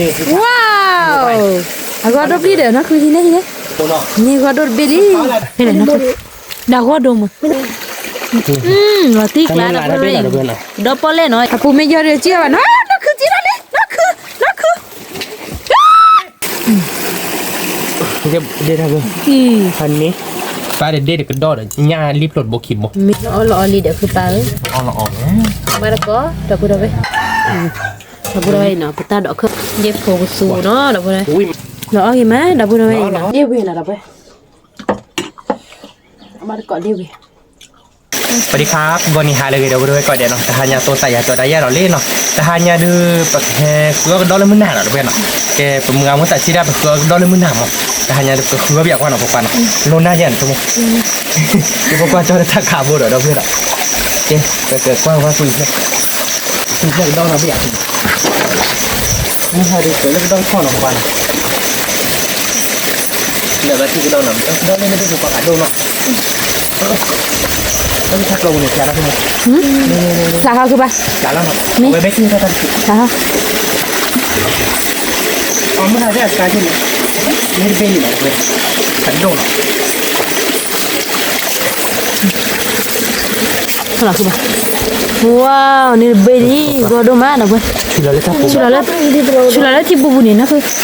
ဝါ, အဂီၢ်ဒိၣ်ပျံၤဒီး နီၢ်ခုဟံးန့ၢ်ဟံးန့ၢ်, န့ၢ်ဂီၢ်ဒိၣ်တဘ့ၣ်လံ, ဖဲလဲၣ်နီၢ်ခု, ဒၣ်ဂီၢ်ဒိၣ်မး, လီၤတံၢ်ကျါဒီပုၢ်ဝဲၢ်, ဒီပီၣ်လဲၣ်နီၤ, အပူၤမ့ၢ်ယီၤဒီးစံၣ်ဘၣ်နီၤ, နီၢ်ခုစံၣ်ထီၣ်လံ, နီၢ်ခု, နီၢ်ခု ဒ့ၣ်တၢ်ဘၢ, ဖးန့ၣ်, ပၢ်ဒီးဒ့ၣ်တကဒီၣ်ဒီး ညၣ်လံၣ်ဖျိတဘိခံဘိ, မ့ၢ်အီၣ်လီၤအီလံဒီးဖုပၢ်ဧၢ, အီၣ်လီၤအီလီၤ, ဘၣ်တကီၢ် ဒီပုၢ်ဒီဝဲၢ်, ဒီပုၢ်ဒီဝဲၢ်အံၤနီၤ ပတၢ်ဒိးခၢၣ်, ယဲၢ်ဖိကသူနီၤ ဒီပုၢ်ဒီဝဲၢ်, လီၤအီၣ်ဂ့ၤမး ဒီပုၢ်ဒီဝဲၢ်အံၤနီၤ, ဒ့ၣ်ဝ့ၤနီၤ ဒီပုၢ်ဝဲၢ်, အမါတကီၢ်ဒ့ၣ်ဝ့ၤ ပဒံခါ ဂီၤနံၤဟါလၢအဂ့ၤ ဒီပုၢ်ဒီဝဲၢ်ကိးဂၤဒဲးနီၤ, တဟါညါတိသးယၤကၠီဒၣ်ယၤဒီးလံနီၤ, တဟါညါဒုး ပကဟဲဃုအီၣ်ကဒီးလၢမုၢ်နၤနီၤ ဒီပုၢ်ဝဲၢ်နီၤ, ကဲ ပမုၢ်ဂၤမုၢ်သးဆံးဒၣ် ပဃုအီၣ်ကဒီးလၢမုၢ်နၤမး, တဟါညါဒုး ပဃုအီၣ်ဘၣ်ကွၢ်နီၤ ပကွၢ်နီၤ, လိၣ်နၢ်ယဲၢ်နီၤ တမ့ၢ်, ကဲ ပကွၢ်ကၠီတထးခးဘိဒီး ဒီပုၢ်ဝဲၢ်ဒီး, ကဲ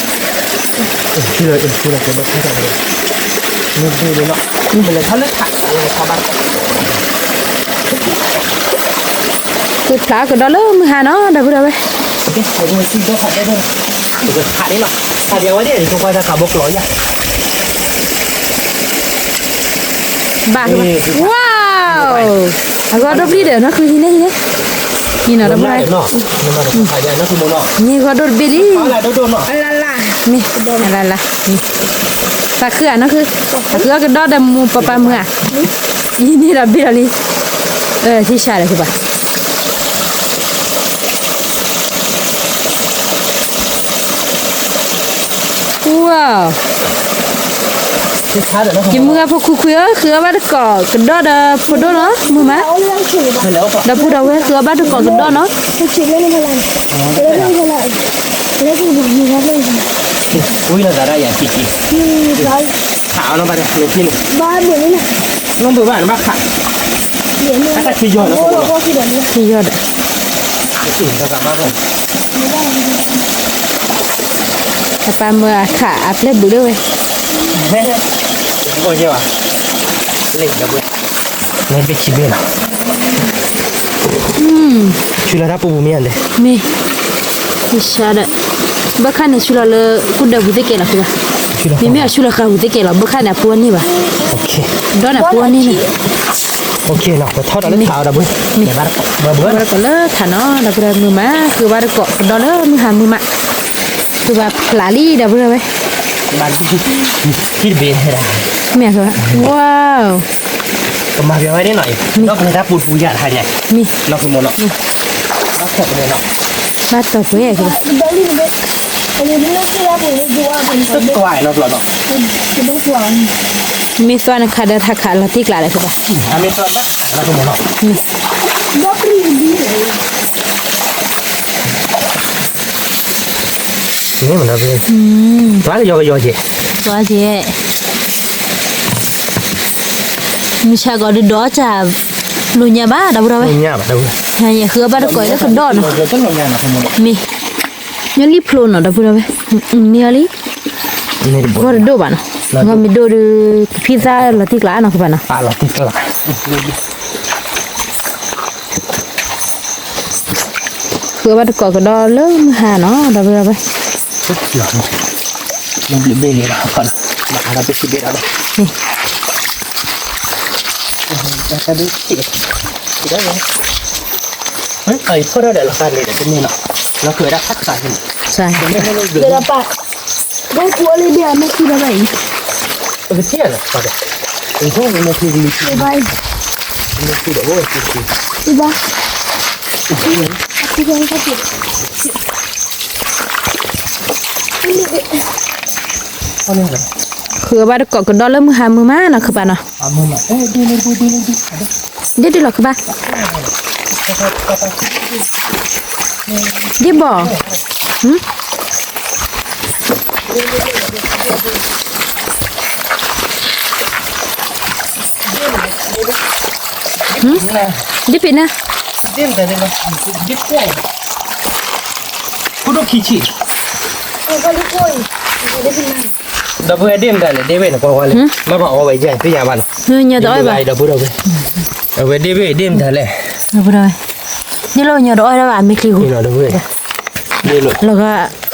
ပကကွၢ်ဝဲကွံာ်ဖျဲၣ်, ဃုဖျဲၣ်ကဒီးနီၤ ပယၤ မုၢ်ဟါဒုး ပလၢကဒီးကဆီၣ်နီၤ ပကွၢ်နီၤ, လၢဘၣ်ထံကဒီးနီၤ ကဒီးလၢမ့ၢ်တပူၤပှၤဖးဒိၣ်နီၤ, လၢထးကျိပူၤန့ၣ် ဖျါလီၤဖိမး, ဖျါဟီၣ်ခုဘၣ်, ဖျါလီၤနီၤ, ဝဲဘဲထံတၢ်တၢ်တပူၤ, ဖျါဟီၣ်, အမုၢ်ဟါဒုးအစါက့န့ၣ်, မ့ၢ်တဘ့ၣ်န့ၣ်နီၤ ဖးဒိၣ်နီၤ လီၤခုဘၣ်, ဝါ, န့ၣ်တဘ့ၣ်လံ ဂီၤဒိၣ်မး ဒီပုၢ်ဝဲၢ်, ဆူလီၤလၢ, ဆူလီၤလၢထံပူၤပူၤန့ၣ် နီၢ်ခု, ဆူလီၤ, ဆူလီၤ ကဲဘၣ်ဆါတၢ်ဒီး, န့ၣ်တဘ့ၣ်လံနီၤ, မ့ၢ်လဲၤထီၣ်လၢထး, လဲၤထီၣ်ဘၣ်, ကဖျါကဒီးလၢမုၢ်ဟါနီၤ ဒီပုၢ်ဒီဝဲၢ်, ကဲ ပကထးန့ၣ်လီၤ, ထးဒံးအဝဲဒၣ် ယကွၢ်တၢ်ကးဘိကျိာ်ယၤ ဘၣ်, ဝါ, အဂီၢ်ဒိၣ်ပျံၤဒီး နီၢ်ခုဟံးန့ၢ်ဟံးန့ၢ်, ဟံးနီၤ ဒီပုၢ်ဝဲၢ်, န့ၣ်ဂီၢ်ဒိၣ်တဘ့ၣ်လံ, မ့ၢ်, အလၢလၢ, သးခုဧါ နီၢ်ခု, သးခုအီၣ်ကဒီးဒီးမိၢ်ပၢ်ပၢ်မုၢ်ဧါ, ဟံးန့ၢ်ဒီးဘ့ၣ်ဒီးလံ, ထံဆါဒီးခုဘၣ် ဝါ, ယမုၢ်ဂၤဖိခွံခွံဧၢ, ဃုအီၣ်ဘၣ်တကိးကဒီးဒီးဖိဒိၣ်နီၤ, မုာ်မး, ဒီပုၢ်ဒီဝဲၢ် ဃုအီၣ်ဘၣ်တကိးကဒီးနီၤ, ဝံၤလီၤသးဒၣ်ယၤက့က့, ခးအီၤနီၤဘၣ်ဒီး ဘၣ်ဘၣ်, ဘၣ်ခး, ထံယီၤဒီး ပပၢ်မၢအခးအပျဲၢ်ဘုးလၢဝဲ, လၢဘ့ၣ်ခံဘ့ၣ်လီၤ, ဆူလီၤတၢ်ပူၤပူၤမ့ၢ်ဧါလဲၣ်, မ့ၢ်, ယဆါဒီး, ဘၣ်ခါန့ၣ်ဆူလီၤလၢ ကူဒၢပူၤသ့ၣ်ကဲလီၤဃုဘၣ်, မ့မ့ၢ်အဆူလီၤဃာ်ပူၤသ့ၣ်ကဲလီၤ ဘၣ်ခါန့ၣ် အပူၤအန့ၢ်ဘၣ်, ဒီးန့ၣ်အပူၤအန့ၢ်န့ၣ် ပထီၣ်ဒီးလၢထးအီၤဒီးဘၣ်, ဘၣ်တကိးလၢထးနီၤ ဒီပုၢ်ဒီဝဲၢ်မုာ်မး ဃုဘၣ်တကိးကဒီးလၢမုၢ်ဟါမုာ်မး, ဃုဘၣ်ဖျးလံဒီပုၢ်ဒီဝဲၢ်, မ့ၢ်, ဝါ, ကမၤပျီဝဲန့ၣ်နီၤ, ဒီးပလဲၤတၢ်ပူၤတပူၤယၤတဟါညါ, မ့ၢ်, နီၢ်ခိမ့ၢ်နီၤ, ဘၣ်တီၢ်ကွဲး, ကွၢ်နီၤဘျီနီၤ, မ့ၢ်သွါနခးဒီးထးခးလီၤတံၢ်ကျါဒီးဃုဘၣ်, မ့ၢ်သွါတၢ်ခးလီၤတံၢ်မ့ၢ်နီၤ, မ့ၢ်, သွါကယီကယီက့ၤ, သွါက့ၤ, မုၢ်ဆါကီးဒုးဒီးစၢ်, လိာ်ညါဘၣ်ဒီပုၢ်ဒီဝဲၢ်, ယဃုအီၣ်ဘၣ်တကိးလၢကဒီးနီၤ, မ့ၢ်, ညီလံဖျိနီၤဒီပုၢ်ဒီဝဲၢ်, မ့ၢ်အီၤလံ, ဂီၢ်တဒိၣ်ဘၣ်နီၤ, ဂီၢ်မ့ၢ်ဒိၣ်ဒုး, ကဖံသၣ်လီၤတံၢ်ကျါနီၤဃုဘၣ်နီၤ ဃုအီၣ်ဘၣ်တကိးကဒီးလၢမုၢ်ဟါနီၤ ဒီပုၢ်ဒီဝဲၢ်, ဘ့ၣ်လံလီၤ, ဖီၣ်ထီၣ်ဒီးလီၤဃာ်န့ၣ်ဒီးတမ့ၢ်နီၤ, လီၤကွံာ်ဝဲဒၣ်ဖးခးန့ၣ်, ပကထံၣ်လီၤ, ပကထံၣ်လီၤ, ဘၣ် ဃုဘၣ်တကိးကဒီးလၢမုၢ်ဟါမုာ်မးနီၤ ဃုဘၣ်နီၤ, ဒ့ၣ်ဒုးလီၤဃုဘၣ်, ဒ့ၣ်ဘီၣ်, ဒ်ပ့ၤနၤ, ခိၣ်ဒိၣ်ခံဆံ, ဒီပုၢ်ဝဲၢ်ဒ့ၣ်မတၤလဲၣ် ဒ့ၣ်ဝဲၢ်န့ၣ် ကွၢ်ကွၢ်လံ, မ့ၢ်ဘၣ်အီဝဲယဲၢ်သ့ၣ်ညါဘၣ်နီၤ, ညီတအီၣ်ဘၣ်, ဒီပုၢ်ဝဲၢ်, အဝဲဒ့ၣ်ဝဲၢ်ဒ့ၣ်မတၤလဲၣ်, ဒီပုၢ်ဝဲၢ်, ဒ့ၣ်လီၤညီတအီၣ်ဒၣ်ဘၣ်မ့ၢ်ချံဃိ, လီၤဂာ်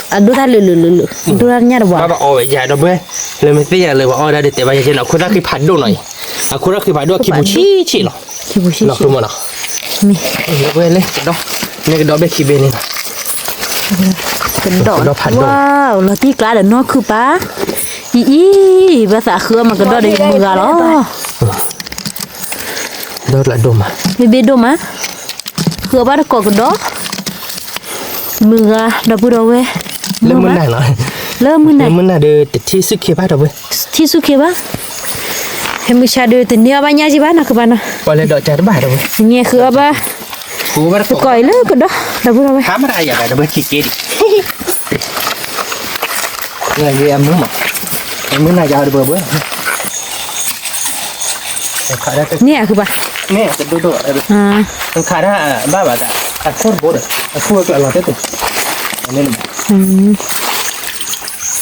အဒိၣ်တၢ်လုာ်လုာ်လုာ်လုာ်, ဒိၣ်တၢ်ညၣ်တဘၣ်, ဘၣ်ဘၣ်အီဝဲယဲၢ် ဒီပုၢ်ဝဲၢ်, လၢမ့ၢ်သ့ၣ်ညါလၢပှၤအီၣ်ဒၣ်ဒ်တဲဘၣ်ယဲၢ်နီၤ, အခိၣ်သၣ်ဃံဖးဒိၣ်နီၤအံၤ, အခိၣ်သၣ်ဃံဖးဒိၣ်ခံပူၤဆံးဆံးလီၤ, ခံပူၤဆံးဆံး, လီၤဃုမနီၤ, မ့ၢ်, ဒီပုၢ်ဝဲၢ်လၢကဒီ, မ့ၢ်ကဒီဘ့ၣ်ခံဘ့ၣ်န့ၣ်လီၤ, ကဒီ, ကဒီဖးဒိၣ်, လီၤတံၢ်ကျါဒီးနီၢ်ခုၣ်ပၢ်, အံၤအံၤ, ဘၣ်သးဃုအီၣ်မၤကဒီဒီးယမုၢ်ဂၤလီၤ. ဒီးကျးဒိၣ်မး, မ့ၢ်ဘ့ၣ်ဒိၣ်မး, ဃုအီၣ်ဘၣ်တကိးကဒီ, မုၢ်ဂၤ ဒီပုၢ်ဒီဝဲၢ်, လၢမုၢ်နၤလီၤ, လၢမုၢ်နၤ, လၢမုၢ်နၤဒီးတထံၣ်ဆူၣ်ခ့ဘၣ်ဒီပုၢ်ဝဲၢ်, ထံၣ်ဆူၣ်ခ့ဘၣ်, ဖဲမုၢ်ဆါဒီးတန့ၢ်အီၣ်ဘၣ်ညၣ်က့ဘၣ်နီၢ်ခုၣ်ပၢ်နီၤ, ပှၤလဲၤဒီးကၢ်တဘၣ်ဒီပုၢ်ဝဲၢ်, တန့ၢ်ဃုအီၣ်ဘၣ်, ဃုအီၣ်လၢကဒီ, ဒီပုၢ်ဒီဝဲၢ်, ဟါမရၤယၤဒီပုၢ်ဝဲၢ်ခံက့ဒံး အမုၢ်မး, အမုၢ်နၤယၤဒီပုၢ်ဝဲၢ်, န့ၣ်အဃုဘၣ်, န့ၣ်တဒိၣ်ဒိၣ်, ခးဒၣ်ဘၣ်ဘၣ်တၢ်, အခိၣ်တဘိဒီး, အခိၣ်အကျါလီၤတဲာ်တဲာ်, ဒ်ခိၣ်ဒိၣ်ခံဆံးလီၤဒ်န့ၣ်,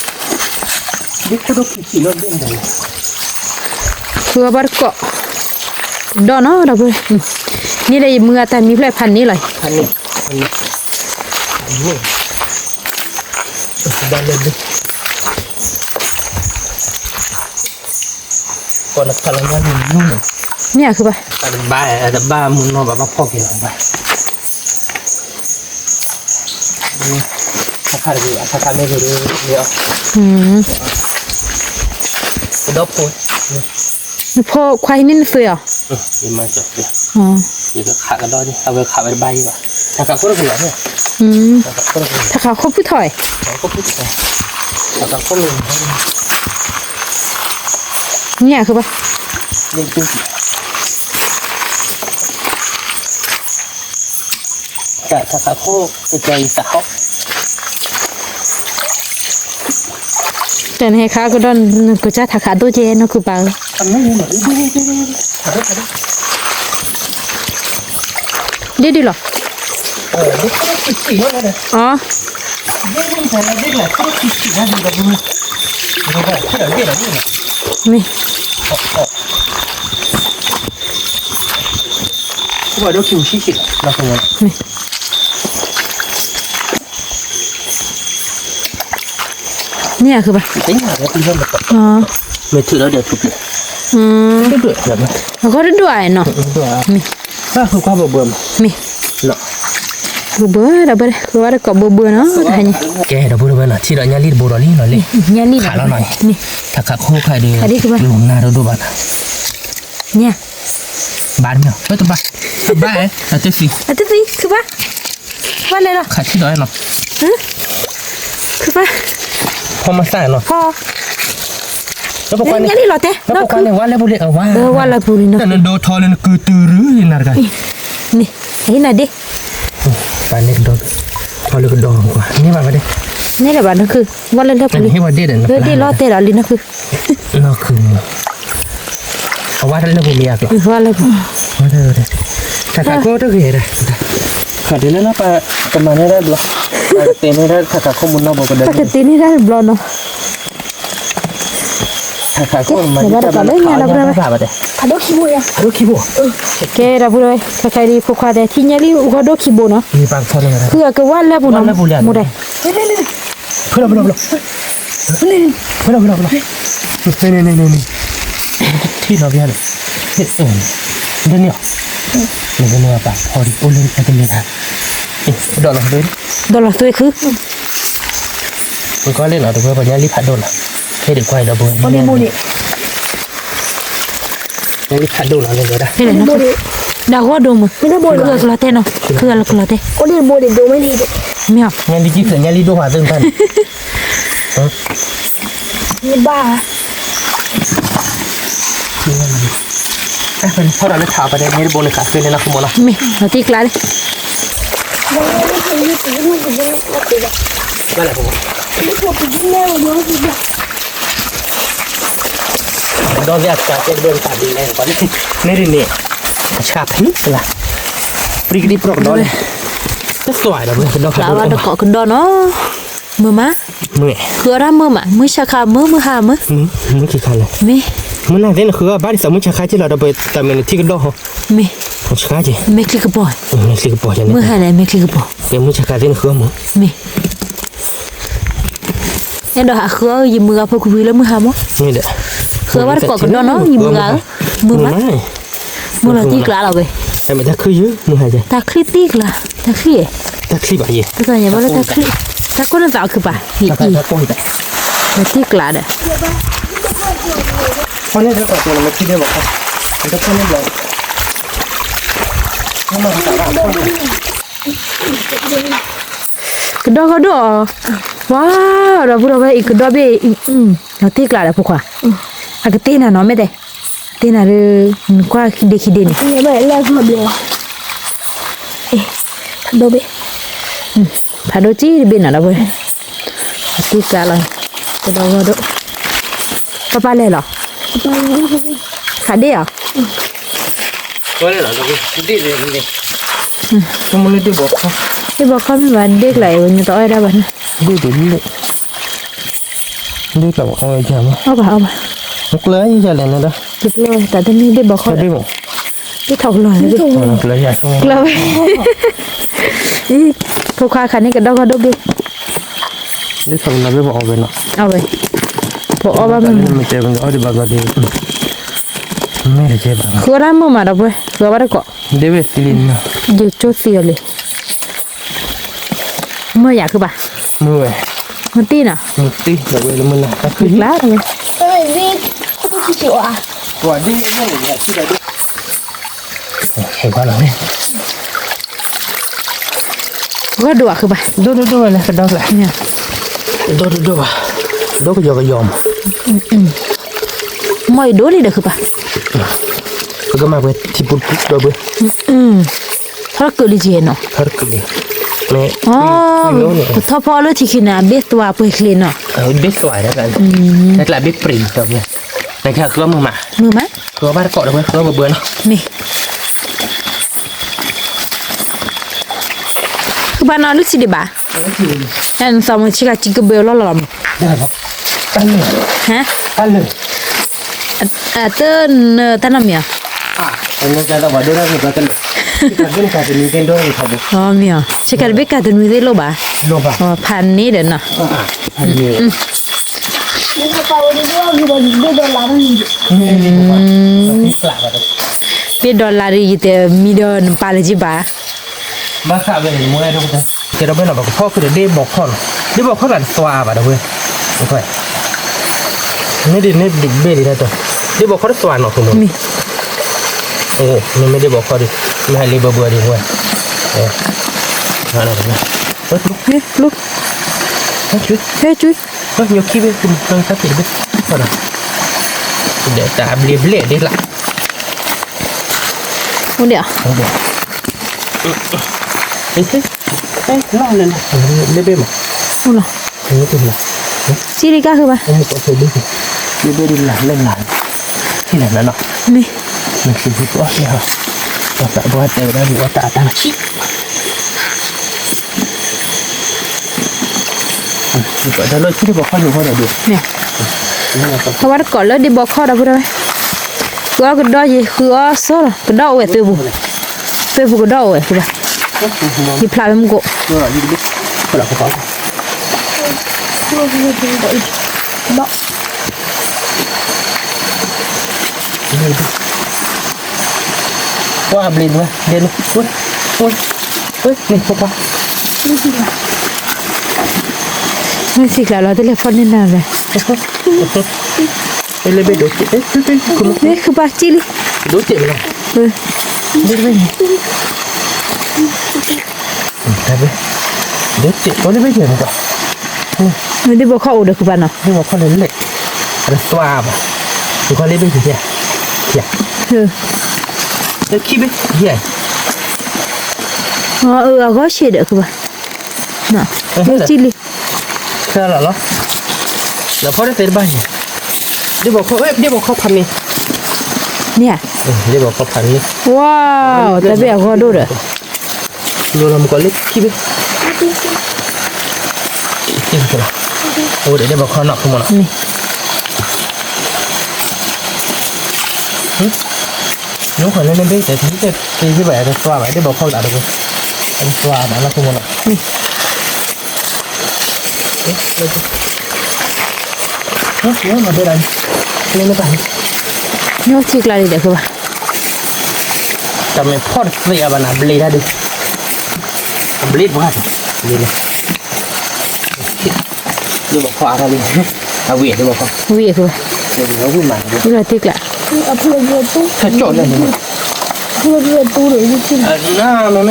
ဃုအီၣ်ဘၣ်တကိး, ဒီးနီၤဒီပုၢ်ဝဲၢ်, န့ၣ်ဒီးယမုၢ်ဂၤတၢ်မံဖျၢၣ်ဖးန့ၣ်လီၤ, ဖးန့ၣ်, ဖးန့ၣ်, ဘၣ်လၢ ကိးနခးလီၤညါန့ၣ်, န့ၣ်အဃုဘၣ်, အတဘၣ်, အတဘၣ်မုၢ်နီၢ်ဘၣ်ဘၣ်ဖီၣ်က့ၤလီၤဘၣ်, ခါခါတဂ့ၤဘၣ်, ခါခါမ့ၢ်ဂ့ၤဒီး, ကဒီဖိ, နဖိခွါဟံးန့ၢ်နသွံၣ်အီၤ, ယမၤကၠီၤ, ယကခးကဒီးန့ၣ် အဝဲခးဝဲတဘၣ်အံၤဘၣ်, ထးခးခိၣ်တကလီၤန့ၣ်, ထးခးခိၣ်ဖုထီၣ်အံၤ, ထးခးခိၣ်ဖုထီၣ်, ထးခးခိၣ်လီၤ န့ၣ်အဃုဘၣ်, တၢ်ခးခိၣ်ကကဲအံၤသးဟီၣ်, တၢ်နဟဲခးကဒီးနကစၢ်ထးခးဒိၣ်ကဲနီၢ်ခုၣ်ပၢ်ဧၢ, ဒ်ဒ်လီၤ, အ မ့ၢ် မ့ၢ် န့ၣ်အဃုဘၣ်, မ့ၢ်ထုးဒီးဒီးထုးပျဲၢ်, အဂီၢ်တဒိၣ်ဧါနီၤ, မ့ၢ် ဘၣ်ဃုကွၢ်ဘၢဘၢမး, မ့ၢ် ဘၢဘၢဒီးဘၢ ဃုဝဲတကိးဘၢဘၢနီၤ, တဟါညါ ကဲ ဒီပုၢ်ဒီဝဲၢ်နီၤ, ထံၣ်ဒီးညၣ်လံၢ်တဘိဒီးလံနီၤလံ, ညၣ်လံၢ်ခးလီၤနီၤ, ထးခးခိၣ်ခါဒီး လီၤနၢ်ဒိၣ်ဒိၣ်ဘၣ်နီၤ, ညၣ် ဘၣ်မ့ၢ် တဘၣ် တဘၣ်အဲ အတသံ အတသံ ခုဘၣ် ဘၣ်လဲၤလီၤ ခးထံၣ်ဒီးအဲၣ်နီၤ, ခုဘၣ် ဖီမၤသၣ်နီၤ, ဖီ လၢပကွၢ်န့ၣ် လၢပကွၢ်န့ၣ် ဝါလၢပူၤလံ အဝါ ဝါလၢပူၤလံနီၤ, နဒိးထီလၢနကုတုရူနၤတဂၤ, န့ၣ် ဟဲနၤဒ့ ပှၤန့ၣ်ကဒီး ထီလၢကဒီးကွၢ် န့ၢ်ဘၣ်ဝဲဒၣ်, န့ၢ်လၢၤဘၣ်နီၤခု, ဝါလၢလၢပူၤလံ, ဟ့ၣ်ဝဲဒၣ်ဒီး လၢဒ့လီၤတဲာ်ဒီးလံနီၤခု, နီၤခု အဝါတၢ်လၢပူၤမ့ၢ်ယါကျိး, ဝါလၢပူၤ, ဝါတၢ်လၢပူၤ, တၢ်ခးခိၣ်တဂ့ၤဒၣ်, ခးဒ်လၢလၢပကမၤန့ၢ်ဒၣ်ဘျီ, ပကတ့န့ၢ်ဒၣ်တၢ်ခးခိၣ်မူနီၢ်ဘိကဒီး, ပကတ့န့ၢ်ဒၣ်တဘျီနီၤ. တၢ်ခးခိၣ်မၤတၢ်ဘၣ်လၢညါဒီး ဖးဒိၣ်ခံဘိ, ဖးဒိၣ်ခံဘိ, ကဲဒီပုၢ်ဒီဝဲၢ် ခဲခဲအံၤဒီးဖိခွါတဲ ထံၣ်ညၣ်လံၢ်ဂီၢ်ဒိၣ်ခံဘိနီၤ, ဃုအကဝါလၢပူၤနီၤ, မိၢ်တဲ ဖုလီၤဖုလီၤဖုလီၤ, ဖုလီၤဖုလီၤဖုလီၤ, ထံၣ်လီၤဘၣ်န့ၣ်, ဒ်န့ၣ်, နကန့ၢ်ပာ်ဖီဒံးအိၣ်လၢအတမ့ၢ်ဘၣ်, ဒီးလီၤသွဲၣ်, ဒီးလီၤသွဲၣ်ခု ပကီၢ်လ့ၣ်နီၤ တဝဲပှၤညၣ်လံၢ်ဖးဒိၣ်နီၤ, ခဲဒံးကွၢ်ဒီးပဝဲ ညၣ်လံၢ်ဖးဒိၣ်နီၤ လဲၤဝဲဒၣ်, ဒၣ်ဂီၢ်ဒိၣ်မး, ခုဂၤကလီၤတဲနီၤ, ခုဂၤကလီၤတဲ, မ့ၢ် ညၣ်လံၢ်ကံၢ်သၢ ညၣ်လံၢ်ဒိၣ်ဖးသၢတၢ်န့ၣ်, ဘၣ် ဖီဒီးလၢထးပတဲန့ၣ်တဘိန့ၣ် ခးသွဲန့ၣ်နီၤ မ့ၢ်နီၤ တံၢ်ကျါလံ, ဘၣ်လဲၣ် ဒီးသ့ၣ်အစှၤကဲဘၢတၢ်ဒ်လဲၣ်, န့ၣ်ဒ်န့ၣ်, အဆှါဖံးလၢ်, ပြံကဒံပြီၣ်ကဒီးလဲၣ်, တသွဲဒီးဝဲကဒီးဖးဒိၣ်လၢဘၣ်တကိးကဒီးနီၤ, မုာ်မး, မုာ်, ဃုအီၣ်တၢ်မုာ်မး, မုာ်ဆၣ်ခါမုာ် မုာ်ဟါမုာ်, မုာ်ခံခါလဲၣ်, မ့ၢ်, မုာ်နၤသ့ၣ်နဃုအီၣ်ဘၣ်ဒ်သိးမုာ်ဆၣ်ခါက့လီၤ ဒီးပတၢ်မ့ၢ်နထံကဒီးဟီ, မ့ၢ်, ဆှါက့, မ့ၢ်ချံကပီၤ, မ့ၢ်ချံကပီၤ, မုာ်ဟါလဲၣ် မ့ၢ်ချံကပီၤ, မ့ၢ်မုာ်ဆၣ်ခါသ့ၣ်နဃုအီၣ်မုာ်, မ့ၢ် အဲၣ်ဒိးဟးဃုအီၣ်ယမုၢ်ဂၤဖိကွံာ်လၢမုၢ်ဟါမး, မ့ၢ်ဒီး, ဃုအီၣ်ဘၣ်တကိးကဒီးနီၤ ယမုၢ်ဂၤဧၢ, မုာ်မး, မုၢ်လီၤတံၢ်ကျါလီၤဝဲ, တၢ်ချံတံၢ်ကျါ, တၢ်ချံ, တၢ်ချံဘၣ်ယဲ, တၢ်ကိၢ်နသးခုပၢ်, လီၤတံၢ်ကျါဒီး, ကဒီးကဒီးအီၤ, ဝါ, ဒီပုၢ်ဒီဝဲၢ်အံၤကဒီးဘ့ၣ်အံၤ, လီၤတံၢ်ကျါဒီးဖိခွါ, အကတ့ၢ်နၤနီၤမ့ၢ်တဲ, တ့ၢ်နၤဒီး, နကွၢ်ခံဒ့ခံဒ့န့ၣ်, ဖးဒိၣ်ဘ့ၣ်, ဖးဒိၣ်ကံတဘ့ၣ်နီၤဒီပုၢ်, တံၢ်ကျါလီၤ, ကဒီးဂီၢ်ဒိၣ်, ပၢ်ပၢ်လဲၤလီၤ, ခးဒ့ၣ်အီၤ ဒ့ၣ်ဘီခီ, ဒ့ၣ်ဘီခီမ့ၢ်ဘၣ်ဒ့ၣ်ကျါအံၤ ဝဲညါတအီၣ်ဝဲဒၣ်ဘၣ်န့ၣ်, ဒ့ၣ်ဒ့ၣ်, ဒ့ၣ်ကျါအီၣ်ဝဲယၤမး, အီၣ်ဘၣ်အီၣ်ဘၣ်, မကျၢၤယၤလဲၣ်န့ၣ်ဒီး, တကျၢၤတၢ်တမ့ၢ်ဒ့ၣ်ဘီခီ, ဒ့ၣ်ထီၣ်ကလီၤ, ကျၢၤဝဲ, အံၤ, ဖိခွါခါန့ၣ်ကဒီးဂီၢ်ဒိၣ်ဘ့ၣ်, ဒ့ၣ်ထီၣ်ကလီၤဘ့ၣ်ပအီၣ်ဝဲနီၤ, အီၣ်ဝဲ, ပအီၣ်ဘၣ်မ့ၢ်, မ့ၢ်တဲအီၣ်ဒံးဘၣ်ကီဒ့ၣ်, မ့ၢ်တကဲဘၣ်, ဃုအီၣ်တၢ်မုာ်မးဒီပုၢ်ဝဲၢ်, ဃုအီၣ်ဘၣ်တကိး, ဒ့ၣ်ဝဲသံလံ, ယကၠိသံအီၤလံ, မုာ်ယၤခုဘၣ်, မုာ်ဝဲ, မုာ်တံၢ်နီၤ, မုာ်တံၢ်ဒီးဝဲလၢမုာ်နၤ, တံၢ်ကျါ, ဂီၢ်ဒိၣ်ဘၣ်ခုဘၣ်, ဒိၣ်ဒိၣ်ဒိၣ်ဝဲလၢကဒီးကျါ, ဒိၣ်ဒိၣ်ဒိၣ်ဘၣ်, ဒိၣ်ကယီကယီမး, မ့ၢ်အံၤဒိၣ်လံဒီးခုဘၣ်, ပကမၤပှဲၤထံပူၤဒီပုၢ်ဝဲၢ်, ထီၣ်တကုာ်လံကဲနီၤ, ထီၣ်တကုာ်လံ, မ့ၢ်, ပထီၣ်ဖီလၢထံခံန့ၣ် အဘ့ၣ်သွါပှဲၤချ့နီၤ, ဘ့ၣ်သွါဒၣ်, တၢ်ကျါဘ့ၣ်ပြံၤဒီပုၢ်ဝဲၢ်, နကဃုအီၣ်မုာ်မး, မုာ်မး, ဃုအီၣ်ဘၣ်တကိးဒီပုၢ်ဝဲၢ် ဃုအီၣ်ဘၢဘၢနီၤ, မ့ၢ် ဃုဘၣ်နီၤ လုၢ်ထံဒံးဘၣ်, နသးမုၢ်ဆ့ကၤစံကဘၢလီၢ်လီၤမး, ဟါ, အတနၢၤတၢ်နီတမံၤဧါ, မ့ၢ်ဧါ, ဆ့ကၤတဘ့ၣ်ကၤတနွံသ့ၣ်လိၣ်ဘၣ်, ဖးန့ၣ်ဒီးနီၤ, ဘ့ၣ်ဒီးလၢ်ဒီး ယတမံဒီးနပာ်လၢၤက့ဘၣ်, ဘၣ်ဃးဝဲန့ၣ် ကဲဒီပုၢ်ဝဲၢ်နီၤ ပကဖီၣ်ခုဒီးဒ့ၣ်ဘီခီၣ်နီၤ, ဒ့ၣ်ဘီခီၣ်သးတသွါဘၣ်ဒီပုၢ်ဝဲၢ်, န့ၣ်ဒ်န့ၣ်ဒ်ဘ့ၣ်ဒ်တၢ်တီ, ဒ့ၣ်ဘီခီၣ်တသွါနီၤ မ့ၢ်, မ့မ့ၢ်ဒ့ၣ်ဘီခီၣ်ဒီး, မ့ၢ်ဟဲလ့ဘၢဘၢဒီပုၢ်ဝဲၢ်, ဟဲ, ဟဲ, ညိခံဘ့ၣ်, တၢ်ဘျ့ဘျဲၣ်ဒ့ၣ်လၢ်, အိၣ်ဒံး, လၢဘ့ၣ်မး, စံလံကါဃုဘၣ်, မ့ၢ်, မ့ၢ်, အဝဲတကိးလၢဒ့ၣ်ဘီခီၣ်ဒီး, ဃုအီၣ်တကိးလၢဒ့ၣ်ဘီခီၣ်ဒီပုၢ်ဝဲၢ်, ဃုအီၣ်ကဒီးယံၤ ဃုအီၣ်စီလီၤ ကဒီးအိၣ်ဝဲသုပူၤ, သုပူၤကဒီးအိၣ်ဝဲဃုဘၣ်, ယဖျးဝဲမူကိး ကွၢ်ဘျ့ဒွဲ, ဒဲန့ၣ်, ဝဲ, ဝဲ, ဝဲ, န့ၣ်, ဖိခွါ, မ့ၢ်စံးကျါလီၤ တလဲၤဖီၣ်န့ၢ်နၤလဲၣ်, လၢဘ့ၣ်ဒိးစံး, မ့ၢ်ခုဘၣ်စံးလံ, ဒိးစံးမနီၤ, ဒိးစံး, အိၣ်လၢဘ့ၣ်ယဲၢ်မနီၤ, ဒ့ၣ်ဘီခီၣ်အိၣ်ဒီးခုဘၣ်နီၤ, ဒ့ၣ်ဘီခီၣ်န့ၣ်လဲၣ်, အတသွါဘၣ်, ဒ့ၣ်ဘီခီၣ်လၢဘ့ၣ်ယဲၢ်, ခံဘ့ၣ်ယဲၢ်, အဂီၢ်ဆံးဒီးခုဘၣ်, ဒိးစံးလံ, ခဲလၢာ်လီၤ, ဒီးဖီတသ့တဘၣ်န့ၣ်, ဒ့ဘီခီၣ် ဒ့ဘီခီၣ်ဖးန့ၣ်, န့ၣ်ဧါ, ဒ့ဘီခီၣ်ဖးန့ၣ်, ဝါ, တၢ်ဘ့ၣ်အဂီၢ်ဒိၣ်ဒီး, လိၤလီၤမုၢ်ကီးလၢခံဘ့ၣ်, အိၣ်ဒီးဒ့ဘီခီၣ်နီၢ်ခိမ့ၢ်နီၤ, နခိၣ်န့ၣ်နဘ့ၣ်တဲထံတဲက့ၤဘၣ် တသွါဘၣ် ဒ့ဘီခီၣ်တၢ်တဘိ, တသွါဘၣ်နီၢ်ခိမ့ၢ်နီၤ. နထံကျါလံဒီးဃိဘၣ်, တၢ်မ့ၢ်ဖီၣ်တသ့အဘၣ်နၤ ဘျ့တၢ်ဒုး, ဘျ့ပှၢ်, ဘျ့လီၤ, ဒ့ဘီခီၣ်အါထီၣ်လံ, အဝံၣ်ဒ့ဘီခီၣ်, ဝံၣ်အဃိဘၣ်, ဝံၣ်မး, ဝံၣ်လီၤထံကျါ, ထကၠီၣ်လဲၣ်န့ၣ်, မ့မ့ၢ်တ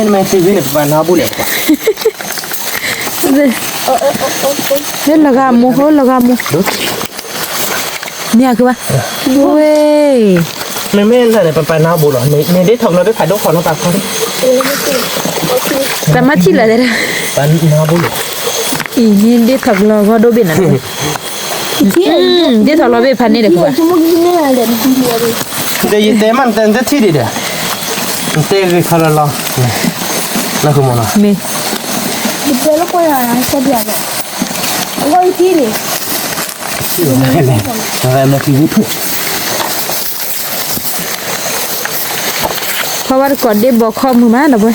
မ့ၢ်သ့ဝံၣ်န့ၣ် ပပာ်နါဘူၣ်လဲၣ်, လၢလီၤဂာ်မူ လီၤဂာ်မူ, န့ၣ်အကဘၣ်, ဝဲ, မ့မ့ၢ်လၢန့ၣ် ပပာ်နါဘူၣ်လီၤ, န့ၣ်ဒ်ထီၣ်ကလီၤဒ်ဖးဒိၣ်ခီၣ်နီၤ ပာ်ခီၣ်, တၢ်မၤထံၣ်လၢာ်တဲဒၣ်, ပာ်နါဘူၣ်လီၤ, အံၤန့ၣ်ဒ်ထီၣ်ကလီၤဂီၢ်ဒိၣ်ဘ့ၣ်နၤ, ဒ်ထီၣ်လီၤဘ့ၣ်ဖးန့ၣ်ဒီးကဘၣ်, ဒီးယတဲမး နတဲနတထံၣ်ဒံးဒီး, နတဲဂ့ၤခီလီၤလီၤ, နဃုမနီၤ, မ့ၢ်, အဂီၢ်ယထံၣ်န့ၣ်, ဖီဘၣ်တကိးဒ့ဘီခီၣ်မုာ်မး ဒီပုၢ်ဝဲၢ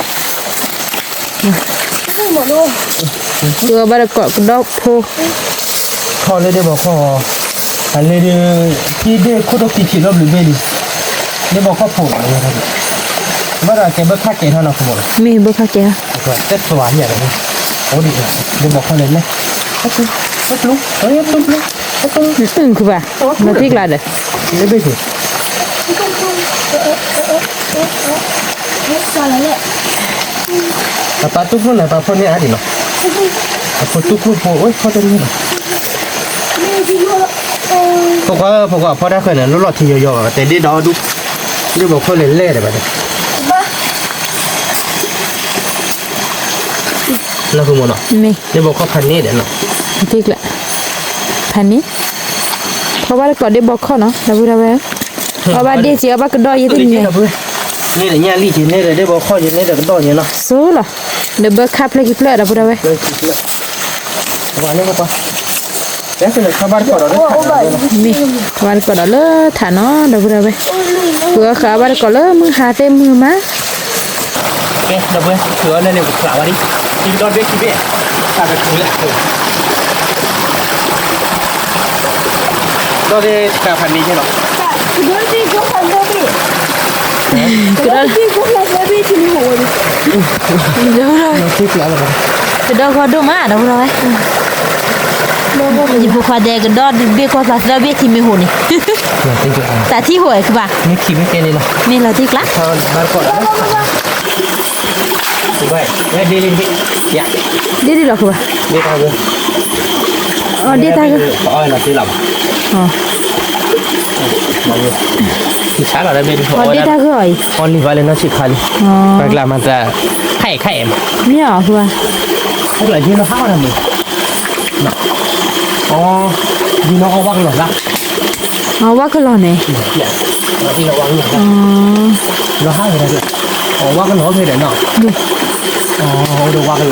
်, ဖီဘၣ်တကိးကဒီဖိ, ခီၣ်လၢဒ့ဘီခီၣ်, အလၢဒ့, ခံဒ့ခိၣ်ဒိၣ်ခံဆံးလီၤဘျုးဘ့ၣ်လံ, ဒ့ဘီခီၣ်ဖိးလီၤ, ဘၣ်ဒီးကဲဘၢခၣ်ကဲထီၣ်နီၤခိၣ်ဘီလီၤ, မ့ၢ်ဘၢခၣ်ကဲထီၣ်, တဲသွါယၤဒီး, အိၣ်ဒံး, ဒ့ဘီခီၣ်လဲၣ်လဲၣ်, တူပျူ, တူပျူ, တူပျူ, အုၣ်ခုဘၣ်, နထံကျါဒီး, လၢဘ့ၣ်က့ၤ အပၢ်တူၢ်ဖှိၣ်န့ၣ် ပၢ်ဖှိၣ်န့ၢ်အါဒံးနီၤ, အဖိတူၢ်ဖှိၣ်ဖိ အိၣ်ဖီတန့ၢ်နီၤ, ဖိခွါ ဖိခွါ အဖီတၢ်ဃၢၤန့ၣ် လီၢ်လီၢ်ထံယီၤယီၤဘၣ် တဲဒ့ဒီဒူၣ်, ဒ့ဘီခီၣ်လဲၣ်လဲၣ်ဒီးဘၣ်ဒီး, နဃုမနီၤ, မ့ၢ်, ဒ့ဘီခီၣ်ဖးန့ၣ်ဒီးနီၤ, ထံကျါ, ဖးန့ၣ်, ဖီဘၣ်တကိးဒ့ဘီခီၣ်နီၤ ဒီပုၢ်ဝဲၢ်, အီၣ်ဘၣ်ဒ့က့ၤ အီၣ်ဘၣ်ကဒီးယဲၢ်တနံၤ, န့ၣ်ဒီးညၣ်လံက့ၤ န့ၣ်ဒီးဒ့ဘီခီၣ်က့ၤ န့ၣ်ဒီးကဒီးယဲၢ်နီၤ, ဆိလီၤ, ဒီးဘၢခါဖျၢၣ်ခံဖျၢၣ် ဒီပုၢ်ဝဲၢ်, မ့ၢ်, ဘၣ်တကိးဒီးလၢထးနီၤ ဒီပုၢ်ဝဲၢ်, ပှၤဃးဘၣ်တကိးလၢမုၢ်ဟါသ့ၣ်မုၢ်မး ကဲ ဒီပုၢ်ဝဲၢ် ထုးအီၤလၢန့ၣ် ပချးဝဲဒံး, ဒီဘ့ၣ်ခံဘ့ၣ်, တၢ်ကထုးလၢအခိၣ်, ဒီးသ့ၣ်တၢ်ဖးန့ၣ်ကဲလီၤ, ကဒီး, ကဒီးဂီၤဒိၣ်မး ဒီပုၢ်ဝဲၢ်, ယဖိခွါတဲကဒီးဘ့ၣ်ကွၢ်ဖျါသၢဘ့ၣ်ထံမ့ၢ်ဟိၣ်န့ၣ်, တၢ်ထံဟိၣ်အဲၣ်ကဘၣ်, မ့ၢ်လီၤတံၢ်ကျါ ဒ့ဒ့လီၤကဘၣ်, ဒ့တၢ်ဂ့ၢ်, ဒ့တၢ်ဂ့ၢ်, ဒ့တၢ်ဂ့ၢ်အံၤ, ပှၤကျါမၤတၢ်, ခါအဲၣ်ခါအဲၣ်မး, မ့ၢ်အီၤ, ပှၤကျါယဲလီၤဟးဝဲဒၣ်မ့ၢ် အီ, ဒ်နီၢ်အီၣ်ဝါကလီၤသး, အီၣ်ဝါကလီၤန့ၣ်, လီၤဟးဝဲဒၣ်, အီၣ်ဝါကလီၤဖဲဒီးနီၤ, အိၣ်ဒီးဝါကလီၤ,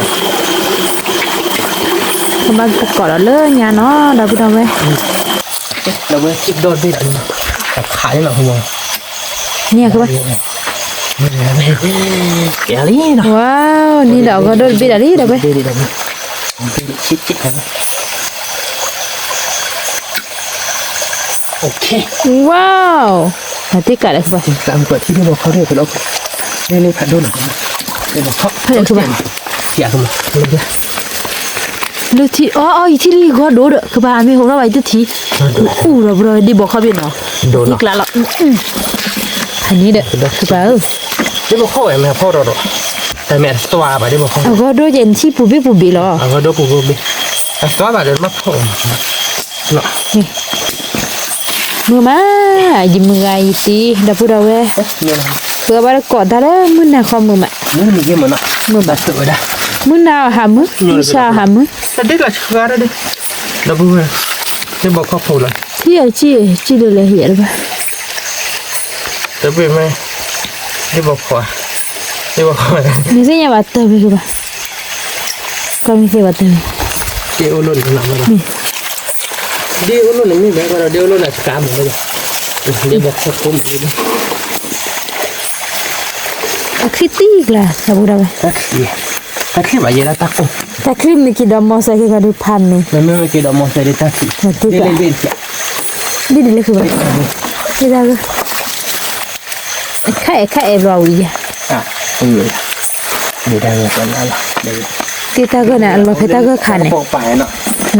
ကဘၣ်ကကိးဒီးလၢညါနီၤ ဒီပုၢ်ဝဲၢ်, ဒီပုၢ်ဝဲၢ်, တခးန့ၣ်လီၤ, န့ၣ်ကဘၣ် ဝါ, န့ၣ်ဒီးအဂီၢ်ဒိၣ်တဘ့ၣ်ဒီးလံ ဒီပုၢ်ဝဲၢ်, ဝါ, အတ့ၢ်ကးဒီးကဘၣ်, လၢထံ, အီ, အီ ယထံၣ်လံဂီၢ်ဒိၣ်ဒီး ကဘၣ်မ့ၢ်ဟိးထီၣ်ဘၣ်ယတထံၣ်, အူၣ်ဒီးဘျီဒ့ဘီခီၣ်ဘ့ၣ်နီၤ, ဒိၣ်နီၤ, ကျါလီၤ, ဖဲန့ၣ်ဒီး ကဘၣ်ဧၢ, ဒ့ဘီခီၣ်ဝဲမ့ၢ်ဖီၣ်ဒီး, တၢ်မ့ၢ်အသွါဘၣ်ဒ့ဘီခီၣ်, အဂီၢ်ဒိၣ်ယဲၢ်နထံၣ်ပူၤဘ့ၣ်ပူၤဘ့ၣ်လီၤ, အဂီၢ်ဒိၣ်ပူၤဘ့ၣ်, အသွါဘၣ်ဒီးမ့ၢ်ဖီၣ် မုာ်မး, ယမုာ်ဂၤယတံၤ ဒီပုၢ်ဒီဝဲၢ်, ဃုအီၣ်ဘၣ်တကိးတၢ်လၢမုၢ်နၤခီမုာ်မး, မုာ်မး, မုၢ်နၤအီၤဟးမုာ်, မုၢ်ဆါအီၤဟးမုာ်, တၢ်ဒ့ၣ်လီၤဆှါတၢ်ဒ့ၣ်, ဒီပုၢ်ဝဲၢ်, ဒ့ၣ်ဘီခီၣ်ဖိလီၤ. ထံၣ်အကံၢ်, ကံၢ်ဒ်လဲၣ်ဟံၣ်တဘၣ်. တဘ့ၣ်မ့ၢ်, ဒ့ၣ်ဘီခီ, ဒ့ၣ်ဘီခီ, နသ့ၣ်ညါဘၣ်တၢ်ဘ့ၣ်ကဘၣ်, ကီမ့ၢ်သ့ၣ်ဘၣ်တၢ်ဘ့ၣ်, ဒ့ၣ်အိၣ်လိၣ်န့ၣ်လီၤဘၣ်ဒီး, ဒ့ၣ်အိၣ်လိၣ်န့ၣ်မ့ၢ်ဘၣ်ဒီး ဒ့ၣ်အိၣ်လိၣ်န့ၣ်စကါမ့ၢ်လီၤ, ဒ့ၣ်ဘီခီၣ်ဖိမ့ၢ်လီၤ. အချံတံၢ်ကျါ, တၢ်ဘူၣ်တၢ်ဘါ, တၢ်ချံဘၣ်ယဲဒၣ်တၢ်ကိၢ်, တၢ်ချံမ့ၢ်က့ၤဒီးမီၤစဲက့ၤကီးဒုးဖးန့ၣ်, မ့မ့ၢ်က့ၤဒီးမီၤစဲဒ်တၢ်ချံ, ဒ်လဲၣ်ဃုဘၣ်, ဒ်တၢ်ဂ့ၢ်, ခါအဲၣ်ခါအဲၣ်ဘျီဝံၤယၤ, ဒ်တၢ်ဂ့ၢ်, ဒ်တၢ်ဂ့ၢ်န့ၣ် အလီၤဖဲတၢ်ဂၢၢ်ခါန့ၣ်, န့ၣ်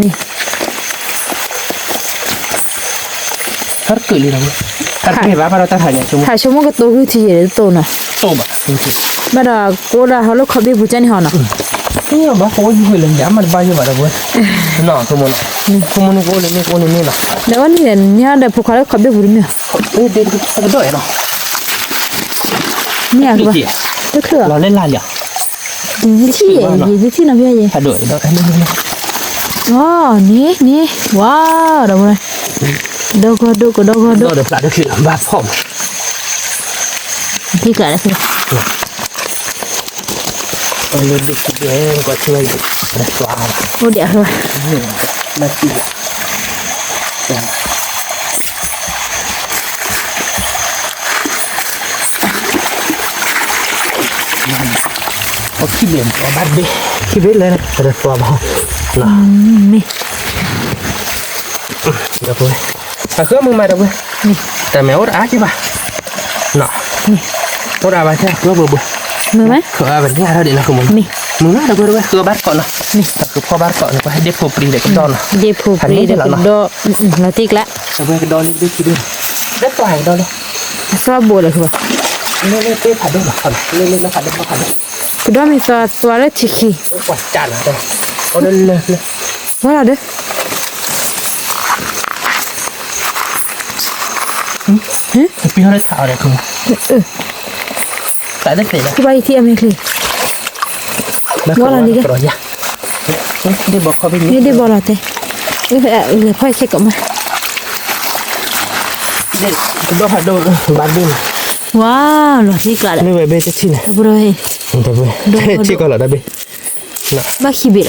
ဟဲက့ၤလံလီၤ, ဟဲက့ၤဘၣ်ဖးဒီးတၢ်ခါန့ၣ်, ဟးဆိကမိၣ်ကတိၤဂုၢ်ထံယဲၢ်တိၢ်နီၤ, တိၢ်ဘၣ်, ဘၣ်ဒီးကိးဒၣ်ဟီၣ်လၢခီဘ့ၣ်ပူၤကန့ၣ်ဟီနီၤ, ဘၣ်ကိးယုၢ်ဝဲလၢယမ့ၢ်တဘၣ်ယိၣ်ဘၣ်ဒီးဝဲ, နီၤ, ဆိကမိၣ်န့ၣ်ကအိၣ်လၢန့ၣ်ကအိၣ်လၢန့ၣ်လီၤ, ဒီးဝဲန့ၣ်န့ၣ်ဒီးဖိခွါလၢခီဘ့ၣ်ပူၤတမ့ၢ်, တကဒိၣ်နီၤ, မ့ၢ်ဧါ, တချုး, လီၤလၢလၢ်လီၤ ယထံၣ်, ယထံၣ်နီၤဖဲယဲ, အဒိၣ်, အန့ၣ်, န့ၣ်, ဝါ, ဒီးဝဲ, ကဒီကီၢ်ဒိၣ်, ကဒီကီၢ်ဒိၣ်, ဘၣ်ဖီၣ်မး, ထံကျါလၢ, အိၣ်ဒံး, ခံဘ့ၣ်ဘၣ်တဘ့ၣ်, ခံဘ့ၣ်လၢ, မ့ၢ်, အဃၢမုၢ်မးဒီးဝဲ, တၢ်မဲာ်အိၣ်တအါက့ဘၣ်, အိၣ်ဒၣ်ဘၣ်ဆၣ်ဃၢဘၢဘၢ, မုၢ်မး, မုၢ်မးဒီးဝဲ ဃၢဘၣ်တကိးနီၤ, တၢ်ဃၢဖီၣ်ဘၣ်တကိးန့ၣ် ဒ့ၣ်ဖိပြံဒီးကဒီနီၤ, ဒ့ၣ်ဖိပြံဒီးကဒီ, လီၤတံၢ်ကျါ, ကဒီလၢဘ့ၣ်ခံဘ့ၣ်, လၢပှၤကဒီလၢ, အသွၣ်ဘိလၢ, လၢလၢပ့ၢ်ဖးဒိၣ်လီၤ, လၢလၢလၢဖးဒိၣ်ဖးဒိၣ်, ကဒီမ့ၢ်သွါသွါလၢထံခံ, ပှၤလီၤဒီး, ပဟီၣ်လၢထးအီၤဒီး, ကဘၣ်ယထံၣ်အမဲာ်ချံ, ဝါလီၤလံ, ဒ့ၣ်ဘီလီၤတဲ, လဲၤဖီၣ်ဆဲးကီးမး, ကဒီဖးဒိၣ်, ဘၣ်ဒိၣ်, ဝါ, လီၤတံၢ်ကျါဒီး, မ့ၢ်ဝဲဘ့ၣ်တထံၣ်န့ၣ်, ထံၣ်ကီးလီၤ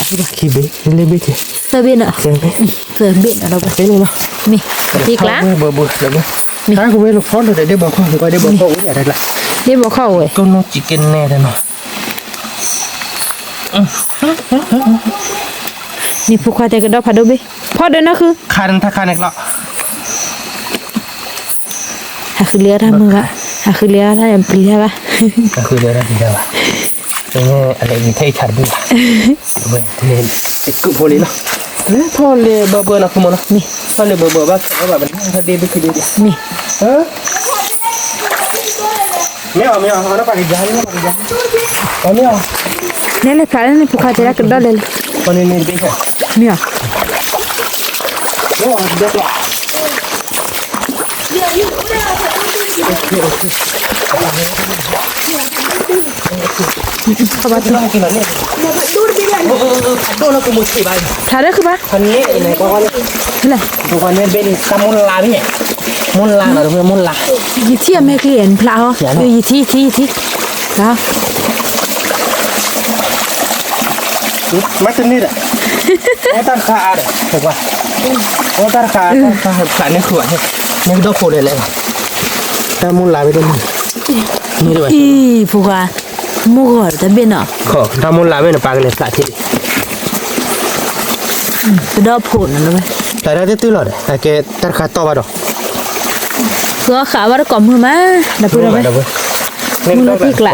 တဘ့ၣ် ဘၣ်ခံဘ့ၣ်လီၤ, ခံဘ့ၣ်, လၢဘ့ၣ်က့ၤ, သၢဘ့ၣ်နီၤ, သၢဘ့ၣ်နီၤ, မ့ၢ်, တံၢ်ကျါ, မ့ၢ်, တၢ်ကဝဲလီၤဖီၣ်လၢဒ့ၣ်ဘီခီၣ်, ဒ့ၣ်ဘီခီၣ်ဝဲ, ဒ့ၣ်ဘီခီၣ်ဝဲ, ကိးနီၢ်ကံကနဲနီၤ, န့ၣ်ဖိခွါတဲကဒီဖးဒိၣ်, ဖီၣ်ဒီးနၢ်ဃု, ခါန့ၣ်တခါန့ၣ်ကျီ ဟးဃုလၢတၢ်မုာ်ဘၣ်, ဟးဃုလၢတၢ်ပျံၤတၢ်ဘၣ်, ဟးဃုလၢတၢ်ပျံၤတၢ်ဘၣ်, အလဲၤဂ့ၤထဲအံၤခါတဘ့ၣ်ဘၣ်, တကုးဖိလံလီၤ, လၢထီၣ်လၢဘၢဘၢလီၤခိမနီၤ, ထီၣ်လၢဘၢဘၢဘၣ်ခဲဘၣ်ဘၣ်, ထီၣ်ဒ့ဘ့ၣ်ခံဒ့ဘၣ်, မ့ၢ်, မ့ၢ်အီၤ မ့ၢ်အီၤ, အီၤ, မ့ၢ်အီၤ, နဲလဲၤဖျါလၢန့ၣ် ဖိခွါတဲဒၣ်ကဒီလဲၤလံ, မ့ၢ်အီၤ, ဖျါဒၢးဃုဘၣ်, မ့ၢ်လဲၣ်, မ့ၢ်လၢ, ယထံၣ်အမဲာ်ချံ နဖျါဟီ, ယထံၣ် ယထံၣ် ယထံၣ်, မ့ၢ်တန့ၢ်ဒီး, အိၣ်တၢ်တခါအါဒီး, အိၣ်တၢ်တခါ, တၢ်တခါဖျါန့ၢ်ဃုဘၣ်, န့ၣ်ကဒီဖိလဲၤလဲၤ, တၢ်မူလါဝဲတန့ၢ်, အံၤ ဖိခွါ, မိၢ်ဂီၤတဘ့ၣ်နီၤ, တၢ်မူလါဝဲန့ၣ် ပာ်ကလဲၤဖျါထံၣ်, ကဒီဖိန့ၣ်လီၤဝဲ, ဖျါဒၣ်တတုၤလီၤဒီး အကဲတၢ်တခါတီၢ်ဘၣ်ဒီး, ဃီဃာ်ဘၣ်တကိးမုၢ်မး, ဒီပုၢ်ဒီဝဲၢ်, မုၢ်လီၤတံၢ်ကျါ,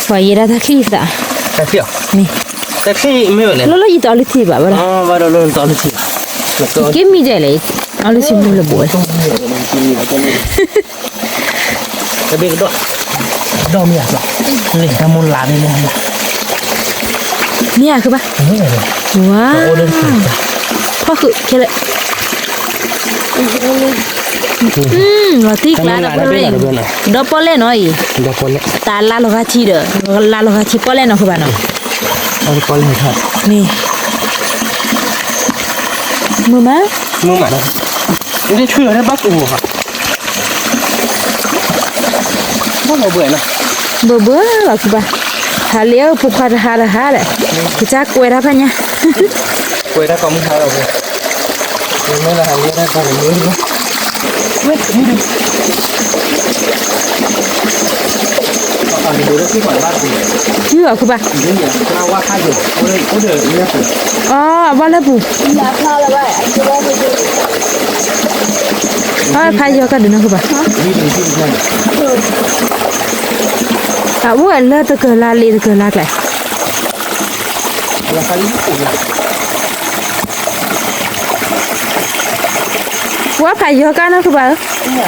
ပှၤယဲဒၣ်တၢ်ချံသး, မ့ၢ်, တၢ်ချံမ့ၢ်ဝဲလဲၣ်, လီၤလီၤယတအီလုၢ်ထံဘၣ်ဝဲဒၣ်, တအီလုၢ်ထံ, က့မံဒဲးလဲၣ်, အီလုၢ်ထံမုၢ်လၢဘိဝဲ တဘ့ၣ်ကဒီ, ဒီမ့ၢ်ဧါ, လၢတၢ်မူလါမ့ၢ်, မ့ၢ်ဧါ ဃုဘၣ်, ဝါ, ဖီၣ်ဃုာ်ခဲလၢာ်, လီၤတံၢ်ကျါဒီး, ဒီပီၣ်လဲၣ်နီၤအံၤ, တၢ်လါလီၤဂာ်ထံဒီး, လါလီၤဂာ်ထံပီၣ်လဲၣ်နီၤ ဃုဘၣ်နီၤ, မ့ၢ်, မုာ်မး, မုာ်မးနီၤ, နတဆှၢလီၤတၢ်ဘၣ်ကူၣ်ဧါ, ဘၣ်လီၤဘှဲးနီၤ, ဘၢဘၢလီၤခုဘၣ်, ဟးလ့အဖိခွါတဟါတဟါဒီး, ကစၢ်ကွဲးတၢ်ဖးညါ, ကွဲးတၢ်ကိးမုၢ်ဟါလီၤဘှဲး, မ့ၢ်လၢဟးလ့တၢ်ကိးမုၢ်လီၤ, ထံၣ်လီၤခုဘၣ်, အီ အဘၣ်လၢပူၤ, အီ ဖးယီၤကၢ်ဒုးနီၢ်ခုဘၣ်, အအိၣ်ဝဲလၢတကလါလံတကလါကျဲ, ဝဲဖးယီၤကၢ်နီၢ်ခုဘၣ်ဧၢ, တၢ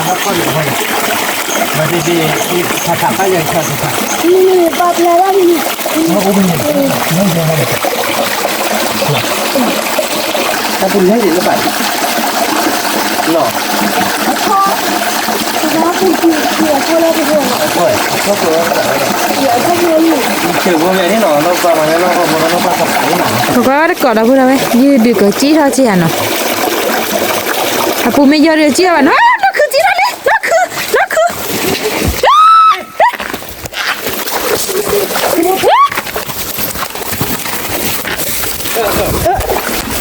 ်ပူၤလဲၤဒံးလၢဘၣ်, နီၤ, ပကွၢ်တကိးဒီပုၢ်ဒီဝဲၢ် ယုၢ်ဒုးကစံၣ်ထီၣ်စ့ၢ်ဧါနီၤ, အပူၤမ့ၢ်ယီၤဒုးကစံၣ်ထီၣ်ဘၣ်နီၤ, နီၢ်ခုစံၣ်ထီၣ်လံ နီၢ်ခု, နီၢ်ခု တ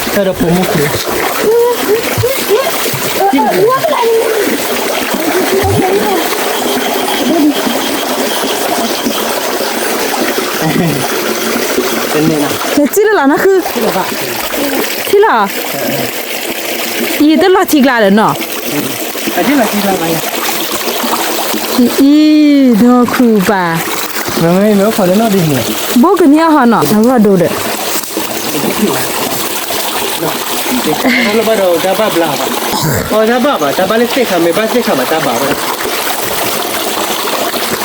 ၢ်ဒီးဖိမုၣ်ခု, တစံၣ်လၢ်လီၤနီၢ်ခု, ထံၣ်လီၤ, ယတလီၤထံကျါဒီးနီၤ, အံၤ နီၢ်ခုပၢ်, ဘိကနံၣ်အဟီနီၤ အဝဲဒိဒီး တၢ်ဘၣ်ဘၣ်, တၢ်ဘၣ်လၢသ့ၣ်ခါ မ့ၢ်ဘၣ်သ့ၣ်ခါဘၣ်တၢ်ဘၣ်ဝဲ,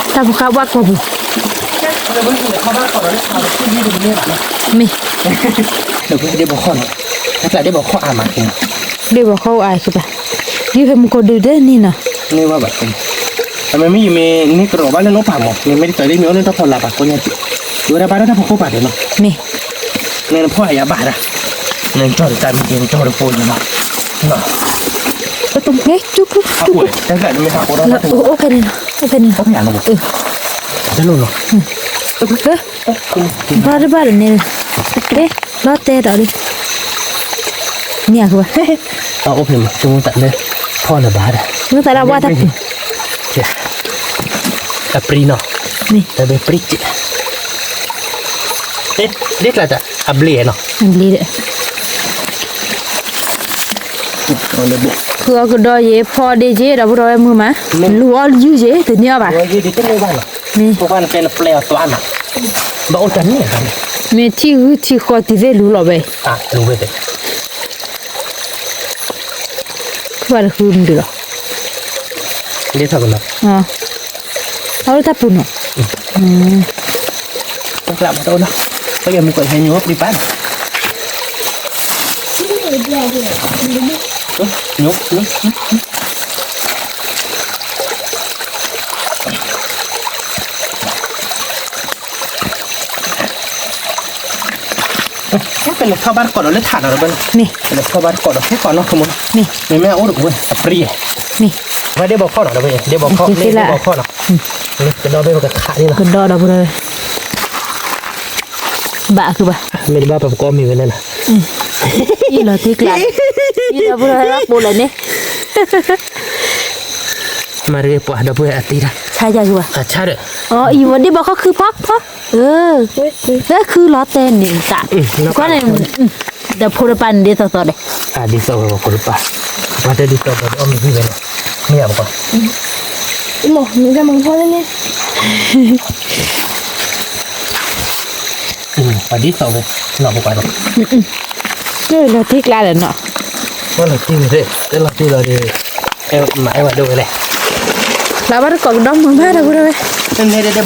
တၢ်ဖိဃါဘၣ်ကိာ်ပူၤ, မ့ၢ်, ဒ့ဘီခီၣ်နီၤ, တၢ်ကျးဒ့ဘီခီၣ်အါမး, ဒ့ဘီခီၣ်အါခုဘၣ်, ယုၢ်ဖဲမူကီၢ်ဒုးတန့ၢ်နီၤ, န့ၢ်ဘၣ်ဘၣ်, အမ့မ့ၢ်ယမ့ၢ်န့ၢ်ကရီးဘၣ်လၢနအိၣ်ပာ်မး နမ့ၢ်တသးလၢမ့ၢ်အိၣ်လၢတၢ်ဖီလာ်ပာ်ကိးညါက့ၤ, ယဝဲဒၣ်ဘၣ်ဒၣ်တၢ်ဖိခိၣ်ပာ်ဒီးနီၤ, မ့ၢ်, နနဖီၣ်ယၤဘၣ်ဒၣ်, နကၠီၣ်တၢ်မ့ၢ်က့ၤနကၠီၣ်တဖိယနီၤ, မ့ၢ်, အိၣ်ဖဲန့ၣ်နီၤ, အိၣ်ဖဲန့ၣ်, တလိၣ်နီၤ, ဘၣ်တဘၣ်ဒီးန့ၣ်, လီၤတဲာ်ဒီးလံ, မ့ၢ်အဃိဘၣ်, အိၣ်ဖဲမး တမူသးလၢ, ဖီၣ်လၢၤဘၣ်ဒီး, မူသးလၢဝါတၢ်ပူၤ, အပြံနီၤ, တၢ်ဘဲပြံကဲး, ဒ်ကျါတၢ်အဘျ့နီၤ, အဘျ့ဒီး ဖုအီကဒီးယ့ၤဖီဒ့က့ၤ ဒီပုၢ်ဒီဝဲၢ်မုာ်မး, လူၤအီၣ်ယုၢ်က့ၤ တန့ၢ်အီၣ်ဘၣ်, မ့ၢ်, မ့ၢ်ထံဂုၢ်ထံဃီတံၤသ့ၣ်လူၤလီၤဝဲ, လူၤဝဲ, ဖုဘၣ်တဃုမုာ်လီၤ, ဒ်ထီၣ်ကလီၤ, အဝဲတၢ်ပူၤနီၤ, တၢ်ကျးမးတအိၣ်နီၤ, ပယီၤမုၢ်ကီၢ်ဟဲညိပျံၤပာ်နီၤ, ညိ ပလဲၤထီၣ်ဘၣ်တကိးဒီးလၢထးနီၤ, မ့ၢ်, ပလဲၤထီၣ်ဘၣ်တကိးဒီးခဲကိးနီၢ်ခိမ့ၢ်, မ့ၢ်, မ့မ့ၢ်အအိၣ်တကဝဲအပြံ, မ့ၢ်, ဝဲဒ့ဘီခီၣ်နီၤ, ဒ့ဘီခီၣ်, ဒ့ဘီခီၣ်နီၤ, ကဒီးဘ့ၣ်ပကခးန့ၣ်လီၤ, ကဒီးဒီပုၢ်ဒီဝဲၢ်, ဘၣ်အဃုဘၣ်, မ့ၢ်တဘၣ်ပပကီၢ်မ့ၢ်ဝဲန့ၣ်နီၤ, အံၤလီၤတံၢ်ကျါ, အံၤဒီပုၢ်ဒီဝဲၢ်ဘၣ်ပိာ်လၢာ်န့ၣ် မၤတဂ့ၤပှၤဒီပုၢ်ဝဲၢ်အသံတၢ်, ဆါယၤယၤဘၣ်, ဆါဒီး, အံၤဝဲဒ့ဘီခီၣ်ခုဖီ, ဖီ, လၢခုလီၤတဲာ်န့ၣ်တၢ်, ကွၢ်န့ၣ်, ဒီးဖိတပၤန့ၣ်ဒ်သိးသိးဒီး, ဒ်သိးဝဲဖိတပၤ, ပှၤတဲဒ်သိးသိးဒီးအီၣ်မ့ၢ်ဝံၤဝဲန့ၣ်, မ့ၢ်ယၤပကီၢ်, မ့ၢ်, ပှၤဒ်သိးဝဲ, နီၢ်ပပၤဒီး လီၤတံၢ်ကျါဒီးနီၤ, လီၤတံၢ်ဝဲ, လီၤတံၢ်လီၤဒီး, မၤအဲၣ်ဝဲဒိၣ်ဝဲလဲၣ်, လၢဘၣ်တကိးကဒီမုာ်မးဒီပုၢ်ဒီဝဲၢ်, မ့ၢ်, ဒ့ဘီ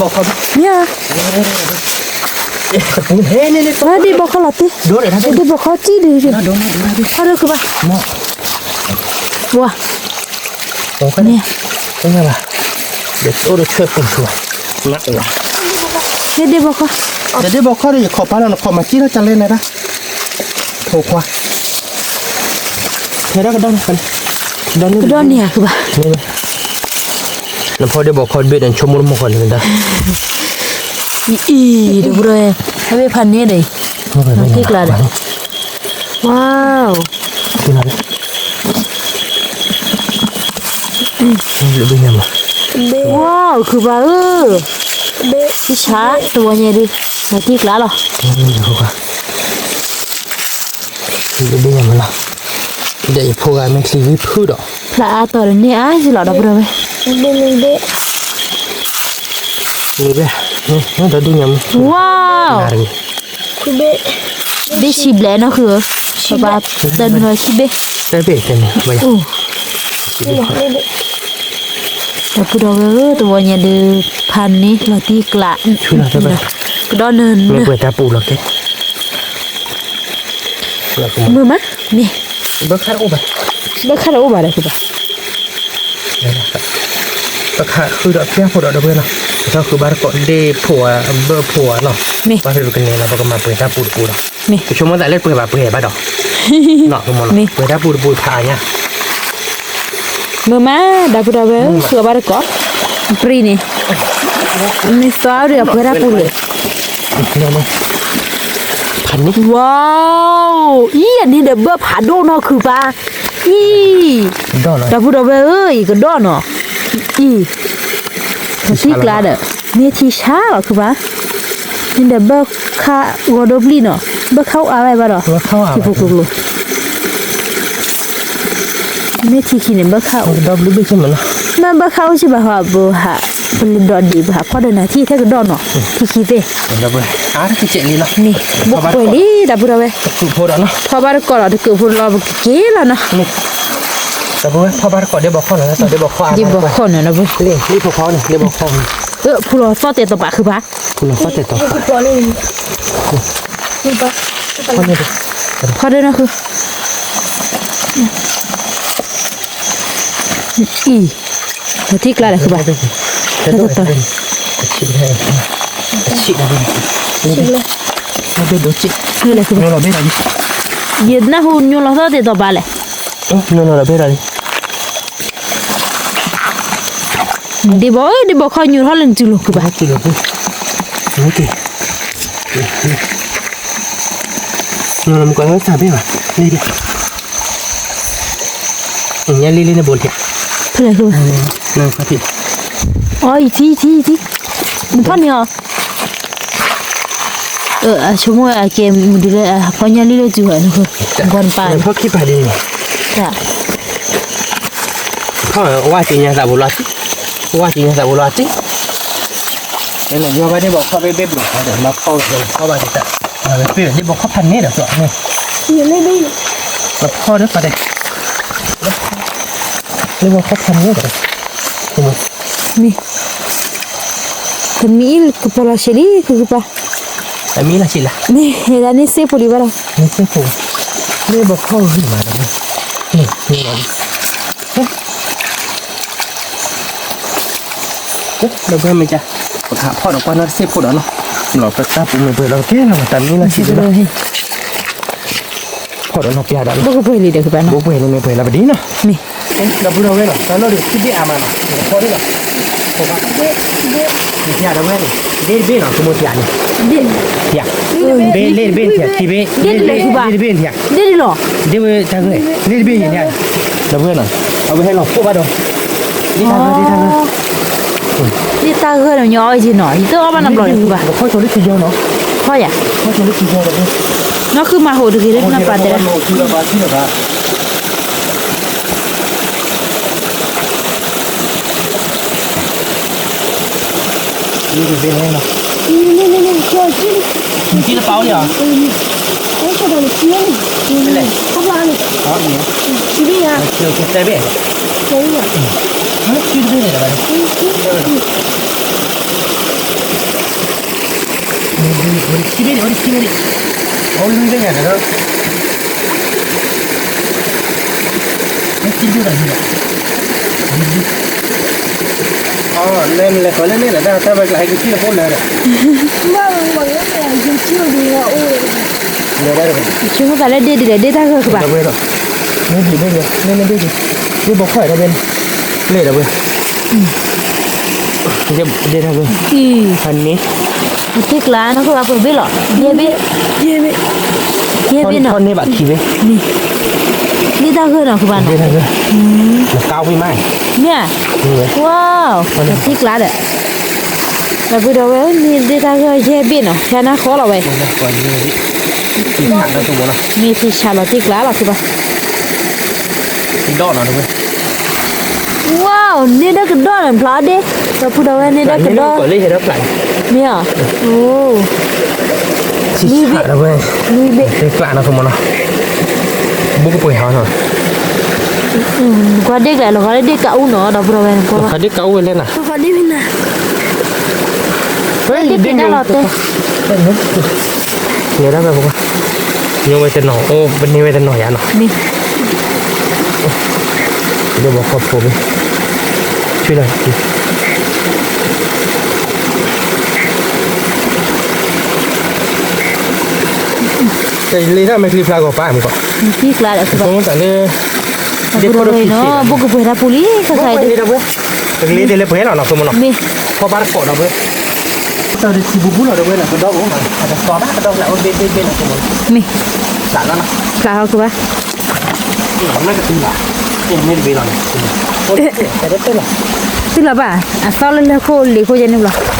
ခီၣ်လီၤတံၢ်, ဒ့ဘီခီၣ်ကံၣ်ဒံး, အဒိၣ်ခုဘၣ်, ဝါ, မ့ၢ်, ဒ့ဘီခီၣ်, ဒ့ဘီခီၣ်ဒီးယခီၣ်ပာ်လီၤနခီၣ်မၤကံၣ်ထီၣ်ကလဲၣ်န့ၣ်ဒၣ်, ဖိခွါ, ကဒီန့ၢ်ဧါ ခုဘၣ်. နဖီဒ့ဘီၣ်ခီတဘ့ၣ်ဒီး နဆိကမိၣ်တမီၢ်ဃီန့ၣ်ဒၣ်. အံၤ ဒီပုၢ်ဒီဝဲၢ်, ဟဲဘ့ၣ်ဖးန့ၣ်ဒီး, ထံကျါဒီး, ဝါ, ဝါ ခုဘၣ်ဧၢ, ဆါ တဝီညါဒုး, ထံကျါလီၤ. ဒီးယဖိဂၤမ့ၢ်ချံဂံၢ်ဖုဒီး, ဖျါအါတီၤဒီးန့ၢ်အါယံၤလီၤ ဒီပုၢ်ဒီဝဲၢ်. ဝါ, ဘ့ၣ်ဆံဘျဲၣ်နီၢ်ခုဧၢ, ပပၢ်တနုာ်လီၤဆံဘ့ၣ်, တဘ့ၣ်တနုာ်, ဒီပုၢ်ဒီဝဲၢ်ဧၢ, တဝီညါဒုး, ဖးန့ၣ်လီၤတံၢ်ကျါ, ကဒီနၢၤနၢၤ, မုာ်မး, မ့ၢ်, ဘၣ်ခါတအိၣ်ဘၣ်, ဘၣ်ခါတအိၣ်ဘၣ်ဒီး ပခးဃုာ်ဒီးပျၢ်ဖိဒီး ဒီပုၢ်ဝဲၢ်နီၤ, ပထီၣ်ဃုာ်ဘၣ်တကိးဒ့ၣ်ဖိဧါ အဘၢၣ်ဖိဧါနီၤ, ဘၣ်ဖဲပကန့ၢ်လီၤ ပကမၤပှဲၤတၢ်ပူၤတပူၤဒီး, ပဆိကမိၣ်သးလၢပှဲၤဘၣ်ပှဲၤဘၣ်ဒီး, ပှဲၤတၢ်ပူၤတပူၤဖးအါညါ, မုာ်မး ဒီပုၢ်ဒီဝဲၢ်ဧၢ, ဃုာ်အီၤဘၣ်တကိး, ပြံန့ၣ်, မ့ၢ်သီဒီးပှဲၤတၢ်ပူၤလၢ ဝါ, အံၤ အန့ၣ်ဒီးဘၢၣ်ဖးဒိၣ်နီၢ်ခုပၢ်, အံၤ, ဒီပုၢ်ဒီဝဲၢ်ဧၢ, အံၤကဒီနီၤ, အံၤ, ထံကျါဒီး, မ့ၢ်ထံဆါလီၤခုပၢ်, န့ၣ်ဒီးဘၢၣ်ခးဂီၤဒိပျံၢ်နီၤ, ဘၢၣ်ခးအိၣ်အါဝဲဘၣ်ဒီး, ထံဖိကျိၤကျိၤ မ့ၢ်ထံခံန့ၣ် ဘၢၣ်ခးအိၣ်, မ့ၢ်ဘၢၣ်ခးအိၣ်စံးဘၣ်ဟီ ပဟး, ပလဲၤဒိးဒံး ပဟးဖီၣ်ဒီးနၤထံထဲကဒီနီၤ, ထံခံသ့ၣ်, န့ၣ်, ဘိးကွဲးလံ ဒီပုၢ်ဒီဝဲၢ်, ထီၣ်ဘၣ်တကိးဒီး တကုးဖိလီၤ ပကက့ၤလီၤနီၤ, ဒီပုၢ်ဝဲၢ် ထီၣ်ဘၣ်တကိးဒ့ဘီခီၣ်နီၤ, ဒ့ဘီခီၣ်နီၤ, ဒ့ဘီခီၣ်, ဖူလီၤသီၣ်တဲာ်တီၤပာ်ခုပၢ်, ဖူလီၤသီၣ်တဲာ်တီၤပာ် ဖီၣ်ဒၢနီၢ်ခု, အံၤ, ထံကျါလဲၣ်ခုဘၣ်, တတီၤ, ယနၢ်ဟူညိလီၤသီၣ်တဲာ်တီၤပာ်လဲၣ်, ဒ့ဘီ, ဒ့ဘီခီၣ်ညိထီၣ်လၢနစုလိၤခုဘၣ်, ညိလီၤမုၢ်ကီၢ်လၢသးဘ့ၣ်ဘၣ်, ညါလံလံန့ၣ်ဘိးလံ, ဖဲလဲၣ်ခုဘၣ်, အီ ယထံ ယထံ ယထံ, နဖီၣ်န့ၢ်အီၤ, အဆိကမိၣ်အကဲမုၢ်ဒုးလၢ အဖီၣ်ညါလံလၢစုဝဲ, နဖီၣ်ခံပၤန့ၣ်, ဖီၣ်ဝဲက့ၤညါသးဘိးလီၤတံၢ်, ဝဲက့ၤညါသးဘိးလီၤတံၢ်, ဖီၣ်ဘ့ၣ်ဘ့ၣ်ဘိးခီၣ်ဖးန့ၣ်ဒီး, ဖီၣ်ဒီးဖးန့ၣ်ဒီး, မ့ၢ်, တမံၤအံၤကပီၤလီၤဆံးလံ ခုကပၤ, တမံၤလီၤဆံးလၢ, မ့ၢ်ဒၣ်န့ၣ်စ့ဖိလံဘၣ်ဒီး, န့ၣ်စ့ဖိ, လၢဘီခီၣ်ဂံၢ်မးဒီး, န့ၣ်, ဒီပုၢ်ဝဲၢ်မ့ၢ်က, ပကဖီၣ်ဒီးကွၢ်နီၢ်တစ့ဖိဒီးနီၤ, လီၤပတၢ်ပူၤမ့ၢ်ပှဲၤလီၤပကဲလီၤ, တမံၤလီၤဆံးလံလီၤ, ဖီၣ်ဒီးနီၢ်ပျၢ်ဒီး, ဘိးပှဲၤလံဒီးခုဘၣ်နီၤ, ဘိးပှဲၤလံမ့ၢ်ပှဲၤလီၤပဒ်နီၤ, မ့ၢ် ဒီပုၢ်ဒီဝဲၢ်နီၤ, တၢ်လီၢ်ဒုးထံဘ့ၣ်အါမးနီၤ, ဖီၣ်ဒၣ်လီၤ, ဖီၣ်ဘၣ်, ယထံဒီပုၢ်ဝဲၢ်န့ၣ်, ဒ့တဘ့ၣ်နီၤ, ကမိၢ်ထံန့ၣ်, ဒ့, ဘ့ၣ်လ့တဘ့ၣ်ထံ, ထံဘ့ၣ်, ဒ့တဘ့ၣ်ထံ, ဒ့တလီၤ, ဒ့ဝဲတၢ်ဂဲၤ, လ့တဘ့ၣ်ယန့ၣ်, ဒီပုၢ်ဝဲၢ်နီၤ, အဝဲဟဲလီၤဖှိၣ်ဘၣ်ဒီး, ဒ့တၢ်ဂဲၤ, ဒ့တၢ်ဂဲၤ, ဒ့တၢ်ဂဲၤဒီးညီအီၣ်ယ့ၢ်နီၤ, ယတအီၣ်ဘၣ်နဘျီဒီးဘၣ်, ခီၣ်ဆိလၢထံယီၤနီၤ, ခီၣ်ယၤ, ခီၣ်ဆိလၢထံယီၤဒီး, နီၢ်ခုမၤဟိးတဂ့ၤလၢနပာ်တဲဒၣ် ဆိကမိၣ်သးလၢဒ့ဒ်လဲၣ် ဒ့တၢ်ဂဲၤကဘၣ်, မ့ၢ်ဒ့ၣ်ဒ့ၣ်, မ့ၢ်မ့ၢ်ဒ့ၣ်ဒ့ၣ်, ဒ့ၣ်ဘီခီၣ်အံၤတဘ့ၣ်န့ၣ်, လ့ၣ်ဒီပုၢ်ဝဲၢ်, ဒ့ၣ်တၢ်ဂၢၢ်, အန့ၣ်, အတ့ၢ်ကျါနီၢ်ခိၣ်ဘၣ်ပှဲၤဘ့ၣ်လီၤ, ယဲၢ်ဘ့ၣ်, ယဲၢ်ဘ့ၣ်နီၤ, ထီၣ်န့ၢ်ဘၣ်ခံဘ့ၣ်, ဒ့ၣ်တၢ်ဂၢၢ်နီၤ ကဘၣ်နီၤ, ဒ့ၣ်တၢ်ဂၢၢ်, နကါဝံၣ်မး, မ့ၢ်ဧါ, ဝါ, အတ့ၢ်ကျါဒီး ဒီပုၢ်ဒီဝဲၢ် မ့ၢ်ဒ့ၣ်တၢ်ဂၢၢ်ယဲၢ်ဘ့ၣ်နီၤ ဖဲနၢ်ဃီလီၤဝဲ, မ့ၢ်ထံဆးလီၤတ့ၢ်ကျါလီၤ သုဘၣ်, ကဒီးနီၤ ဝါ, န့ၢ်ဒီးကဒီးန့ၣ်ဖျါဒ့ၣ်, ဒီပုၢ်ဒီဝဲၢ်န့ၢ်ဒီးကဒီး, မ့ၢ်ဧါ, အိ, ထံဆးလီၤဝဲ, တ့ၢ်ကျါနီၤ သုမနီၤ, ဘူးကပှဲၤဟီနီၤ, ကွၢ်ဒ့ၣ်ကျါလီၤ ကွၢ်ဒ့ၣ်ကးအူနီၤ ဒီပုၢ်ဒီဝဲၢ်န့ၣ် ကွၢ်ဒ့ၣ်ကးအူဝဲလဲၣ်နီၤ ကွၢ်ဒ့ၣ်ဖဲနၤ, ဒ့ၣ်ဖဲနၤလီၤတဲ, ညိဒၣ်ဝဲပကွၢ်, ညိဝဲတနီၤ အိၣ်ပန့ၢ်ဝဲတနီၤယါနီၤ, ဒိၣ်ဘီခီၣ်ဖိဘ့ၣ်, ဆူလီၤ, တၢ်လ့တၢ်မ့ၢ်ချံဖျါဂီၤပၢ်မ့ၢ်ကီး, ချံဖျါဒီး ဖိမတၤလၢ ဒ့ဖိဒိၣ်ခံဆံး, ဘူးကပှဲၤတၢ်ပူၤလံ ခဲခါအံၤဒ့, ပကလ့တ့ၢ်လၢပှဲၤလီၤနီၤ သုမနီၤ, မ့ၢ်, ဖီၣ်ဘၣ်တကိးဒီပုၢ်ဝဲၢ်, တၢ်တထံဘူးဘူးလီၤဒီပုၢ်ဝဲၢ်နီၤ ကဒီးအိၣ်မး, အတသီဒၣ်ကဒီးဖျါအိၣ်ဘ့ၣ်ဘ့ၣ်ဘ့ၣ်နီၤ သုမနီၤ, မ့ၢ်, ဖျါလီၤနီၤ, ဖျါဟီၣ်ကဘၣ်, မ့ၢ်ကတုၤလီၤ, မ့ၢ်တဘ့ၣ်လီၤန့ၣ်, တုၤလီၤဘၣ်, အသီလၢလၢခိၣ်လံၤခိၣ်ယဲန့ၣ်ဘျီ တ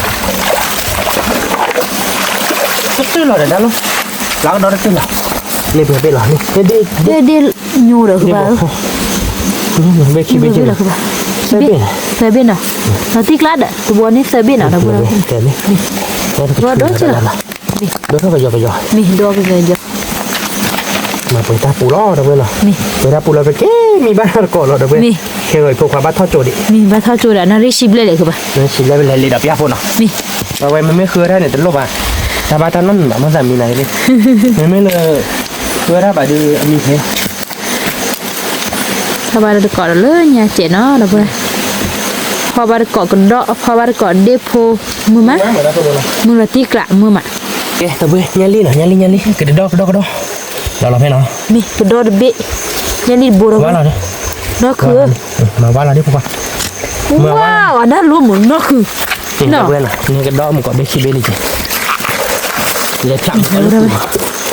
တုၤလီၤဒီးဒၣ်လီၤ, လီၤကဒီးတတုၤလီၤ, န့ၣ်ပှဲၤဘ့ၣ်လီၤန့ၣ်, ဒ့ၣ်ဒ့ၣ်ညိဒီးဃုဘၣ်, ဘ့ၣ်ခံဘ့ၣ်လီၤ, သၢဘ့ၣ်နီၤ, ဒီးတံၢ်ကျါဒီး တဘီန့ၣ်သၢဘ့ၣ်နီၤ ဒီပုၢ်ဝဲၢ်, ဒိၣ်ထီၣ်ကယီကယီ, မ့ၢ်ဒိၣ်ကယီကယီ မၤပှဲၤတၢ်ပူၤလီၤ ဒီပုၢ်ဝဲၢ်နီၤ, ပှဲၤတၢ်ပူၤလီၤ ပက့ၤမံဘၣ်တၢ်တကိးလီၤ ဒီပုၢ်ဝဲၢ်, ခဲဂီၤအံၤဖိခွါဘၣ်ထီၣ်ကၠိဒံး, မ့ၢ်ဘၣ်ထီၣ်ကၠိဒီး နီၢ်ရံၣ်ဆံဘျဲၣ်လဲၣ်ဃုဘၣ်, နီၢ်ရံၣ်ဆံဘျဲၣ်လဲၣ်လံဒီးပျၢ်ဖိနီၤ, အဝဲမ့မ့ၢ်ဃုဝဲဒၣ်န့ၣ် တလိၣ်ဘၣ်, တၢ်ဘၣ်တၢ်နီတမံၤဘၣ် မ့ၢ်သးမံနၤန့ၣ်, မ့မ့ၢ်လၢ ဃုဝဲဒၣ်ဘၣ်ဒီးအမံၤဖဲ ထီၣ်ဘၣ်တကိးဒီးလၢညါစဲးနီၤ ဒီပုၢ်ဝဲၢ်, ဖီၣ်ဘၣ်တကိးကဒီး ဖီၣ်ဘၣ်တကိးဒ့ၣ်ဖိ, မုာ်မး, မုာ်လီၤတံၢ်ကျးမုာ်မး, ကဲ ဒီပုၢ်ဝဲၢ် ညါလံနီၤ ညါလံညါလံ ကဒီးကဒီးကဒီး, လီၤလီၤဖဲနီၤ, မ့ၢ်ကဒီးတဘ့ၣ်, ညါလံတဘိဒီး, နီၢ်ခု, မၤဝါလီၤဒ့ၣ်ဖိခွါ, ဝါ အနၢ်လိမုာ်နီၢ်ခု, ဒီပုၢ်ဝဲၢ်နီၤ န့ၣ်ကဒီးမုာ်ကိးဘ့ၣ်ခံဘ့ၣ်လံက့ၤ, လဲၤဖျးမုာ်ကိးလၢ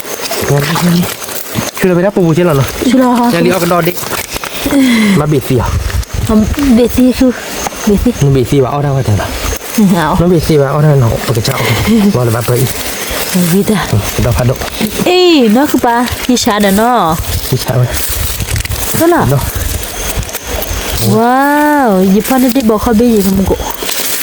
ဆူလီၤဝဲဒၣ်ပူၤပူၤက့လီၤနီၤ, ညါလံအီၣ်ကဒီးဒ့ၣ်, မ့ၢ်ဘ့ၣ်သံအီၤ, ဘ့ၣ်သံ, မ့ၢ်ဘ့ၣ်သံဘၣ်အီၣ်တၢ်ဝဲတၢ်လီၤ, မ့ၢ်ဘ့ၣ်သံဘၣ်အီၣ်တၢ်နီၤ ပကစၢ်အီၣ်, ဘၣ်လၢဘၣ်ပၢအံၤ, ကဒီးဖးဒိၣ်, အ့ နီၢ်ခုပၢ် ယဆါဒီးနီၤ, ယဆါဝဲ, လီၤ ဝါ, ယပၢ်န့ၣ်ဒ့ၣ်ဘီခီၣ်ဘ့ၣ်ယဲၢ်မူကိး,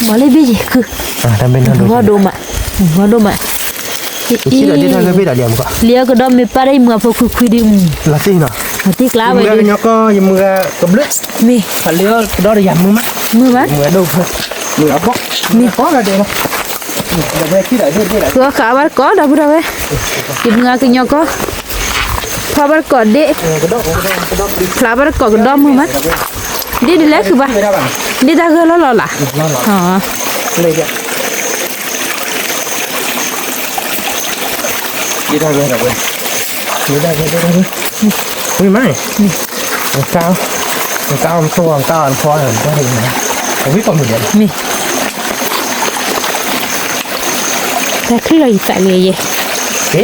မၤလၢဘ့ၣ်ယဲၢ်ခု, ဂီၢ်ဒိၣ်မး, ဂီၢ်ဒိၣ်မး, လံအကဒီးမ့ၢ်ပၢ်ဒၣ်ယမုာ်အဖိခွံခွံဒုး, လီၤတံၢ်နီၤ, လီၤတံၢ်ကျါဝဲဒုး, ယမုာ်ကဘျုး, မ့ၢ်, လီၤတံၢ်ကဒီးဒီးယၤမုာ်မး, မုာ်မး, မုာ်အဘီ, မ့ၢ်, ဃုအီၣ်ဃာ်ဘၣ်တကိးဒီပုၢ်ဒီဝဲၢ်, ယမုာ်အကညီကီၢ်, ဖီၣ်ဘၣ်တကိးဒ့ၣ်, ဖျးဘၣ်တကိးကဒီးမုာ်မး, ဒ့ၣ်ဒ်လဲၣ်ဃုဘၣ်, ဒ့ၣ်တၢ်ဂၢၢ်လီၤလီၤလး, ဒ့ၣ်တၢ်ဂၢၢ်, ဒ့ၣ်တၢ်ဂၢၢ်, ဝံၤမး, ကါ, ကါအီၣ်မသိၣ် ကါအီၣ်ဖီ, ဝံၤကိးမုာ်ဒဲး, မ့ၢ်, တၢ်ချံလီၤယသးလံယဲ, က့ၤယၤ, န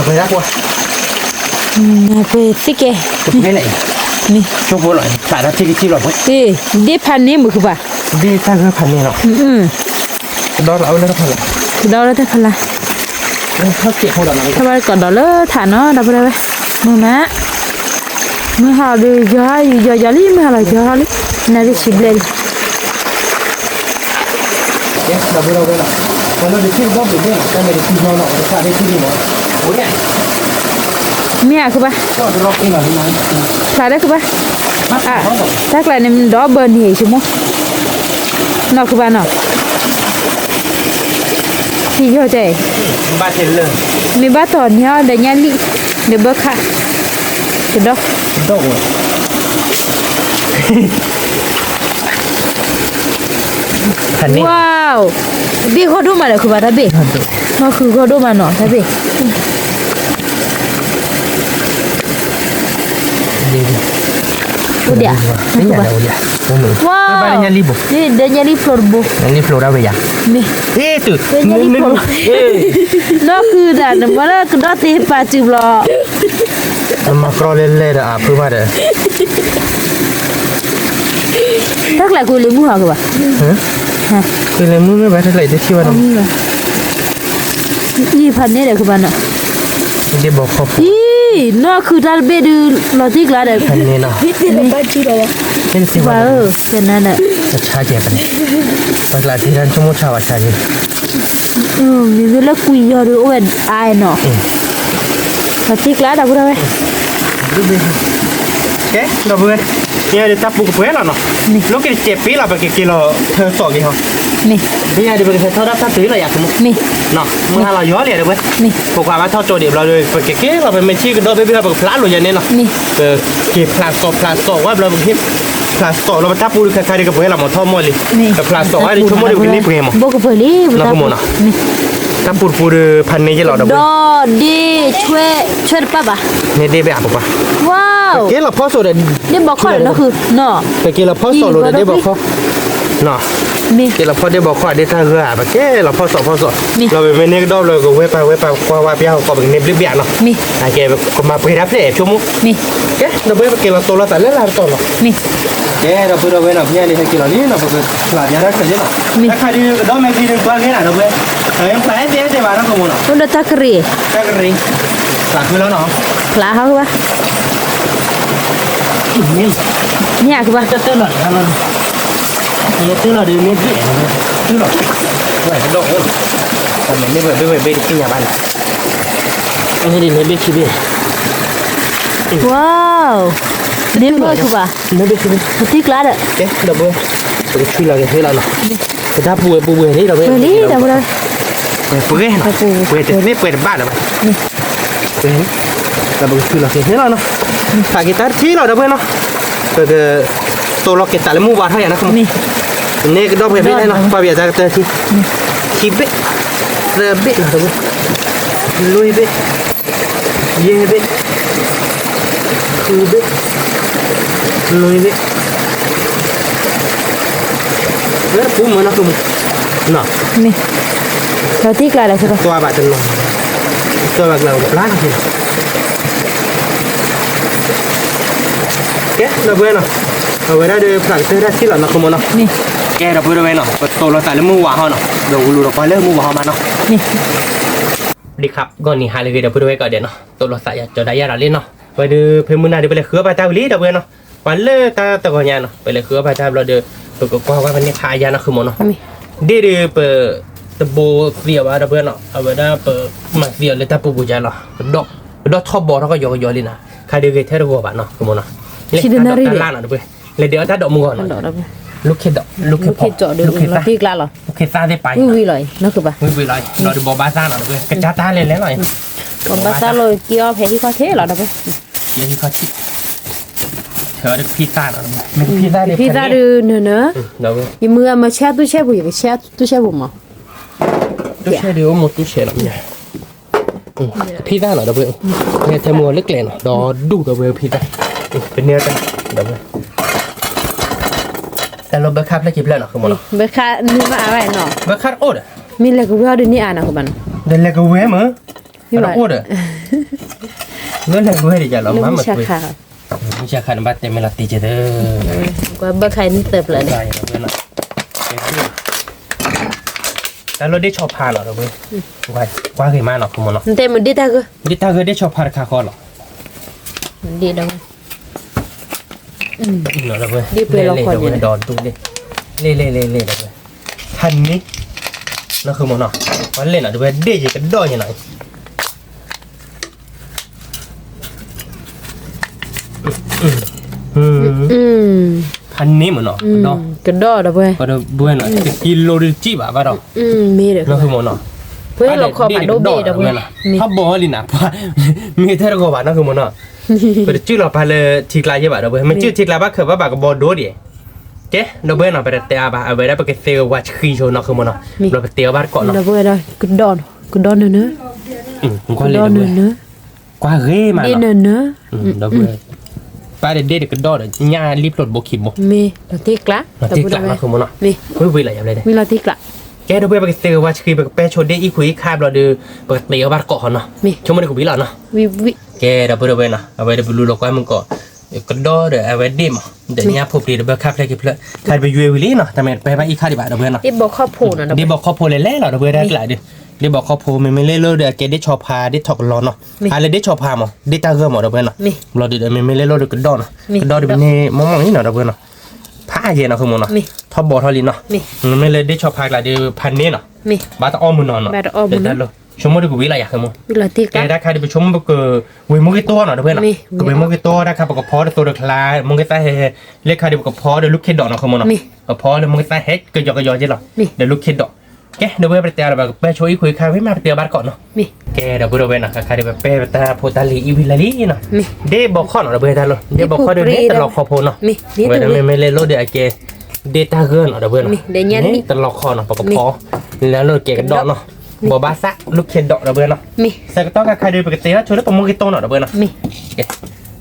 ပှဲၤတၢ်ပှဲၤ, နပှဲၤသ့ကဲ, မ့ၢ်, ကၠိဖိလီၤ, ဖျးတၢ်ထံကထံလီၤပှဲၤ, ဒ့ၣ်ဖးန့ၣ်မုာ်ဃုဘၣ်, ဒ့ၣ်တၢ်ဂၢၢ်ဖးန့ၣ်လီၤ, ကဒီးလီၤအိၣ်လၢတၢ်ဖးလၢ်, ကဒီးလၢတၢ်ဖးလၢ်, ထီၣ်ဘၣ်တကိးဒီးလၢထးနီၤ ဒီပုၢ်ဒီဝဲၢ်, မုာ်မး, မုာ်ဟးဒီးယီၤ, ယီၤယီၤလံ မုာ်ဟးလီၤယီၤလံ, နၢ်ရံၣ်ဆံဘျဲၣ်လံ, မ့ၢ်ဧါဃုဘၣ်, ဖျါဒဲဃုဘၣ်, တၢ်ကျါန့ၣ် ဒီဘၢန့ၣ်ဆိကမိၣ်, နီၢ်ဃုဘၣ်နီၤ, ထံယိာ်တဲ, မ့ၢ်ဘၣ်တီၤန့ၢ်အီၤဒီးညါလံ, ဒီးဘၢခး, ကဒီး, ဝါ, တဘ့ၣ်ဂီၢ်ဒိၣ်မးဒီးဃုဘၣ်တၢ်ဘ့ၣ်, နီၢ်ဃုဂီၢ်ဒိၣ်မးနီၤ တၢ်ဘ့ၣ် တၢ် အိၣ်ဒံး, အိၣ်ဒံး, ဝါ, ဒီးညါလံဖျိတဘိ, ညါလံဖျိဒၣ်ဝဲယၤ, မ့ၢ်, နီၢ်ဃုတၢ်နမ့ၢ်လၢကဒီသ့ပာ်စုဘျီ, မၤကြီလဲၤလဲၤဒီးအဖုဘၣ်ဒီး တၢ်ကျဲၤကွံာ်လံမုၢ်ဟီကဘၣ်, ကွံာ်လံမုၢ်မ့ၢ်ဘၣ်တၢ်ကျဲၤတထံၣ်ဘၣ်နီၤ, အံၤဖးန့ၣ်ဒီးကဘၣ်နီၤ, ဒ့ဘီခီ, အံၤ, နီၢ်ခုတၢ်တဘ့ၣ်ဒုး လီၤတံၢ်ကျါဒီး, ဖဲန့ၣ်နီၤ, ဘၣ်ဧၢ, ဖဲနၤဒီး, ဆါကဲၤဖဲန့ၣ်, ပှၤကျါတံၢ်တၢ်ဆိကမိၣ်ဆါဘၣ်ဆါကဲၤ မ့ၢ်လၢကွံာ်ယီၤဒီးအိၣ်ဝဲအါနီၤ, လီၤတံၢ်ကျါဒီပုၢ်ဒီဝဲၢ်, ကဲ ဒီပုၢ်ဝဲၢ်, ယဲဒၣ်တၢ်ပူၤကပှဲၤလီၤနီၤ, လိၣ်က့ၤတစဲးပ့လီၤပကက့ၤလီၤထၢစီးက့ၤဟီ, မ့ၢ်, ဘၣ်ယၤဒီးပကဟဲထီၣ်ဒၣ်တၢ်တုၤလီၤယၤကမိၢ်, မ့ၢ်, မုၢ်ဟါလီၤယီၤလံဒီပုၢ်ဝဲၢ်, မ့ၢ်, ပကွၢ်ဘၣ်ထီၣ်ကၠိဒံးဘျီဒီး ပကက့ၤလီၤ ပမ့ၢ်ထံၣ်ကဒီးဘ့ၣ်ဘ့ၣ်ဟီ ပကဖျါလိာ်ယၤန့ၣ်နီၤ, မ့ၢ်, ပက့ၤဖျါစီးဖျါစီးဝဲဘျီ ပကဟ့ၣ်ဖျါစီးလီၤ ပတၢ်ပူၤဒုးခါခါဒုးကပှဲၤလီၤမး ထီၣ်မီၢ်လံ, ကဖျါစီးဝဲဒုးဆိကမိၣ်ဒုးပကန့ၢ်ပှဲၤမး, ဘိကပှဲၤလံ, နီၤကမိၢ်နီၤ, တၢ်ပူၤတပူၤဒုးဖးန့ၢ်ယဲလီၤဒီပုၢ်ဝဲၢ်, ဒီးဒ့ဆွဲ, ဆွဲတပာ်ဘၣ်, န့ၢ်ဒ့ဘ့ၣ်အပပှၤ, ဝါ, က့ၤလီၤဖီစိးဒီး, ဒ့ဘီခီဒီးနီၤ, ပက့ၤလီၤဖီစိးဒီးဒ့ဘီခီနီၤ, က့ၤလီၤဖီဒ့ဘီခီဒ့တၢ်ဂၢၢ်ဧါ ပက့ၤလီၤဖီစိးဖီစိး, လီၤပမ့ၢ်န့ၢ်ကဒီးဘျီကဝဲပာ်ဝဲပာ်ကွၢ်ဝဲပျါဟီၣ်ကီး ပကန့ၢ်ဘျ့ဘျ့နီၤ, ကဲ, ကမၤပှဲၤဒၣ်ဖျဲၣ်ဆိကမိၣ်, ကဲ, ဒီပုၢ်ဝဲၢ် ပက့ၤလီၤတိၢ်လီၤသးလၢလၢတတီၤနီၤ, ကဲ ဒီပုၢ်ဒီဝဲၢ်နီၤ ဖဲန့ၣ်ဟဲက့ၤလီၤလံနီၤ ပကဖျါဘၣ်တၢ်ခဲလံနီၤ, တၢ်ခါဒုးကဒီးမဲာ်ချံဒုးကွၢ်ဂ့ၤနီၤ ဒီပုၢ်ဝဲၢ်, ဖျါသ့သ့ဘၣ်နီၤ ကမိၢ်နီၤ, အိၣ်ဒီးတၢ်ကရံၣ်, တၢ်ကရံၣ်, ဖျါဃုလီၤနီၤ, ဖျါဟီဘၣ်, မ့ၢ်, မ့ၢ်အကဘၣ်, တၢ်တၢၢ်လီၤ, တၢၢ်လီၤဒုးမ့ၢ်ဘ့ၣ်, တၢၢ်လီၤ, ဝဲကဒီးအိၣ်, တမ့ၢ်န့ၢ်ဝဲဘ့ၣ်ဝဲဘ့ၣ်တသ့ၣ်ညါဘၣ်န့ၣ်, မ့ၢ်ဒ်န့ၣ်ဘ့ၣ်ခံဘ့ၣ်, ဝါ, န့ၢ်ဘ့ၣ်ခံဘၣ်, န့ၢ်ဘ့ၣ်ခံဘ့ၣ်, ပသံကျါဒီး, ကဲ ဒီပုၢ်ဝဲၢ်, ပကဆွံလီၤက့ၤဖဲလီၤနီၤ, ပတၢ်ပူၤဝဲပူၤဝဲန့ၣ်ဒီပုၢ်ဝဲၢ်, ပှဲၤနီၤ, ပှဲၤတသ့ၣ်ပှဲၤတဘၣ်လၢၤဘၣ်, ပှဲၤ, ဒီးပကဆွံလီၤက့ၤဖဲလီၤနီၤ, ဖးက့ၤတၢ်တထံၣ်လီၤ ဒီပုၢ်ဝဲၢ်နီၤ, ပက တိၢ်လီၤက့ၤသးလၢမုၢ်ဝါထီၣ်ယၤနီၤ, န့ၢ်ကဒီးပှဲၤဘ့ၣ်နီၤ ပှၤဘၣ်ယၤတၢ်ကတၢၢ်ထံ, ခံဘ့ၣ်, သၢဘ့ၣ်နီၤ ဒီပုၢ်ဝဲၢ်, လွံၢ်ဘ့ၣ်, ယဲၢ်ဘ့ၣ်, ဃုဘ့ၣ်, နွံဘ့ၣ်, လၢပူၤမ့ၢ်နီၤ ကမိၢ်, လီၤတံၢ်ကျါဒီး သွါဘၣ်တနီၤ, သွါဘၣ်ကျါကပျါလီၤ, ကဲ ဒီပုၢ်ဝဲၢ်နီၤ, အဝဲဒၣ်ဒီးဖျါကတၢၢ်တၢ်ထံၣ်လီၤနီၤ ကမိၢ်နီၤ, ကဲ ဒီပုၢ်ဝဲၢ်နီၤ ပတိၢ်လီၤသးလၢမုၢ်ဝါဟီနီၤ ဒီးဂုာ်လိာ်ဒီးကွၢ်လၢမုၢ်ဝါဟီမးနီၤ, ဒ်ခါ ဂီၤနံၤဟါလၢအဂ့ၤ ဒီပုၢ်ဝဲၢ်ကိးဂၤဒဲးနီၤ တိၢ်လီၤသးယၤကၠီၤဒၣ်ယၤဒီးလံနီၤ, ဝဲဒုးဖဲမုၢ်နၤဒီး ပလဲၤဃုအီၣ်ဘၣ်တၢ်ဝံၤလံ ဒီပုၢ်ဝဲၢ်နီၤ, ပှၤလၢတၢ်တဂီၤညါနီၤ ပလဲၤဃုအီၣ်ဘၣ်တၢ်ဘျီဒီး ပကကွၢ်ကွၢ်ပန့ၢ်ဖးအါယၤနီၤ ကမိၢ်နီၤ, ဒ့ၣ်ဒီးပ တဘိသံအီၤဘၣ် ဒီပုၢ်ဝဲၢ်နီၤ အဝဲဒၣ်ပမၤသံအီၤလၢတၢ်ပူၤပူၤယါလီၤ, ကဒီၣ်ထီၣ်ဘီထီၣ်ကယီကယီလံနီၤ, ခါဒုးဂဲၤထဲတဂီၤဘၣ်နီၤ ကမိၢ်နီၤ, လၢတၢ်လၢ်နီၤ ဒီပုၢ်ဝဲၢ်, လဲၤဒုးအီၣ်တၢ်ဒိးမုၢ်ဂီၤနီၤ, လူၢ်ခ့ဒိး လူၢ်ခ့သၣ်, လူၢ်ခ့သၣ်သ့ၣ်ပာ်, ဝံၤဝံၤလီၤ, ဝံၤဝံၤလီၤ, ဒီးဘီဘၣ်သၣ်နီၤ ဒီပုၢ်ဝဲၢ်, ကစၢ်တၢ်လဲၤလဲၤလီၤ, ဘီဘၣ်သၣ်လီၤ က့ၤအီၣ်ဖဲဟံၣ်ခီၣ်ထံးလီၤ ဒီပုၢ်ဝဲၢ်, ဖံသၣ်နီၤ, ဖံသၣ်ဒုးနၢၤနၢၤ, ယမုၢ်ဂၤမၤဆဲးတူၢ်ဆဲးပူၤ ယကဆဲးတူၢ်ဆဲးပူၤမး, တူၢ်ဆဲးဒုးအိၣ်မူတူၢ်ဆဲးလီၤမး, ဖံသၣ်နီၤ ဒီပုၢ်ဝဲၢ်, ထဲမုၢ်ဂီၤလၢကျဲနီၤ ဒီးဒူၣ် ဒီပုၢ်ဝဲၢ် ဖံသၣ်, ပန့ၢ်တၢ်, ဒီပုၢ်ဝဲၢ်, တၢ်လီၢ်ဘၢခါဖျၢၣ်ခံဖျၢၣ်နီၤ ကမိၢ်နီၤ, ဘၢခါန့ၢ်မးအါဘၣ်နီၤ, ဘၢခါတအိၣ်ဒီး, မ့ၢ်လဲၤကဝဲၤအီၤဒီးန့ၢ်အါနီၤ ကဘၣ်နီၤ, ဒီးလဲၤကဝဲၤမး, တအိၣ်ဒီး, လၢလဲၤကဝဲၤဒီးယၤလီၤ မၤမးကွံာ် မုၢ်ဆါခါန့ၣ် ဘၣ်တဲမ့ၢ်လီၤတံၢ်က့ၤသၢ, ကွၢ်ဘၢခါအံၤန့ၣ်သၢဖျၢၣ်န့ၣ်, တၢ်လီၢ်ဒ့ၣ်ဆီဖါနီၤ ဒီပုၢ်ဝဲၢ်, ကွၢ်ဂ့ၤမးနီၤ ကမိၢ်နီၤ, တဲမ့ၢ်ဒ့ၣ်တၢ်ဂၢၢ်, ဒ့ၣ်တၢ်ဂၢၢ်ဒ့ၣ်ဆီဖါတခါဃီလီၤ, ဒ့ၣ်ဒီး, ဒ့ၣ်ပှဲၤလီၤဃီန့ၣ်, ဒီးဒူၣ်ဒ့ၣ်, လ့ၣ်လ့ၣ်လ့ၣ်လ့ၣ် ဒီပုၢ်ဝဲၢ်, ဖးန့ၢ်, နီၤ ကမိၢ်နီၤ, ပှၤလဲၣ်နီၤ ဒီပုၢ်ဝဲၢ် ဒ့ၣ်ယကဒီၣ်ယနီၤ ဖးန့ၢ်မးနီၤ, ကဒီး, ကဒီးဒီပုၢ်ဝဲၢ်, ဒီပုၢ်ဝဲၢ်နီၤ တကံလိဒုးတစံၣ်ဘၣ်ဘၣ်ဒီး, မ့ၢ်ဒီး, နီၤ ကမိၢ်နီၤ, ပှဲၤလီၤခီဘၣ်ဒိဘ့ၣ်ဒီပုၢ်ဝဲၢ်, ထီဘိလံနၤ, မ့ၢ်ထဲတဂီၤဘၣ်နီၤ ကမိၢ်နီၤ, ပတစံၣ်လီၤပာ်လၢထံကျါယဲၢ်ဘၣ်ဒီပုၢ်ဝဲၢ်, မ့ၢ်စံၣ်ထံကျါဘၣ်ခၢၣ်ဘၣ်ဘၣ်ကဘီဒိဒံး, ကဲ ဒီပုၢ်ဝဲၢ်နီၤ ပတတဲအါဘၣ် အဝဲဒၣ်ပကသ့ဝဲဆှံဆိနီၤ ကမိၢ်နီၤ, ဘျီပတဲအီၤဘၣ်တကိးနီၤ, ကဒီး, ကဒီးနၢၤနၢၤ, ကဒီးနၢၤနၢၤ, ကွၢ်ဂ့ၤမးနီၤ, ဒီပုၢ်ဝဲၢ်, ပၢ်ဒီးဒ့ၣ်တကဒီၣ်ဒီး ညၣ်လံၣ်ဖျိတဘိခံဘိ, မ့ၢ်လီၤတံၢ်ကျါ, လီၤတံၢ်ကျါနီၤ ဃုမီၤနီၤ, မ့ၢ်ဝံၣ်ဝံၣ်လီၤယၤဘျဲၣ်, ဝံၣ်လီၤတံၢ်ကျါ, ကဲဒီးပဝဲပကသ့ဝဲဆှံ ပကပဲဆိဒ့ၣ်အံၣ်ခိၣ်အံၣ်ခါဘျီဒီး ပကသ့အီၤဘၣ်တကိးဃီနီၤ, ဆိကမိၣ်ဒ်ကဝံၣ်လီၤနီၤ, ကဲဒီးပဝဲဒီးဝဲနီၤ အဝဲဒီးပလူလီၤကွၢ်မုၢ်ကီး ကဒီၣ်ဒီးအဝဲဒ့ၣ်မး ဒီးညၣ်ဖိပျံၤဒီးဘၢခါဖျဲၣ်ခံဖျၢၣ် ခါဒီးပယွဲဝံၤလံနီၤ တၢ်မ့ၢ်တပၢ်ဘၣ်အံၣ်ခါဒံးဘၣ်ဒီးပဝဲနီၤ, ဒ့ၣ်ဘီခီၣ်ဖိလဲၤလဲၤလီၤဒီးပဝဲဒၣ်ကျါဒီး, ဒ့ၣ်ဘီခီၣ်ဖိ မ့မ့ၢ်လၢလိၣ်ဒီးအကဲဒ့ၣ်ဆီဖါ ဒ့ၣ်ဆီကလီနီၤ, အါလၢဒ့ၣ်ဆီဖါမး ဒ့ၣ်တၢ်ဂၢၢ်မးဒီးပဝဲနီၤ, ဘျီဒီးမ့မ့ၢ်လၢလိၣ်ဒီးကဒီၣ်နီၤ, ကဒီၣ်ဒီးမ့ၢ်မီၢ်မီၢ်လံနီၤဒီးပဝဲနီၤ, ဖးယဲနီၤ ဃုမီၤနီၤ, ထီၣ်ဘီထီၣ်လံနီၤ, မ့မ့ၢ်လၢဒ့ၣ်ဆီဖါကျါဒီးဖးန့ၣ်နီၤ, ဘၣ်တအီၣ်မုၢ်နီၤနီၤ, ဆိကမိၣ်ဒ်ကဝံၣ်လီၤယၤ ဃုမီၤ, ကဲတၢ်ခါဒီးပဆိကမိၣ်ပက ဝံၤမိၢ်ဂ့ၤတိၢ်နီၤဒီးပဝဲနီၤ, ကဝံၤမိၢ်ဂ့ၤတိၢ်တၢ်ခါ ပကဖီတသိးတချါ မိၢ်ဂ့ၤသၣ်ဟဲ လၢခါဒီးပကဖီဒီးလူၢ်ခ့ဒိးနီၤ ဃုမီၤနီၤ, ပဖီလၢမိၢ်ဂ့ၤသၣ်ဟဲကယီကယီက့လီၤ, ဒီးလူၢ်ခ့ဒိး, ကဲဒီးပဝဲပတဲအီၤဒီး ပကပဲဆိအံၣ်ခိၣ်အံၣ်ခါဝံၤမး ပတဲအီၤဘၣ်တကိးနီၤ, ကဲဒီးပဝဲဒီးဝဲနီၤ ခါခါဒီးပပဲပတၢ်ဖိတၢ်လံၤအံၣ်ဝံၤလၢလံနီၤ, ဒ့ၣ်ဘီခီၣ်နီၤဒီးပဝဲတၢ်လီၤ ဒ့ၣ်ဘီခီၣ်ဒီးန့ၣ်တလီၤခီဖိနီၤ, ဝဲဒီးမ့မ့ၢ်လၢလိၣ်ဒီးအကဲ ဒ့ၣ်တၢ်ဂၢၢ်နီၤဒီးပဝဲနီၤ, န့ၣ်တလီၤခီနီၤ ပကဖီ လၢလိၣ်ကဲကဒီးနီၤ, ဘီဘၣ်သၣ် လူၢ်ခ့ဒိးဒီးပဝဲနီၤ, ဆၢကတီၢ်ခါခါဒီး ပကတဲထီၣ်ဆိလၢပမိၢ်ဂ့ၤတိၢ်နီၤဒီးပဝဲနီၤ,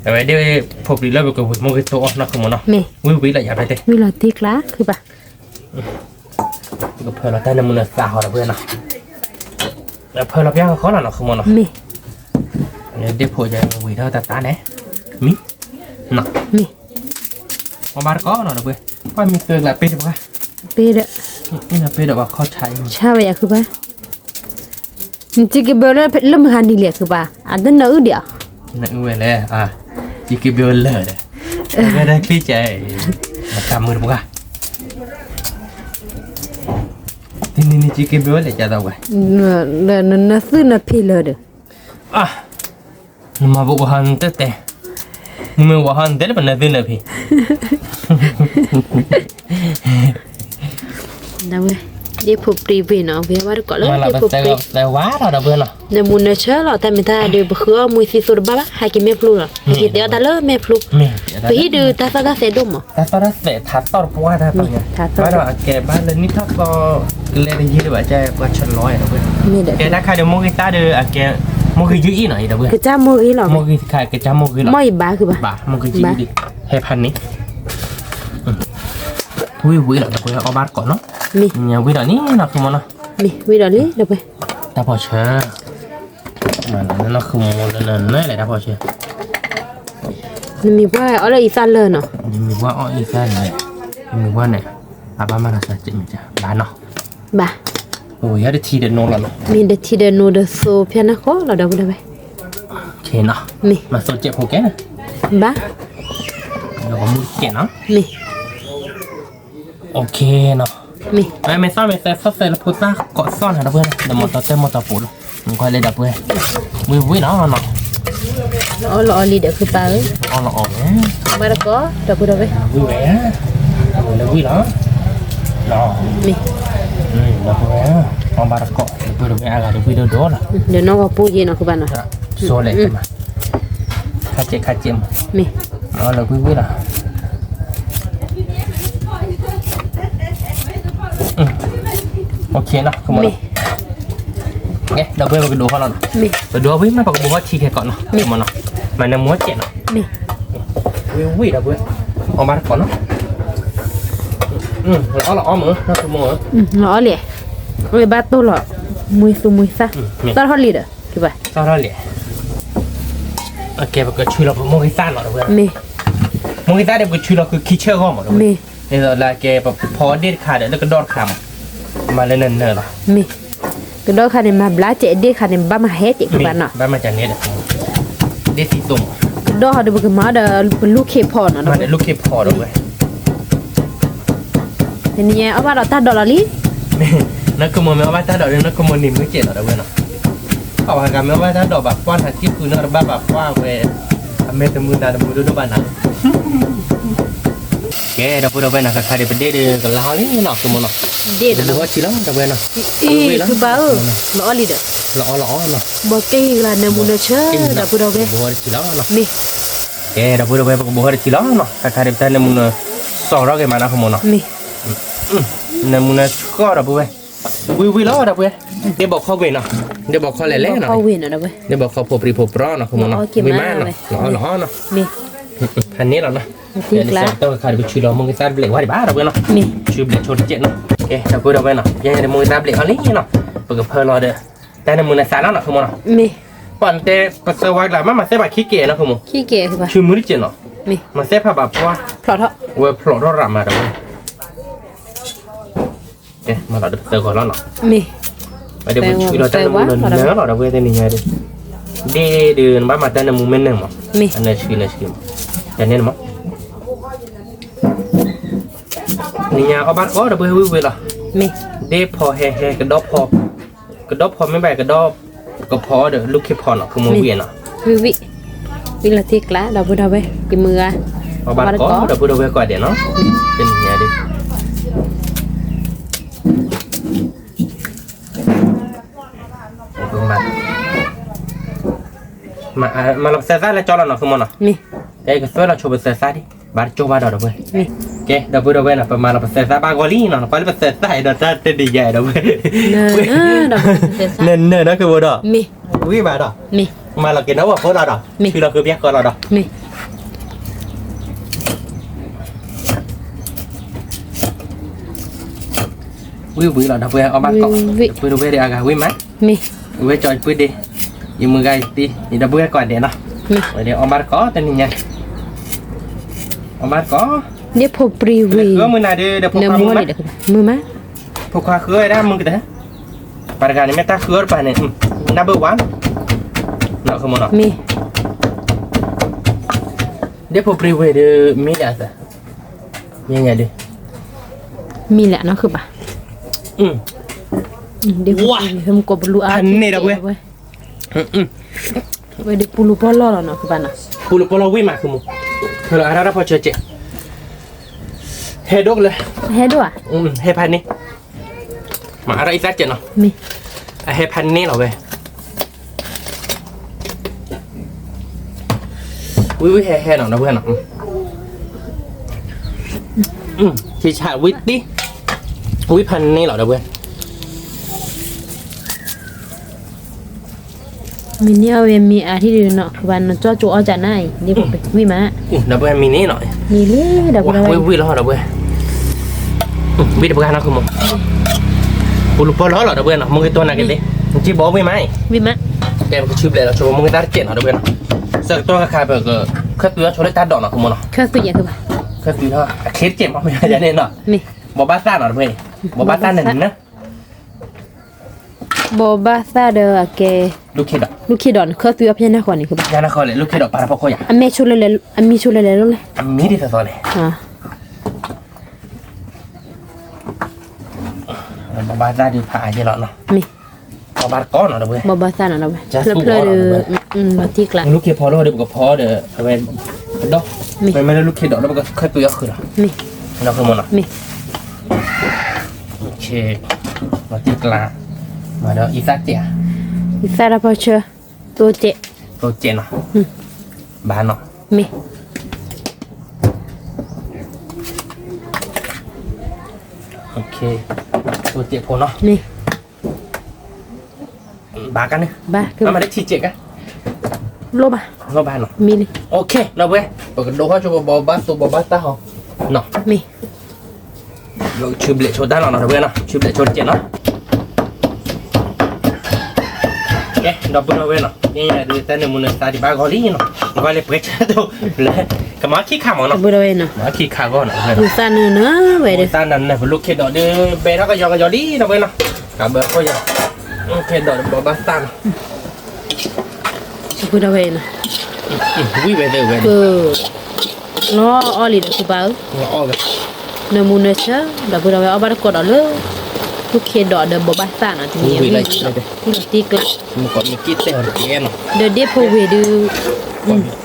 အဝဲဒၣ်ဖိပျံၤလၢပကဝံၤမိၢ်ဂ့ၤတိၢ်အီၣ်နီၤ ဃုမီၤနီၤ, ဝံၤဝံၤလီၤယၤဖဲတဲ, ဝံၤလီၤတံၢ်ကျါ ခုဘၣ် ကဖၢလီၤတၢ်နၢမူနၢသးဃီဒီးပဝဲနီၤ, ဖၢလီၤပျၢ်ဃီလီၤနီၤ ဃုမီၤနီၤ, မ့ၢ် ဒ့ၣ်ဖိယဝံၤထီၣ်တၢ်သးန့ၣ်, မံ, မ့ၢ် အီၣ်ဘၣ်တကိးနီၤဒီးပဝဲ, ပှၤမံၤသွဲကျါပ့ၢ်တပှၢ်, ပ့ၢ်ဒီး, ပ့ၢ်ဒီးပှၤခီၣ်ဆါအံၤ, ဆါဝဲယၤခုဘၣ်, နစံးကဘၢလၢမဟါနံၤလံခုဘၣ်, အတနၢအုၣ်ဒံးဧါ, နအုၣ်ဝဲလဲၣ်, စံးကဘၢလၢာ်ဒီး, အဝဲဒၣ်ချ့ကဲ, မတၤမုာ်တပှၢ် တနံၤနံၤကက့ၤဘၢဝဲလဲၣ်ကသးဝဲ, နသုနဖံးလၢာ်ဒီး, နမၤဘၣ်ဝဲဟီနတတဲ, နမ့ၢ်ဝဲဟီနတဲလၢပနသုနဖံး, ဒ်ဖိပြံဝ့ၢ်နီၤ ဝဲဝဲတကိးလၢဒ်ဖိပြံ, နၢမူနၢဆၢလီၤ တၢ်မ့ၢ်တၢ်ဒီး ပဃုအီၣ်မှံသံသိတဘၣ်ဘၣ် ဟဲက့ၤမ့ၢ်ဖျိလီၤ ဟဲက့ၤတဲအီၣ်တၢ်လၢမ့ၢ်ဖျိ, ပဟံၣ်ဒုးတၢ်သီၣ်တၢ်သဲဒိၣ်မး, တၢ်သီၣ်တၢ်သဲထးသီၣ်တပှၢ်တၢ်သီၣ်ညါ, ဘၣ်ဒီးအကဲဘၣ်လၢနံၣ်ထီၣ်သီ ကလဲၤတယံၤဒံးဘၣ် ကဲပှၤဆလီၤဒီးပှဲၤ, ကဲတၢ်ခါဒီးမိၢ်ဂ့ၤသၣ်ဒီးအကဲ, မိၢ်ဂ့ၤယုၢ်အံၣ်နီၤ အံၤဒီးပှဲၤ, ကစၢ်မိၢ်ဂ့ၤလီၤ, မိၢ်ဂ့ၤခါကစၢ်မိၢ်ဂ့ၤလီၤ, မိၢ်အံၤဘၣ်ခုဘၣ်, မိၢ်ဂ့ၤယုၢ်အံၣ်, ဟဲဖးန့ၣ် ဝံၤဝံၤလီၤဒီးပှဲၤအီၣ်ဘၣ်တကိးနီၤ, မ့ၢ်ဝံၤဒီးန့ၣ်နီၤ ဃုမီၤနီၤ, မ့ၢ်ဝံၤဒီးလံဒီးပှဲၤ, တၢ်ဖီၣ်ဆၢ, နီၤဃုမီၤလၢနလဲၣ်တၢ်ဖီၣ်ဆၢ, နမံၤပှၢ်အီၣ်လၢအံသၣ်လၢာ်နီၤ, နမံၤပှၢ်အီၣ်အံသၣ်လၢာ်, နမံၤပှၢ်န့ၣ်, အဘၣ်မၤနီၤစၢ်စ့ၢ်မ့ၢ်ဘၣ်နီၤ, ဘၣ်, အိယတထံဒီးနိလီၤနီၤ, မ့ၢ်တထံဒီးနိဒီးသိဖၠါနၢ်ဃီလီၤဒီးပှဲၤဒီးဝဲ မ့ၢ်, မၤသိစဲးဖိကဲ, ဘၣ်, ဒီးကမူၣ်ကဲနီၤ, မ့ၢ်, အိၣ်ခ့နီၤ, မ့ၢ်, မ့ၢ်သီၣ်မ့ၢ်သဲသီၣ်သဲလၢဖိသၣ်ကိးသီၣ်နီၤဒီးပှဲၤနီၤ ဒီးမီၤတီတဲမီၤတီပူၤလီၤ, နကွၢ်လၢဒီးပှဲၤ, ဝံၤဝံၤလီၤနီၤ, အီၣ်လီၤအီလံဒီးဖုပၢ်ဧၢ, အီၣ်လီၤအီလီၤ, ဘၣ်တကိးဒီးပှဲၤဒီးဝဲ, ဝံၤဝဲ, ဝံၤဝံၤလီၤ, မ့ၢ်, ဒီးပှဲၤ, အီၣ်ဘၣ်တကိးဒီးပှဲၤဒီးဝဲအဂၤဒီးဝံၤဒီးဒိၣ်လီၤ, ဒီးနီၢ်ဂီၤပူၤယ့ၤနီၤဖုပၢ်နီၤ စိလဲၣ်, ခါစဲးခါစဲးမး, မ့ၢ်, အီၣ်လၢဝံၤဝံၤလီၤ, အိၣ်ခ့နီၤ, မ့ၢ်, ဒီးပှဲၤပကဒိးဃီလီၤနီၤ, မ့ၢ်, ပဒိးဝံၤမးပကဘိးဟီထံခဲကိးနီၤ, မ့ၢ်, မၤနၢမူစဲးနီၤ, မ့ၢ်, ဝံၤဝံၤဒီးပှဲၤ, အီၣ်ဘၣ်တကိးနီၤ, လီၤအီၣ်လီၤအီမး, လီၤအီလံ, ဝဲဘၣ်တိၢ်လီၤ, မှံသူမှံသၣ်, သီၣ်ထီၣ်လံဒီး, သီၣ်ထီၣ်လံ, ကဲပကဆူလီၤပမိၢ်ဂံၢ်သၣ်နီၤဒီးပှဲၤ, မ့ၢ်, မိၢ်ဂံၢ်သၣ်ဒီးပကဆူလီၤကခံဆၢဂီၢ်မးဒီးပှဲၤ, မ့ၢ်, ဒ်သိးလၢကဲပဖီဒ့ၣ်တခါဒီးလၢကဒီၣ်တခါမး, မၤလၢနၢၤနၢၤလီၤ, မ့ၢ်, ကဒီၣ်တခါန့ၣ် မၤဘျါစဲးဒ့ၣ်တခါန့ၣ် ဘၣ်မၤဟဲစဲးကဘၣ်နီၤ, ဘၣ်မၤစဲးန့ၣ်ဒီး, ဒ့ၣ်သံသိမး, ကဒီၣ်ဟီဒီးပကမၤဒီးပလူၢ်ခ့ဖီနီၤ, မၤဒီးလူၢ်ခ့ဖီဒီးပှဲၤ တနံၤညါအီၣ်ဘၣ်ဒီးတၢ်ဒိးလီၤလံ, နီၢ်ကမိၢ်မ့ၢ်အီၣ်ဘၣ်တၢ်ဒိးဒီး နီၢ်ကမိၢ်န့ၣ်မုာ်စဲးလီၤဒီးဝဲနီၤ, အဝဲဂၤမ့ၢ်အီၣ်ဘၣ်တၢ်ဒိးဘၣ်ကွၢ်နၤကံၣ်ဃုနီၢ်တဘၣ်ဘၣ်ကွၢ်ဝဲ, အမဲာ်တမုာ်နၤတမုာ်ဒိၣ်ဒိၣ်ဘၣ်နၤ, ကဲဒီပုၢ်ဒီဝဲၢ်နီၤ ခါခါဒီးပဒ့ၣ်ဒီးကလါဟီလံနီၤ ကမိၢ်နီၤ, ဒ့ၣ်ဒီး ဘိဟီထံလီၤဒီပုၢ်ဝဲၢ်နီၤ, အ့ၣ် ဖုဘၣ်ဧၢ, လီၤအီၣ်လံဒီး, လီၤအီၣ်လီၤအီနီၤ, ဘီက့ၢ်ဂၤနၢမူနၢဆၢ ဒီပုၢ်ဒီဝဲၢ်, ဘိဟီထံလီၤနီၤ, မ့ၢ် ကဲဒီပုၢ်ဒီဝဲၢ် ပကဘိဟီထံလီၤနီၤ ခါခါဒီးပတၢ်နၢမူနၢ စီၤရီဂ့ၤမးနီၤ ကမိၢ်နီၤ, မ့ၢ် နၢမူနၢဆှီၣ်ဒီပုၢ်ဝဲၢ်, ဝံၤဝံၤလီၤဒီပုၢ်ဝဲၢ်, ဒ့ၣ်ဘီခီဝ့ၢ်နီၤ, ဒ့ၣ်ဘီခီလဲၣ်လဲၣ်နီၤ, ဒ့ၣ်ဘီခီဖိပြံဖိပြီနီၤ ကမိၢ်နီၤ, ဝံၤမးနီၤ လီၤအီၣ်လီၤအီနီၤ, မ့ၢ် ဖးန့ၣ်လီၤနီၤ. ယဲလံစးကတီၢ်ခါဒီး ပဆူးလီၤမိၢ်ကသၣ်ဘျဲးဝဲဒံးဘၣ် ဒီပုၢ်ဝဲၢ်နီၤ. ဆူးဘျဲးဆိတစဲးနီၤ. ကဲ ဒီပုၢ်ဝဲၢ်နီၤ, ယဲန့ၣ်မိၢ်ကသၣ်ဘျဲးအီၤလံနီၤ. ပကဖၢလီၤဒီး တၢ်နၢမူနသးနီၤနီၤ ဖုမိၢ်နီၤ. ပှၤတဲပသၢဝါကျါ မ့ၢ်မၤသဲဘၣ်ခံကဲးနီၤ ဖုမိၢ်. ဆူးမုၢ်တစဲးနီၤ. မၤသဲဖးဘၣ်ပှၢ် ဝဲဖျိးထီၣ်ရၤမး ဒီပုၢ်ဝဲၢ်. ကဲ မၤလီၤဒီးပသၢဂီၤလီၤနီၤ. ဝဲဒၣ်ပဆူးလီၤတၢ်နၢမူလီၤနၢလီၤ ဒီပုၢ်ဝဲၢ် တနံၤညါဒီး ဒ်ဒုးနဘၣ်မၤတၢ်နၢမူမ့ၢ်နၢမး. အနၢဆှံနၢဆှံမး တန့ၣ်မး. နံၤညါအီၣ်ဘၣ်တကိး ဒီပုၢ်ဝဲၢ် ဝံၣ်ဝံၣ်လီၤ. ဒ့ဖီဟဲဟဲ ကဒီဖီ ကဒီဖီမ့ၢ်ဘၣ် ကဒီ ကဖီဒီး လူၢ်ခ့ဖီနီၤ ဖုမိၢ်ဝံၣ်နီၤ. ဝံၣ်ဝံၣ် ဝံၣ်လီၤတံၢ်ကျါ ဒီပုၢ်ဝဲၢ် ယမုၢ်ဂၤ အီၣ်ဘၣ်တကိး ဒီပုၢ်ဝဲၢ်ကိးဂၤဒဲးနီၤ. တနံၤညါဒီး မၤလီၤပသၢသၣ်လၢကၠီလီၤနီၤ ဖုမိၢ်နီၤ. ကဲ ကသွဲလီၤဆိပသၢသၣ်ဒံး ဘၣ်တကၠိဘၣ်ဒီး ဒီပုၢ်ဝဲၢ်. ကဲ ဒီပုၢ်ဝဲၢ်နီၤ ပမၤလီၤပသၢသၣ်ဘၣ်ဂီၤလံနီၤ နကွၢ်လၢပသၢသၣ်အံၤဒီး တၢ်တနံၤညါအံၤ ဒီပုၢ်ဝဲၢ် နၢနၢဒီးကဘိဒီး ဝံၣ်ဘၣ်ဒီး မၤလီၤက့ၤနီၤ ဝဲဖိလီၤဒီး ဆူလီၤဃုဖၠၣ်ဃီလီၤဒီး ဝံၣ်ဝံၣ်လီၤ ဒီပုၢ်ဝဲၢ် အီၣ်ဘၣ်တကိး ဒီပုၢ်ဝဲၢ်ဒီးအဂၤဝံၣ်မး ဝဲကၠီပှ့ၤဒ့ ယမုၢ်ဂၤအံၤတံၢ် ယဒီပုၢ်ဝဲၢ်ကိးဂၤဒဲးနီၤ. ဝဲဒၣ်အီၣ်ဘၣ်တကိး တနံၤညါ အီၣ်ဘၣ်တကိး ဒ့ဖိပြံဝံၤ မုၢ်နၤဒီး ဒီဖိခွါမုၢ်မး မုၢ်မး ဖိခွါဃုဝဲဒၣ်မုၢ်ကတၢၢ် ပှၤတဂၤန့ၣ် မ့ၢ်တၢ်ဃုအီၣ်တပၤန့ၣ် number one နီၤ မ့ၢ် ဒ့ဖိပြံဝံၤဒီး မ့ၢ်ဒၣ်သၢ ညါညါဒီး မ့ၢ်လဲၣ်နီၤ ဃုဘၣ် ဒ့ဖိပြံဝံၤ ဟဲမုၢ်ကိးပလူအါ ဖးန့ၣ်ဒီးဝဲ ဝဲဒၣ်ပူလူပီၢ်လီၢ်လီၤနီၤ ဃုဘၣ်နီၤ ပူလူပီၢ်လီၢ်ဝံၣ်မး ဃုမိၢ် ဖဲလီၤအါထီၣ်တၢ်ဖီဆၢကဲး ဟဲဒိၣ်ကလၢ ဟဲဒိၣ်ဧါ ဟဲဖးန့ၣ် မၤအါထီၣ်အံသၣ်ကဲးနီၤ မ့ၢ် အဟဲဖးန့ၣ်လီၤဝဲ ဝံၣ်ဝံၣ်ဟဲဟဲနီၤ ဒီပုၢ်ဝဲၢ်နီၤ ထံဆးဝံၣ်တံၢ် ဝံၣ်ဖးန့ၣ်လီၤ ဒီပုၢ်ဝဲၢ် မ့ၢ်န့ၢ်အီၣ်ဝဲမ့ၢ်အါထံၣ်ဒုးနီၤ ကဘၣ်နီၤ ကၠီကၠိအီၣ်ကနၣ်အံၤ ဒ်ဖိဝံၣ်မး ဒီပုၢ်ဝဲၢ်မ့ၢ်န့ၣ်နီၤ မ့ၢ်လံ ဒီပုၢ်ဝဲၢ် ဝံၣ်ဝံၣ်လီၤ ဒီပုၢ်ဝဲၢ် ဝံၣ်တပှၢ်နီၤ ဃုမိၢ် ပူလူပီၢ်လီၢ်လီၤ ဒီပုၢ်ဝဲၢ်နီၤ မ့ၢ်ကတိၤနၤက့ၤသ့ နစံၣ်ဘီဝံၣ်မးအံၤ ဝံၣ်မး ကဲ ပကဆူးဘျဲးလီၤဆိ ပမိၢ်ကသၣ်တစဲးနီၤ ဒီပုၢ်ဝဲၢ်နီၤ ဆၢကတီၢ်ခါခါ ပကခၢၣ်သွံအီၤဆိလၢတၢ်ဒိးနီၤ ဃုမိၢ်နီၤ ခၢၣ်သွံယဲၢ် ခၢၣ်သွံထီၣ် အချ့တစဲးမး မ့ၢ်ယဲၢ်န့ၣ်နီၤ ဘိးဘၣ်သၣ်နီၤ ဒီပုၢ်ဝဲၢ် ဘိးဘၣ်သၣ်န့ၣ် ဘိးဘၣ်သၣ်ဒီးအကဲ လူၢ်ခ့ဒီး လူၢ်ခ့ဒီးန့ၣ် ခၢၣ်သွံအီၤဖဲညါဃီန့ၣ် ကဘၣ် ညါန့ၣ်ဃီလဲၣ် လူၢ်ခ့ဒီးပာ်တဖီခိၣ်ယၤ အမဲာ်ဆိလၢလဲၣ် အမံၤဆိလၢလဲၣ်လိၤလဲၣ် အမံၤဒ်သိးသိးန့ၣ် ဘိးဘၣ်သၣ်ဒုးဖးအါယဲၢ်လီၤနီၤ မ့ၢ် ဘိးဘၣ်တကိးနီၤ ဒီပုၢ်ဝဲၢ် ဘိးဘၣ်သၣ်နီၤ ဒီပုၢ်ဝဲၢ် ဖျၢၣ်ဖျၢၣ်ဒီး လီၤတံၢ်ကျါ လူၢ်ခ့ဖီလီၤဒီး ပကဖီဒီး အဝဲ ကဒီ မ့ၢ်မ့ၢ်လၢလူၢ်ခ့ဒီး ဒီးပကခၢၣ်သွံအီၤဃုာ်လီၤ နီၤ ဃုမိၢ်နီၤ မ့ၢ် လီၤတံၢ်ကျါ မၤဒီးအံသၣ်ကဲး အံသၣ်တၢ်ဖီဆၢ တိစဲး တိစဲးနီၤ ဘၣ်နီၤ မ့ၢ် တိစဲးဖိနီၤ မ့ၢ် ဘၣ်ကန့ၣ် ဘၣ်က မၤတထံၣ်စဲးကါ လိၣ်ဘၣ် လိၣ်ဘၣ်နီၤ မ့ၢ်လံ ဒီပုၢ်ဝဲၢ် ပကဒိးဃီဆိ ပဘိးဘၣ်သူ ဘိးဘၣ်သၣ်ဟီ နီၤ ဆူးဘျဲးဆိတၢ်လီၤနီၤ ဒီပုၢ်ဝဲၢ်နီၤ ဆူးဘျဲးဆိတစဲးနီၤ ကဲ ဒီပုၢ်ဝဲၢ်နီၤ န့ၣ်ဒုးတၢ်နၢမူနသးဒံးဘၣ်ဂီၤလံနီၤ နကွၢ်လၢပှဲၤဆၢတိၢ် ကမၤခံခါမးနီၤ ဒီပုၢ်ဝဲၢ်နီၤ မၤခံခါဂီၢ်နီၤ ပသၣ်နၢနၢဝဲဒီး သၣ်နၢနၢ ပလူၢ်ခ့ဒီးဒုး ဘဲထီၣ်ကယီကယီလံ ဒီပုၢ်ဝဲၢ်နီၤ ကဘၢခိၣ်ယီ ခ့ဒီးဒီးဘိးဘၣ်သၣ်နီၤ ဒီပုၢ်ဝဲၢ်နီၤ ဝံၣ်ဝဲသ့ၣ်ဝဲ လီၤအီၣ်လံဒီး ပဘၣ်အၢ လီၤအီၣ်ဝဲ နၢမူနၢဆၢ ဒီပုၢ်ဝဲၢ် အီၣ်ဘၣ်တကိးဒီးလၢ လူၢ်ခ့ဒီးဒီးဘိးဘၣ်သၣ်နီၤ တနံၤဝံၣ်လီၤ တံၢ်ကျါ မ့ၢ်ကီးမ့ၢ်က့ၢ်တဲအီၤတကဲနီၤ ဒီးဒ့ဖိဝံၤဒုး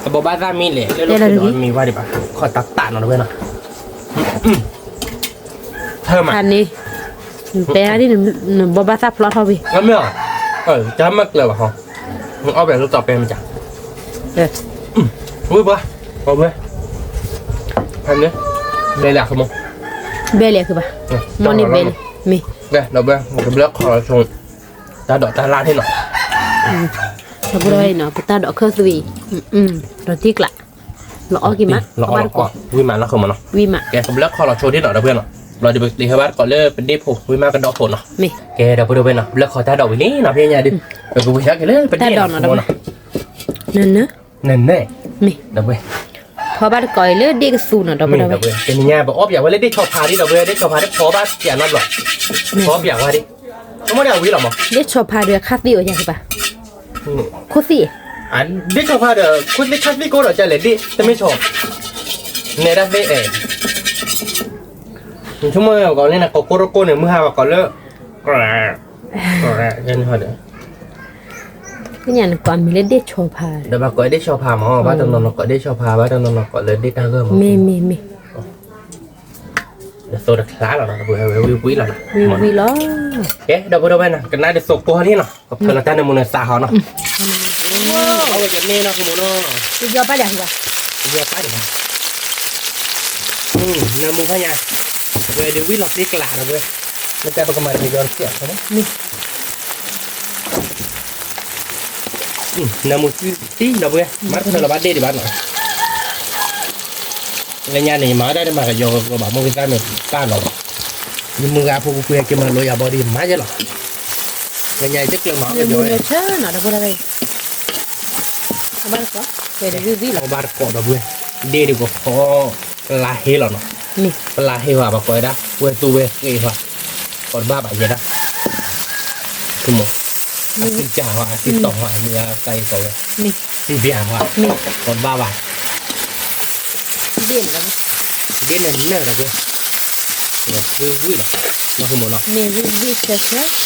ဘိးဘၣ်သၣ်မ့ၢ်လဲၣ် လၢလူၢ်ခ့ဒီးမ့ၢ်ဝဲဒံးဘၣ် ခီၣ်တၢ်တၢ်နီၤ ဒီပုၢ်ဝဲၢ်နီၤ ဖးန့ၣ် တဲဒ်နဘိးဘၣ်သၣ်ဖျီထီၣ်ဝံၤ မ့ၢ် တၢ်မၤကျၢၤဘၣ်ဟီ အီၣ်ဘဲလၢတီပဲမ့ၢ်က ဝံၣ်ပှၤ ဝံၣ် ဖဲန့ၣ် ဘဲလၢခုဘၣ် ဘဲလၢခုဘၣ် မ့ၢ်န့ၣ်ဘဲလၢ မ့ၢ် ဒီးဘဲ ကဘျၢခီၣ်ဆိ တၢ်ဒိးတၢ်လၢ်န့ၣ်နီၤ ဒီပုၢ်ဝဲၢ်နီၤ ပတၢ်ဒိးခၢၣ်သွံ ဒီးတံၢ်ကျါ လီၤအီၣ်က့ၤမး, လီၤအီၣ်လီၤအီၣ်, ဝံၣ်မးနီၤ ဃုမးနီၤ, ဝံၣ်မး, ကဲ ကဘျၢခီလီၤဆိဒ်နီၤ ဒီပုၢ်ဝဲၢ်နီၤ, ဘျီဒီးပကတ့ဟဲဘၣ်တကိးလၢပဒ့ၣ်ဖိ ဝံၣ်မးကဒီဖိနီၤ, မ့ၢ်, ကဲ ဒီပုၢ်ဝဲၢ်နီၤ ဘျၢခီတၢ်ဒီးဝံၤလံနီၤ ဖဲညါဒုး, ပကဝံၤထီၣ်က့ၤလၢပဒ့ၣ်ဖိနီၤ, နန နနဲၣ်, မ့ၢ်, ဒီပုၢ်ဝဲၢ်, ဖီဘၣ်တကိးအံၤလၢဒ့ၣ်ကသူနီၤ ဒီပုၢ်ဝဲၢ်, တနံၤညါ ပအီၣ်ပၠးဝဲလၢဒ့ၣ်ဆီဖါဒ် ဒီပုၢ်ဝဲၢ်, ဒ့ၣ်ဆီဖါဒ်ဖီဘၣ်ပၠးနီတဘျီ, ဖီပၠးဝဲဒၣ်, ဆိကမိၣ်ဒၣ်ဝံၤလီၤမး, ဒ့ၣ်ဆီဖါဒီးခါသံအိၣ်ယၤကဘၣ်, ခိၣ်သံၣ်, ဒ့ၣ်ဆီဖါဒီး ခိၣ်သံၣ်ခါသံၣ်ကိးဒီးကလဲၣ်ဒ့ၣ် တမ့ၢ်ဆီ, နဲဒၣ်သ့ၣ်အဲၣ်, ဆိကမိၣ်ကိးန့ၣ် ကိးကိၢ်တကိၢ်န့ၣ် မုၢ်ဟါဘၣ်ကိးလၢ ညါနကိးမံၤလၢဒ့ၣ်ဆီဖါ, ဒီးဘၣ်ကိးဒ့ၣ်ဆီဖါမး, ဘၣ်တနီၤနီၤကိးဒ့ၣ်ဆီဖါ ဘၣ်တနီၤနီၤကိးလၢဒ့ၣ်တၢ်ဂၢၢ်မး, မ့ၢ်မ့ၢ်မ့ၢ်, ဒီးသိတခါလီၤနီၤ ဒီပုၢ်ဝဲၢ် ဝံၤဝံၤလီၤနီၤ, ဝံၤဝံၤလီၤ, ကဲ ဒီပုၢ်ဝဲၢ်နီၤ ကနၣ်ဒ်သိးကိၢ်လံနီၤ ကဖၢလီၤတၢ်နၢမူနသးဟီနီၤ, အဝဲကန့ၢ်နီၤ ဃုမးနီၤ, ယယီၤပၢ်ဒၣ်, ယယီၤပၢ်ဒၣ် နၢမူဖဲညါ, ဝဲဒုးဝံၣ်လီၤသ့ကျးဒီပုၢ်ဝဲၢ်, မ့ၢ်တဲပကမၤတကယီၤတစဲးအီၤ, နၢမူသံဒီပုၢ်ဝဲၢ် မၤတဖၢလီၤဘၣ်ဒ့ၣ်ဒံးဘၣ်နီၤ, လၢညါန့ၣ် ယမၤဝဲဒၣ်တမၤကယီၤကီးဘၣ် မိၢ်ကသၣ်မ့ၢ်ပၢ်လီၤဘၣ်, ယမုၢ်ဂၤဖိကပှ့ၤက့ၤမၤလိယၤဘီဒံးမၤယဲလီၤ, လၢညါယတကျၢၤမၤအီၣ်ကယီၤဝဲ, အီၣ်ဘၣ်တကိးဒီပုၢ်ဝဲၢ်, ဒ့ၣ်ဒုးကဖီ ပလါဟ့လီၤနီၤ, ပလါဟ့ဝဲ ပကိးဝဲဒၣ် ဝဲသူဝဲဃ့ဝဲ, ကိးတဘၣ်ဘၣ်ယဲဒၣ်, ဆိကမိၣ်, အစံၣ်ကၢ်ဝဲ အစံၣ်တီၢ်ဝဲ မုၢ်ဂၤသးအံၤကိးဝဲ, စံၣ်ပၠးဝဲ, ကိးတဘၣ်ဘၣ်, ဒ့ၣ်နၤနၢၤဒီပုၢ်ဝဲၢ်, ဝံၤဝံၤလီၤ, ဆိကမိၣ်နီၤ ကၠ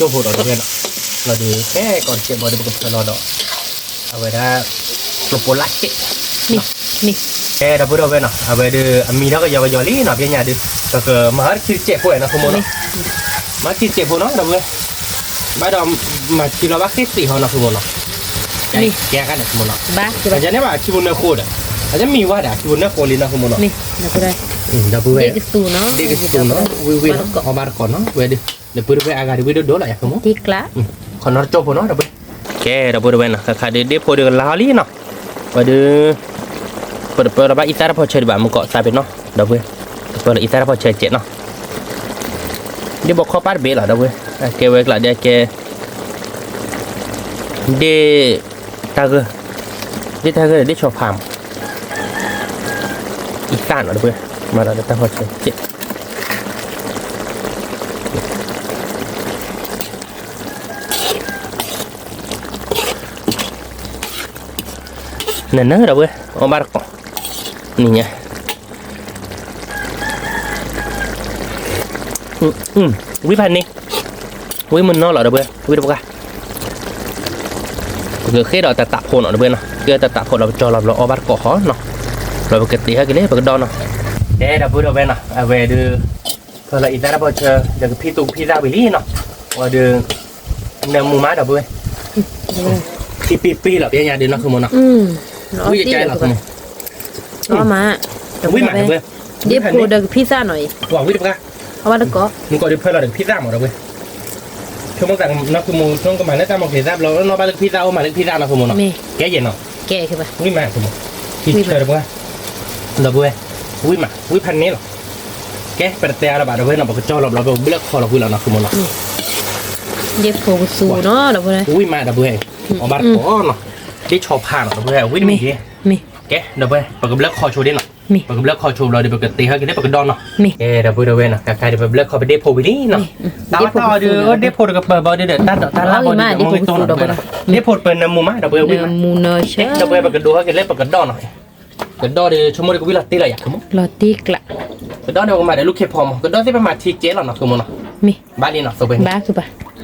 ိဖိဒီးဒီပုၢ်ဝဲၢ်နီၤ, လီၤဒုး ဖဲကီးတစဲးဘီဒီး ပကဖၢလီၤဒီး အဝဲဒၣ် ကျိပိလၢ်စဲး, ဖဲဒီပုၢ်ဝဲၢ်နီၤ အဝဲဒုး အမံၤထီၣ်ကယီကယီလံနီၤ ဖဲညါဒုး ပကမၤထီၣ်တခံတစဲးဖိနီၤ ဆိကမိၣ်နီၤ, မၤခံတစဲးဖိနီၤ ဒီပုၢ်ဝဲၢ်, ဘၣ်ဒီး မၤခံလီၤဘၣ်ဃ့သ့ၣ်ဟီနီၤ ဆိကမိၣ်နီၤ, ကဲကန့ၣ် ဆိကမိၣ်နီၤ, အန့ၣ်ဘၣ်ခံဖိနၢဃိဒီး အမံၤဝဲဒၣ်ခံဖိနၢဃိလံနီၤ ဆိကမိၣ်နီၤ, ဒီပုၢ်ဝဲၢ်, ဒ့ၣ်ကသူနီၤ ဝံၤဝံၤနီၤ အီၣ်ဘၣ်တကိးနီၤ ဝဲဒုး ဒီပုၢ်ဝဲၢ်အဂၤဒုးဝံၣ်ဒိၣ်ဒိၣ်လီၤ ယၤဆိကမိၣ်, ခီနီတကၠိဖိနီၤ ဒီပုၢ်ဝဲၢ်, ကဲ ဒီပုၢ်ဝဲၢ်နီၤ ခါခါဒုး ဒ့ၣ်ဖိဒုးကလါဟီလံနီၤ, ဝဲဒုး ပတပၢလီၤဘၣ်အံသၣ်တဖီဆၢဒံးဘၣ် မုၢ်ကီးသးပ့ၤနီၤ ဒီပုၢ်ဝဲၢ်, ပတပၢလီၤအံသၣ်တဖီဆၢစဲးနီၤ, ဒ့ၣ်ဘီခီပၣ်တဘ့ၣ်လီၤ ဒီပုၢ်ဝဲၢ်, အကဲဝဲကျါဒ်အကဲ ဒ့ၣ်တၢ်ဂၢၢ်, ဒ့ၣ်တၢ်ဂၢၢ် ဒ့ၣ်ဆီဖါမး, အံသၣ်နီၤ ဒီပုၢ်ဝဲၢ်, မၤဒီးတၢ်ဖီဆၢစဲး နနၢၤ ဒီပုၢ်ဝဲၢ် အီၣ်ဘၣ်တကိး နံၤညါ ဝံၣ်ဖးန့ၣ် ဝံၣ်မုၢ်နီၤလီၤ ဒီပုၢ်ဝဲၢ် ဝံၣ်တပှၢ်, ပကဃ့ဒီးတၢ်တးဖိနီၤ ဒီပုၢ်ဝဲၢ်နီၤ, ဃ့ဒီးတၢ်တးဖိလီၤ ပကၠီလီၤဘျီအီၣ်ဘၣ်တကိးဃီနီၤ, ဘျီပကတ့ဟဲက့ၤလၢပကဒီနီၤ, ကဲ ဒီပုၢ်ဝဲၢ်နီၤ အဝဲဒုး ဖၢလီၤအံသၣ်တဖီဆၢ ဒီးကဖံးသူကဖံးသၣ်ဝံၤလံနီၤ, အဝဲဒုး နၢမူမး ဒီပုၢ်ဝဲၢ်, ဖံးပ့ပ့လီၤ ပညါဒုးနီၤ ဆိကမိၣ်နီၤ, ဝံၣ်ကကဲလီၤ ဆိကမိၣ်, ဝံၣ်မး ဒီပုၢ်ဝဲၢ်, ဒ့ၣ်ဖိဒီးကဖံးသၣ်နီၤအံၤ, ဝံၣ်တပှၢ်, အီၣ်ဘၣ်တကိး, မုၢ်ကီးဒုးဖၢလီၤဒီးကဖံးသၣ်မး ဒီပုၢ်ဝဲၢ်, ဆိကမိၣ်သးနီၤ ဆိကမိၣ် ဆိကမိၣ်ကမၤလၢတၢ်မီၢ်က့ၤသၣ်ဘျီ နီၢ်ဘၣ်လၢကဖံးသၣ်အိၣ်မးလၢကဖံးသၣ်နီၤ ဆိကမိၣ်နီၤ, ကဲယဲၢ်နီၤ, ဝံၣ်မး ဆိကမိၣ်, ဖံးဆၢ ဒီပုၢ်ဝဲၢ်, ဒီပုၢ်ဝဲၢ်, ဝံၣ်မး ဝံၣ်ဖးန့ၣ်လီၤ, ကဲ ပတတဲအါလၢၤဘၣ် ဒီပုၢ်ဝဲၢ်နီၤ ပကကၠီလီၤဘျီ ပကဘျၢခီလီၤကွံာ်လီၤနီၤ ဆိကမိၣ်နီၤ, ဒ့ၣ်ဖိကသူနီၤ ဒီပုၢ်ဝဲၢ်, ဝံၣ်မး ဒီပုၢ်ဝဲၢ်, အီၣ်ဘၣ်တကိးနီၤ, ဒ့ၣ်ဆီဖါနီၤ ဒီပုၢ်ဝဲၢ် ဝံၣ်တမံၤက့ၤ, ကဲ ဒီပုၢ်ဝဲၢ် ပကဘျၢခီဆိဒ်နီၤ ပကဘျၢခီဆိဘျီဒီး ပကတ့ဟဲက့ၤလၢပကဒီနီၤ, ကဲ ဒီပုၢ်ဝဲၢ်နီၤ ကဲကဲဒီး ပဘျၢခီပဒ့ၣ်ဖိဝံၤလံနီၤ, တၢ်အီၣ်တၢ်အီဒုး ဒ့ၣ်ဖိတကပၢၤဘီဒုးဒီး တၢ်ဒိးတၢ်လၢ်ဘီဒုးဒီး မ့ၢ်ဝံၣ်တိၢ်နီၤ ဒ့ၣ်ဖိတပၢၤနၢမူမး ဒီပုၢ်ဝဲၢ် ဝံၣ်မး, ဒီပုၢ်ဝဲၢ် ပကဒိးဟဲက့ၤလၢပကဒီနီၤ, ကဒီဒီး ဆိကမိၣ်ဒီးကဝံၣ်လီၤတ့ၢ်လီၤယၤ ဆိကမိၣ်, လီၤတ့ၢ်ကျး, ကဒီဒီးပကမၤဒီးလူၢ်ခ့ဖီမး ကဒီသ့ၣ်ပမၤထံကဲလီၤနီၤ ဆိကမိၣ်နီၤ, မ့ၢ်, ဘၣ်လံနီၤ ဒီပုၢ်ဝဲၢ်,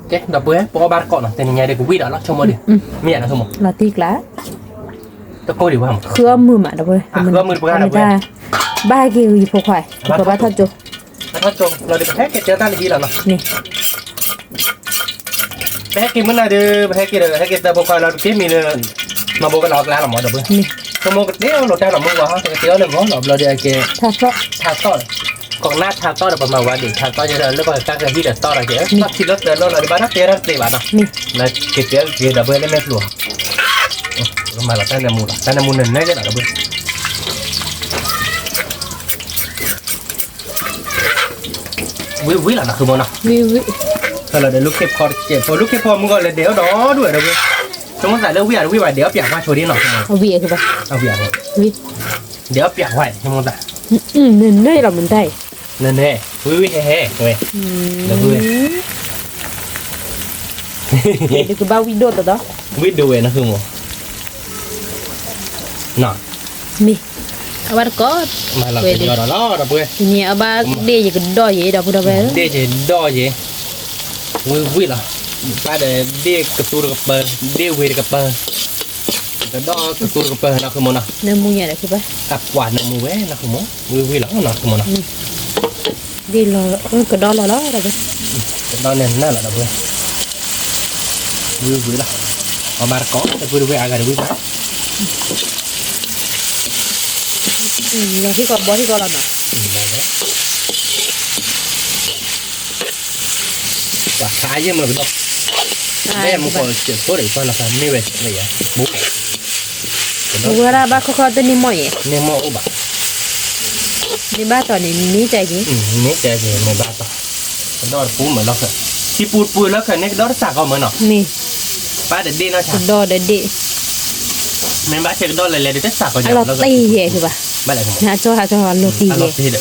ကဲ ဒီပုၢ်ဝဲၢ် ပအီၣ်ဘၣ်တကိးနီၤ တနံၤညါဒီးကဝံၣ်ဒီးလီၤ ဆိကမိၣ်ဒီး, မ့ၢ်ယၤနီၤ ဆိကမိၣ်, လီၤတ့ၢ်ကျး, တကိၢ်ဒံးဝဲမး ဃုအီၣ်မုာ်မး ဒီပုၢ်ဝဲၢ်, ဃုအီၣ်မုာ်တပှၢ် ဘၣ်ဟဲက့ၤယဖိခွါ, ပဘၣ်ထီၣ်ကၠိ, ပဟဲက့ၤတဲတၢ်လၢဟံၣ်လီၤနီၤ, ပဟဲက့ၤမုၢ်နၤဒီး ပဟဲက့ၤဒီး ဟဲက့ၤတဲဖိခွါလီၤ ပက့ၤမံၤလၢ မၤဘိကနၣ်အကျါလီၤမး ဒီပုၢ်ဝဲၢ်, ဆိကမိၣ်ကတ့အီၣ်လိာ်တၢ်လီၤမုၢ်ဝဲဟီ ကတ့အီၣ်လၢဂီၤလီၤ ဘျီဒီးကဲ, ထးသီၣ်, ကိးနၢ်ထါသီၣ်ဒီး ပမၤဝဲဒၣ်ထါသီၣ်ယဲဒီး လၢပှၤကကၢ်ကဟံၣ်ဒီးသီၣ်ဒီးကဲ ထီၣ်ခံလၢသၢလီၢ်လီၤ ဒ်ဘၣ်တၢ်တဲတၢ်တသ့ဘၣ်နီၤ, လၢက့ၤတဲက့ၤဒီပုၢ်ဝဲၢ်လၢမဲာ်ဖျိး, ကမၤလီၤတၢ်နၢမူလီၤ တၢ်နၢမူနၢနၢယဲလီၤဒီပုၢ်ဝဲၢ် ဝံၤဝံၤလီၤနီၤ ဃုမိၢ်နီၤ, ဖဲလီၤဒီးလူၢ်ခ့ဖီတကဲးဖိ လူၢ်ခ့ဖီမုၢ်ဂီၤလဲၤဒဲးအီၣ်ဒီးဒွဲၣ်ဒီပုၢ်ဝဲၢ်, ဆိကမိၣ်သးလၢဝံၤအတဝံၤဘၣ် ဒဲးအီၣ်ပၠးကွၢ်ဆိဒ်နီၤ, အဝံၤ, ဒဲးအီၣ်ပၠးကွၢ် ဆိကမိၣ်သး, နၢနၢလီၤမတၤအံၤ, နၢနၢ, ဝံၤဝံၤဟဲဟဲဝဲ, ဒီပုၢ်ဝဲၢ် ကဘၣ်ဝံၣ်ဒိၣ်တဒီး, ဝံၣ်ဒိၣ်ဝဲနီၤ ဃုမိၢ် မ့ၢ်, အဘၣ်တကိး, မၤလီၤကယီဒီးလီၤ ဒီပုၢ်ဝဲၢ်, တနံၤအဘၣ်ဒ့ၣ်ယကဒီၣ်ယဲ ဒီပုၢ်ဝဲၢ်, ဒ့ၣ်ယကဒီၣ်ယဲ, ဝံၤဝံၤလီၤ, ပၢ်ဒီးဒ့ၣ်ကသူတကပၤ, ဒ့ၣ်ဝ့ၤတကပၤ, ကဒီၣ်ကသူတကပၤနီၤ ဃုမိၢ်နီၤ, နၢမူညါဒီး အပှၤနၢမူဝဲနီၤ ဃုမိၢ်, ဝံၤဝံၤလီၤနီၤ ဃုမိၢ်နီၤ, ဒ့ၣ်လီၤ, ကဒီၣ်လီၤလီၤ ဒီပုၢ်ဝဲၢ်, ကဒီၣ်နၢနၢလီၤ ဒီပုၢ်ဝဲၢ် ဝံၤဝံၤလီၤ, အဘၣ်တကိး ဒီပုၢ်ဝဲၢ် အဂၤတဝံၤဘၣ်, လီၤထံကီၢ်ဘီထံကီၢ်လီၤနီၤ, ပှၤဖးယဲၢ်မ့ၢ်ကဒီး, မ့ၢ်မူကီၢ်စဲးဖိဒီး ပှၤနီၤဖးမ့ၢ်ဝဲ, ဝဲဒၣ်ဘၣ်ခီခီတန့ၢ်မီၢ်ယဲ, န့ၢ်မီၢ်အိၣ်ဘၣ်, န့ၢ်ဘၣ်တီၤန့ၣ် န့ၢ်ကဲက့ၤ, န့ၢ်ကဲက့ၤ မ့ၢ်ဘၣ်တီၤ, ကဒီၣ်တပူၤမ့ၢ်လီၤခၢၣ်, ထံပူၤတပူၤလီၤခၢၣ်န့ၣ် ကဒီၣ်တစးကီးမ့ၢ်နီၤ, မ့ၢ်, ပၢ်တဒ့ၣ်နီၤ ကဒီၣ်တဒ့ၣ်, မ့ၢ်ဘၣ်ဆဲးကဒီၣ်လဲၤလဲၤဒ်တစးကီး, အလီၤတံၣ်ယဲၢ်ဘၣ်, ဘၣ်လဲၣ်, အလီၤတံၣ်ယဲၢ်,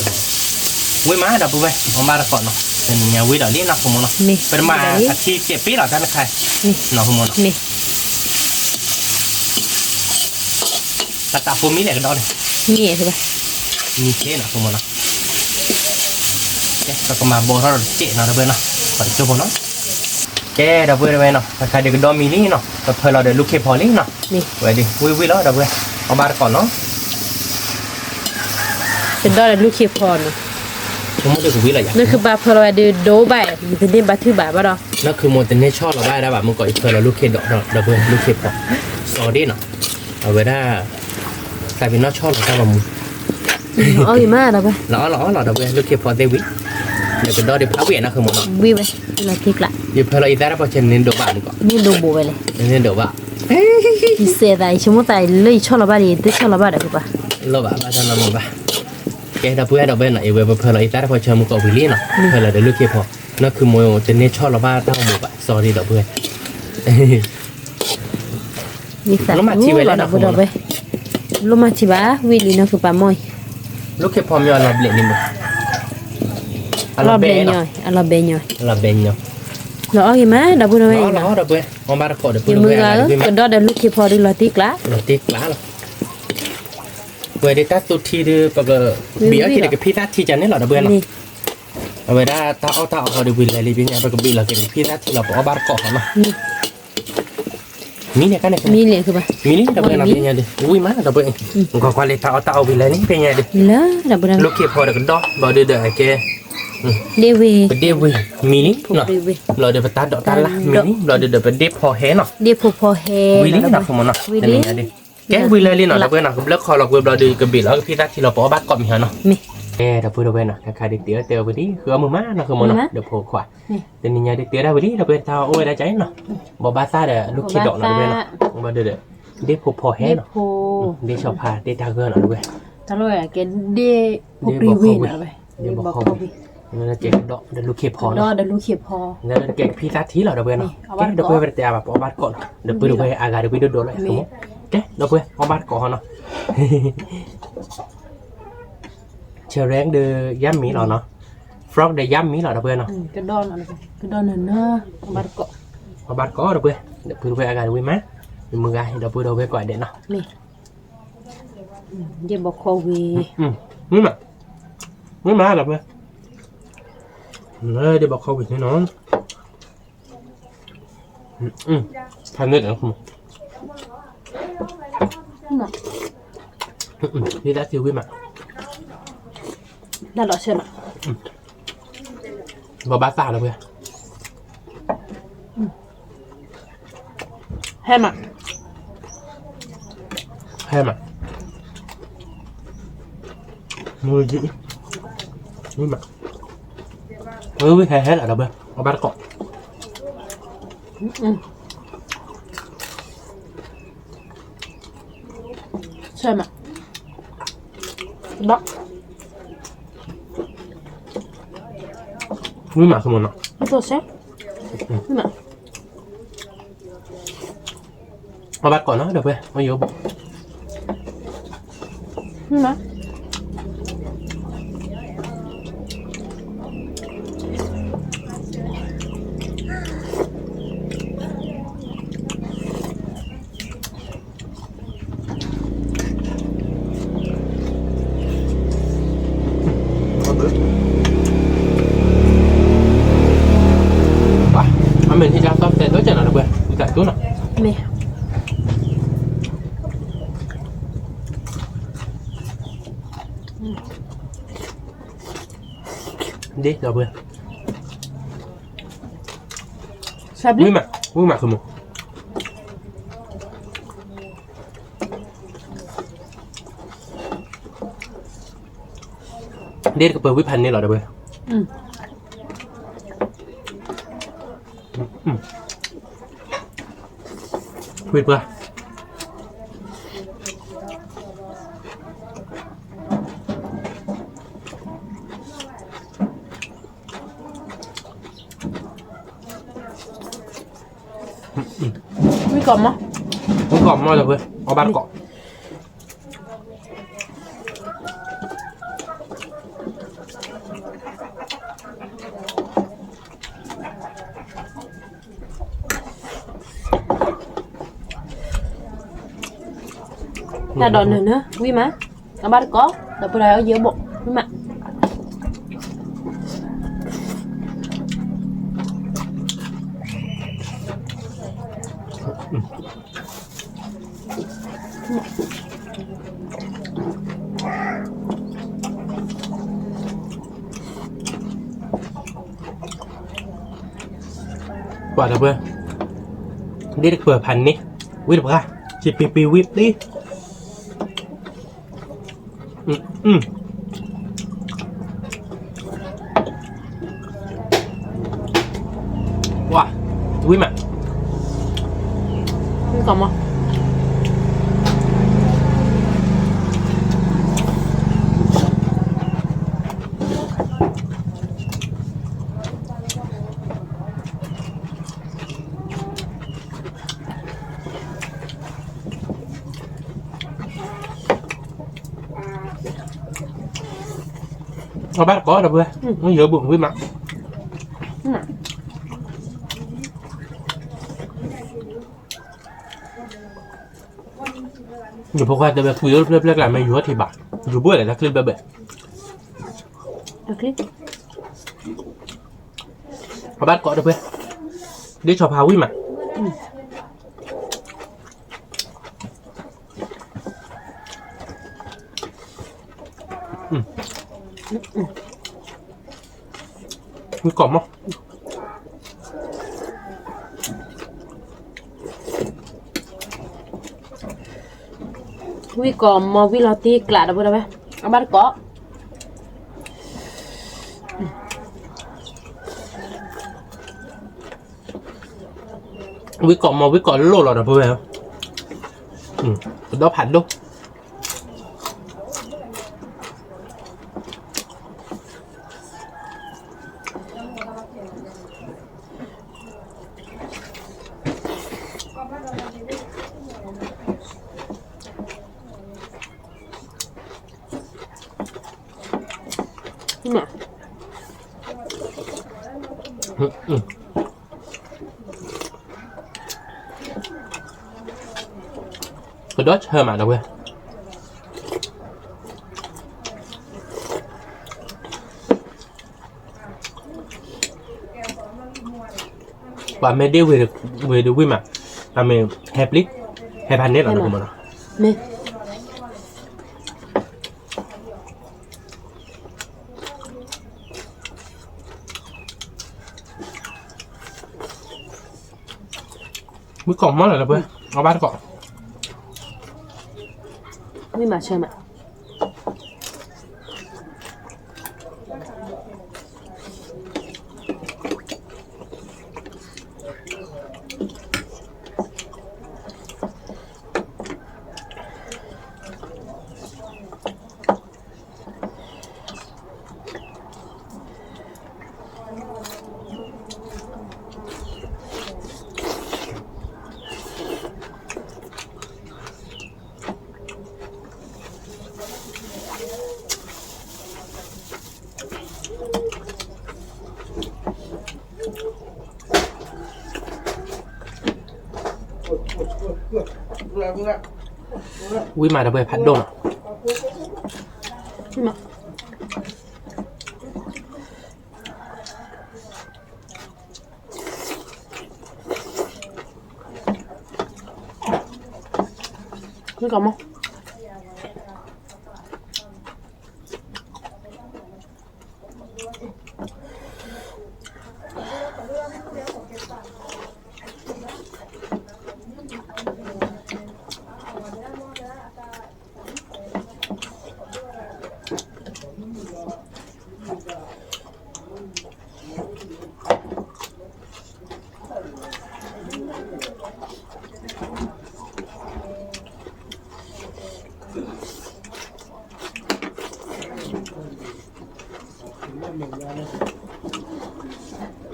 ဝံၤမး ဒီပုၢ်ဝဲၢ် အဘၣ်တကိးနီၤ, တနံၤညါဝံၤဒီးလံနီၤ ဃုမိၢ်နီၤ, ပတမၤအထံကဲးပ့လီၤ တၢ်တခါ, နီၤ ဃုမိၢ်နီၤ, မ့ၢ် ပတၢ်ဖိမံလဲၣ်ကဒီးန့ၣ်, မံနီၤ ဃုမိၢ်နီၤ, ပကမၤဘီထီၣ်ဒီးတကဲးနီၤ ဒီပုၢ်ဝဲၢ်နီၤ, ပှၤတကၠိဖိနီၤ, ကဲ ဒီပုၢ်ဝဲၢ်နီၤ, တခါဒုးကဒီးမံလံနီၤ, ပဖၢလီၤဒီးလူၢ်ခ့ဖီလံနီၤ, ဝဲဒၣ် ဝံၤဝံၤလီၤ ဒီပုၢ်ဝဲၢ်, အဘၣ်တကိးနီၤ ကဒီးဒီးလူၢ်ခ့ဖီနီၤ, နကဘၣ်ဖၢလီၤဝဲဒၣ်ဒိဘၣ်, ယတန့ၢ်ဘါထုကဖၣ်ဘၣ်ဒီး, နီၢ်ခုမိၢ်တန့ၢ်ဆီၣ်လီၤဘၣ်ဒၣ်ဘၣ် မုၢ်ကီၢ်အံၤဖၢလီၤလူၢ်ခ့ဒီး ဒီပုၢ်ဝဲၢ် လူၢ်ခ့ဖီ, စီၤဒ့ၣ်နီၤ, အဝဲဒၣ် သးပ့ၤနီၣ်ဆီၣ်လီၤတၢ်ဂီၤမူ, လီၤအီၣ်ဂ့ၤမး ဒီပုၢ်ဝဲၢ်, လီၤအီၣ်လီၤအီၣ်လီၤ ဒီပုၢ်ဝဲၢ် လူၢ်ခ့ဖီသ့ၣ်ဝံၤ, ဒီးကဒီးဒုးဖးဝံၤနီၤ ခုမိၢ်နီၤ, ဝံၤဝဲ, ယဖၢလီၤအံၤသၣ်တၢ်ဖီဆဲးန့ၣ်ဒိးဘၣ်မုၢ်ကီၢ်, န့ၢ်ဒိးဘိဝဲလဲၣ်, န့ၢ်ဒိးဘၣ်, ယစဲးသး ယဆိကမိၣ်သးလၢယဆီၣ်လီၤဘၣ်ဒီး ယတဆီၣ်လီၤဘၣ်ဒီး ပှၤ လီၤဘၣ်ဘၣ်တၢ်နီတမံၤဘၣ်, ကဲ ဒီပုၢ်ဝဲၢ် ဒီပုၢ်ဝဲၢ်နီၤ, အဝဲပဖၢလီၤအံၤသၣ်တၢ်ဖီဆဲးမုၢ်ကီၢ်ဝံၤလံနီၤ, ဖၢလီၤဒီးလူၢ်ခ့ဖီ, နီၢ်ခုမိၢ်တန့ၢ်ဆီၣ်လီၤဘၣ်တၢ်ဂီၤမူဘၣ် စီၤဒ့ၣ် ဒီပုၢ်ဝဲၢ် လိၣ်မၤထံဝဲလဲၣ်နီၤ ဒီပုၢ်ဝဲၢ်, လိၣ်မၤထံဘၣ် ဝံၤလံနီၤ ခုပာ်မီၢ်အံၤ, လူၢ်ခ့ဖီမ့ၢ်အလီၤဘျဲးန့ၣ်မး, အလီၤဘျဲးညီ, အလီၤဘျဲးညီ, လီၤအီၣ်ဂ့ၤမး ဒီပုၢ်ဝဲၢ်, လီၤအီၣ်ဒီပုၢ်ဝဲၢ်, အီၣ်ဘၣ်တကိးဒီး ယမုၢ်ဂၤဧၢ, ကဒီးဒီးလူၢ်ခ့ဖီဒုးလီၤတံၢ်ကျါ, လီၤတံၢ်ကျါလီၤ, ဝဲဒၣ်တၢ်သူထံဒုး ပကဘ့ၣ်အီၣ်က့ၤဒီးကဖံးသၣ်ထံကန့ၣ်လီၤ ဒီပုၢ်ဝဲၢ်နီၤ, အဝဲဒၣ်တၢ်အီၣ်တၢ်အီဟီဒုးဝံၤလဲၤလံ ပညါ ပကဘ့ၣ်လီၤက့ၤဒီးကဖံးသၣ်ထံလီၤ ပအီၣ်ဘၣ်တကိးဟီနီၤ မံန့ၣ်ကန့ၣ်, မံလံ ဒီပုၢ်ဝဲၢ်နီၤ ဖဲညါဒုး, ဝံၤမး ဒီပုၢ်ဝဲၢ်, ကွၢ်ကွၢ်လၢတၢ်အီၣ်တၢ်အီဝံၤလဲၤန့ၣ် ဖဲညါဒုး, လူၢ်ခ့ဖီဒီးကဒီး ဘျီဒုးဒီးအကဲ ပဒ့ၣ်ဝံၤမံလံ, ဘျီဒုးပတၢ်ဒိးတၢ်လၢ်မံလံ, ဘျီဒုးဒီးပဒ့ၣ်ဖီဟဲနီၤ, ဝံၤလံနီၤ ခုမိၢ်နီၤ, ဖဲညါဒုး, ကဲဝံၤလၢလံနီၤ ဒီပုၢ်ဝဲၢ်နီၤ, ကဘျၢၣ်ခီလီၤကွံာ်ဘျီဒုး ကဘ့ၣ်လီၤကဖံးသၣ်ထံလီၤ ပအီၣ်ဘၣ်ကိးမံၤဟီနီၤ, ကဲ ဒီပုၢ်ဝဲၢ်နီၤ ခါခါဒုးတ့ၢ်အီၣ်တဲအီၣ်ဝံၤလံ ဃုအီၣ်မုာ်မးနီၤ ခုမိၢ်နီၤ ဒီးဖိခွါ, တနံၤညါဒုးတ့ၢ်ဒၣ်ဝံၤလံ ဒီပုၢ်ဝဲၢ်တၢ်အိၣ်ဝဲဒၣ်ကါအံၤနီၤ, ဘိးဘၣ်သၣ်ဒီးလူၢ်ခ့ဒီးနီၤ ဒီပုၢ်ဝဲၢ်နီၤ, ဘျီဒုးဒီး ဒ့ၣ်ဖိဖီဟဲနီၤ, ဒ့ၣ်ဆီဖါ ဒ့ၣ်တၢ်ဂၢၢ်နီၤ ဒီပုၢ်ဝဲၢ်, တၢ်လီၢ်ကဲဒ့ၣ်ဖိခွံဝံၤနီၤ ဒ့ၣ်ဖိခွံဝံၤ, ကဲကဒီးဒီးလူၢ်ခ့ဖီနီၤ, ဒီးကဲကဖံးသၣ်ထံလီၤ ဒီပုၢ်ဝဲၢ်နီၤ, ကဲဒီပုၢ်ဝဲၢ်ပတဲအါဘၣ် ပအီၣ်ဘၣ်တကိးနီၤ ဒီပုၢ်ဒီပုၢ်ဝဲၢ်အဂၤဒီးဝံၤဒိၣ်ဒိၣ်လီၤ ကဲ ဒီပုၢ်ဝဲၢ်အီၣ်ဘၣ်တကိးဟီနီၤ Chicken ဒီး yummy လီၤနီၤ, frog ဒီး yummy လီၤ ဒီပုၢ်ဝဲၢ်နီၤ, အီၣ်ဘၣ်တကိး ဒီပုၢ်ဝဲၢ်, ဒီပုၢ်ဒီပုၢ်ဝဲၢ်အဂၤတဝံၤမး, ယမုၢ်ဂၤ ဒီပုၢ်ဒီပုၢ်ဝဲၢ်ကိးဂၤဒဲးနီၤ, ဒ့ၣ်ဘီခီဝံၤ, ဝံၤမး ဒီပုၢ်ဝဲၢ်, ဒ့ၣ်ဘီခီဝံၤန့ၣ်နီၤ ဖးန့ၣ်ဒီး ဖံးသၣ်ထံဝံၤမး, တၢ်လီၤဆၢနီၤ, ဘိးဘၣ်သၣ်လီၤဝဲ, ဟဲမး, ဟဲမး, မုၢ်ယံၤ, ဝံၤမး, ဝံၤဝံၤဟဲဟဲလီၤဒီးဘၣ် အဘၣ်တကိး, ဆဲးမး, ဘၣ်, ဝံၤမးဆိကမိၣ်နီၤ, အဘၣ်တကိးနီၤဒီးဘၣ် အယိဘိး အမ့ၢ်ဟံၣ်တၢ်သီၣ်တဲဒိၣ်ကနၤဒီးဘၣ် တၢ်တိၢ်နီၤ, မ့ၢ် ဒ်ဒီးဘၣ်, ဝံၤမး ဝံၤမးဆိကမိၣ်, ဒ်တကပၤဝံၤဖးန့ၣ်လီၤဒီးဘၣ်, ဝံၤပှၤ ဝံၤကိးမီၢ်, ဝံၤကိးမီၢ်ဒီးဘၣ် အဘၣ်တကိး တၢ်ဒိးနၢၤနၢၤ ဝံၤမး, အဘၣ်တကိး ဒီပုၢ်ဒီဝဲၢ်ယဲၢ်ဘိး ဝံၤမး, ပှၤဒီပုၢ်ဝဲၢ်, ဒ်တကပၤဖးန့ၣ် ဝံၤတပှၤ, စံးပံပံဝံၤပံ, ဝံၤမး, ဝံၤကိးမီၢ် အဘၣ်တကိးဒီပုၢ်ဝဲၢ်, ယဘိးဝံၤမး, ယဖိခွါတဲဝဲ ကွံာ်အိၣ်တဖျၢၣ်ဖျၢၣ်ကျါ မ့ၢ်ယူၤထံၣ်ဘၣ်, ယူၤဘိၣ်လဲၣ် တၢ်ချံဘဲဘဲ, အဘၣ်တကိးဒီပုၢ်ဝဲၢ်, ဒ်ဆီဖါဝံၤမး ဝံၤကိးမီၢ်, ဝံၤကိးမီၢ် ဝံၤလီၤတံၢ်ကျးဒီပုၢ်ဝဲၢ်, အဘၣ်တကိး ဝံၤကိးမီၢ် ဝံၤကိးလိၣ်လီၤဒီပုၢ်ဝဲၢ်, ကဒီဖးဒိၣ် ကဒီဆၢမးဒီပုၢ်ဝဲၢ်, ပှၤမ့ၢ်ဒ့ၣ်ဝ့ၤဒ့ၣ်ဝံၤမး, အမ့ၢ်ဟဲပျံၤ, ဟဲဖးန့ၣ်လီၤ မ့ၢ် ဝံၤကိးမီၢ်လီၤဒီပုၢ်ဝဲၢ်, အဘၣ်တကိး, ဝံၤမးဆၢမး ဝံၤကိးမီၢ် ဝံၣ်မးဒီးပှဲၤဖးဒိၣ်မး မ့ၢ်ကမၢ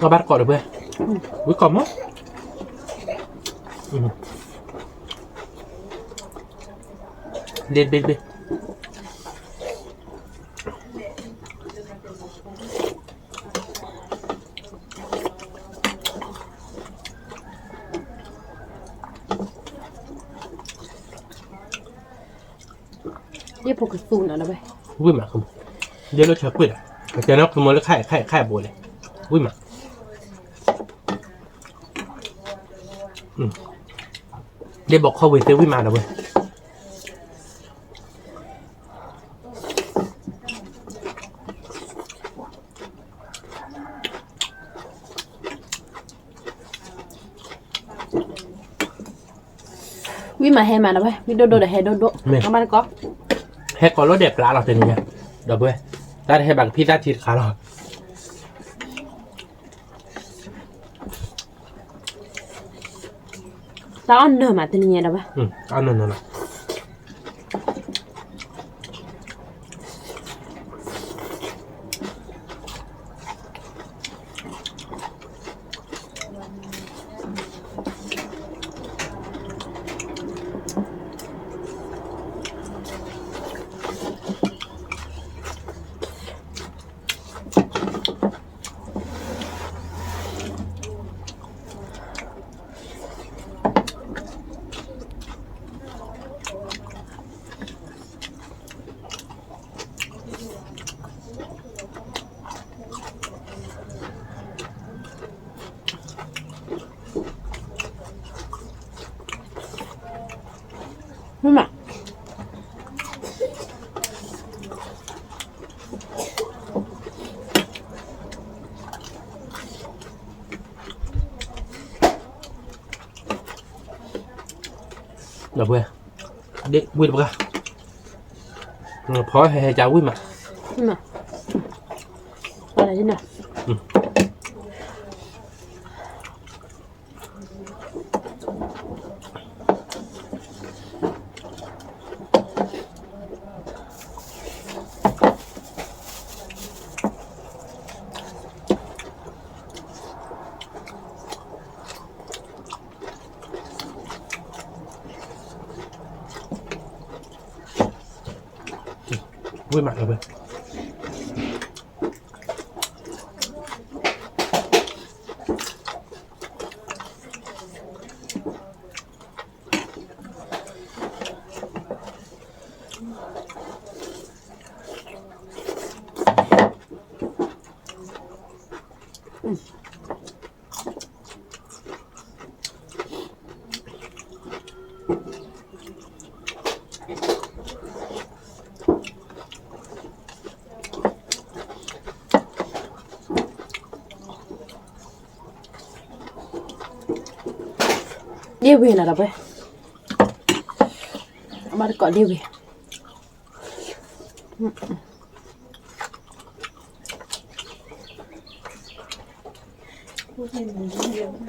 ကဘၣ်တကိးဒီးပှဲၤ ဝံၣ်ကီးမး ဘ့ၣ်ဘ့ၣ်ဘ့ၣ် ယဖိကသူနၤလၢဝဲ ဝံၣ်မး ယဲလၢဆၢကွံာ်ဒီး ကတဲနီၢ်ကမီၤလၢခါခါခါဘိလဲၣ် ဝံၣ်မး ဒ်ဘီခီဝံၤသ့ဝံၣ်မးဒီးဝဲ ဝံၣ်မးဟဲမးဒီးဝဲ ဝံၣ်ဒိၣ်ဒိၣ်ဒီးဟဲဒိၣ်ဒိၣ် မ့ၢ် ကဘၣ်တကိး ဟဲကိးလိာ်ဒဲးပျးလီၤတနံၤညါ ဒီးပဝဲ တၢ်တဟဲဘၣ်ကဖံးတၢ်ထံတခါလီၤ တၢ်အီၣ်နၢၤမးတနံၤညါဒီး တၢ်အီၣ်နၢၤနၢၤလီၤ မ့ၢ်မး ဒီးပှဲၤ ဒ့ၣ်ဝံၣ်တပှၢ် ဖီဟဲဟဲကၢဝံၣ်မး ပှၤလဲၣ်နၤ ဝံၣ်မးလၢၤဝဲ ဒ့ၣ်ဝံၤနၤဒီးပှဲၤ အဘၣ်တကိးဒ့ၣ်ဝံၤ မ့ၢ်ကီး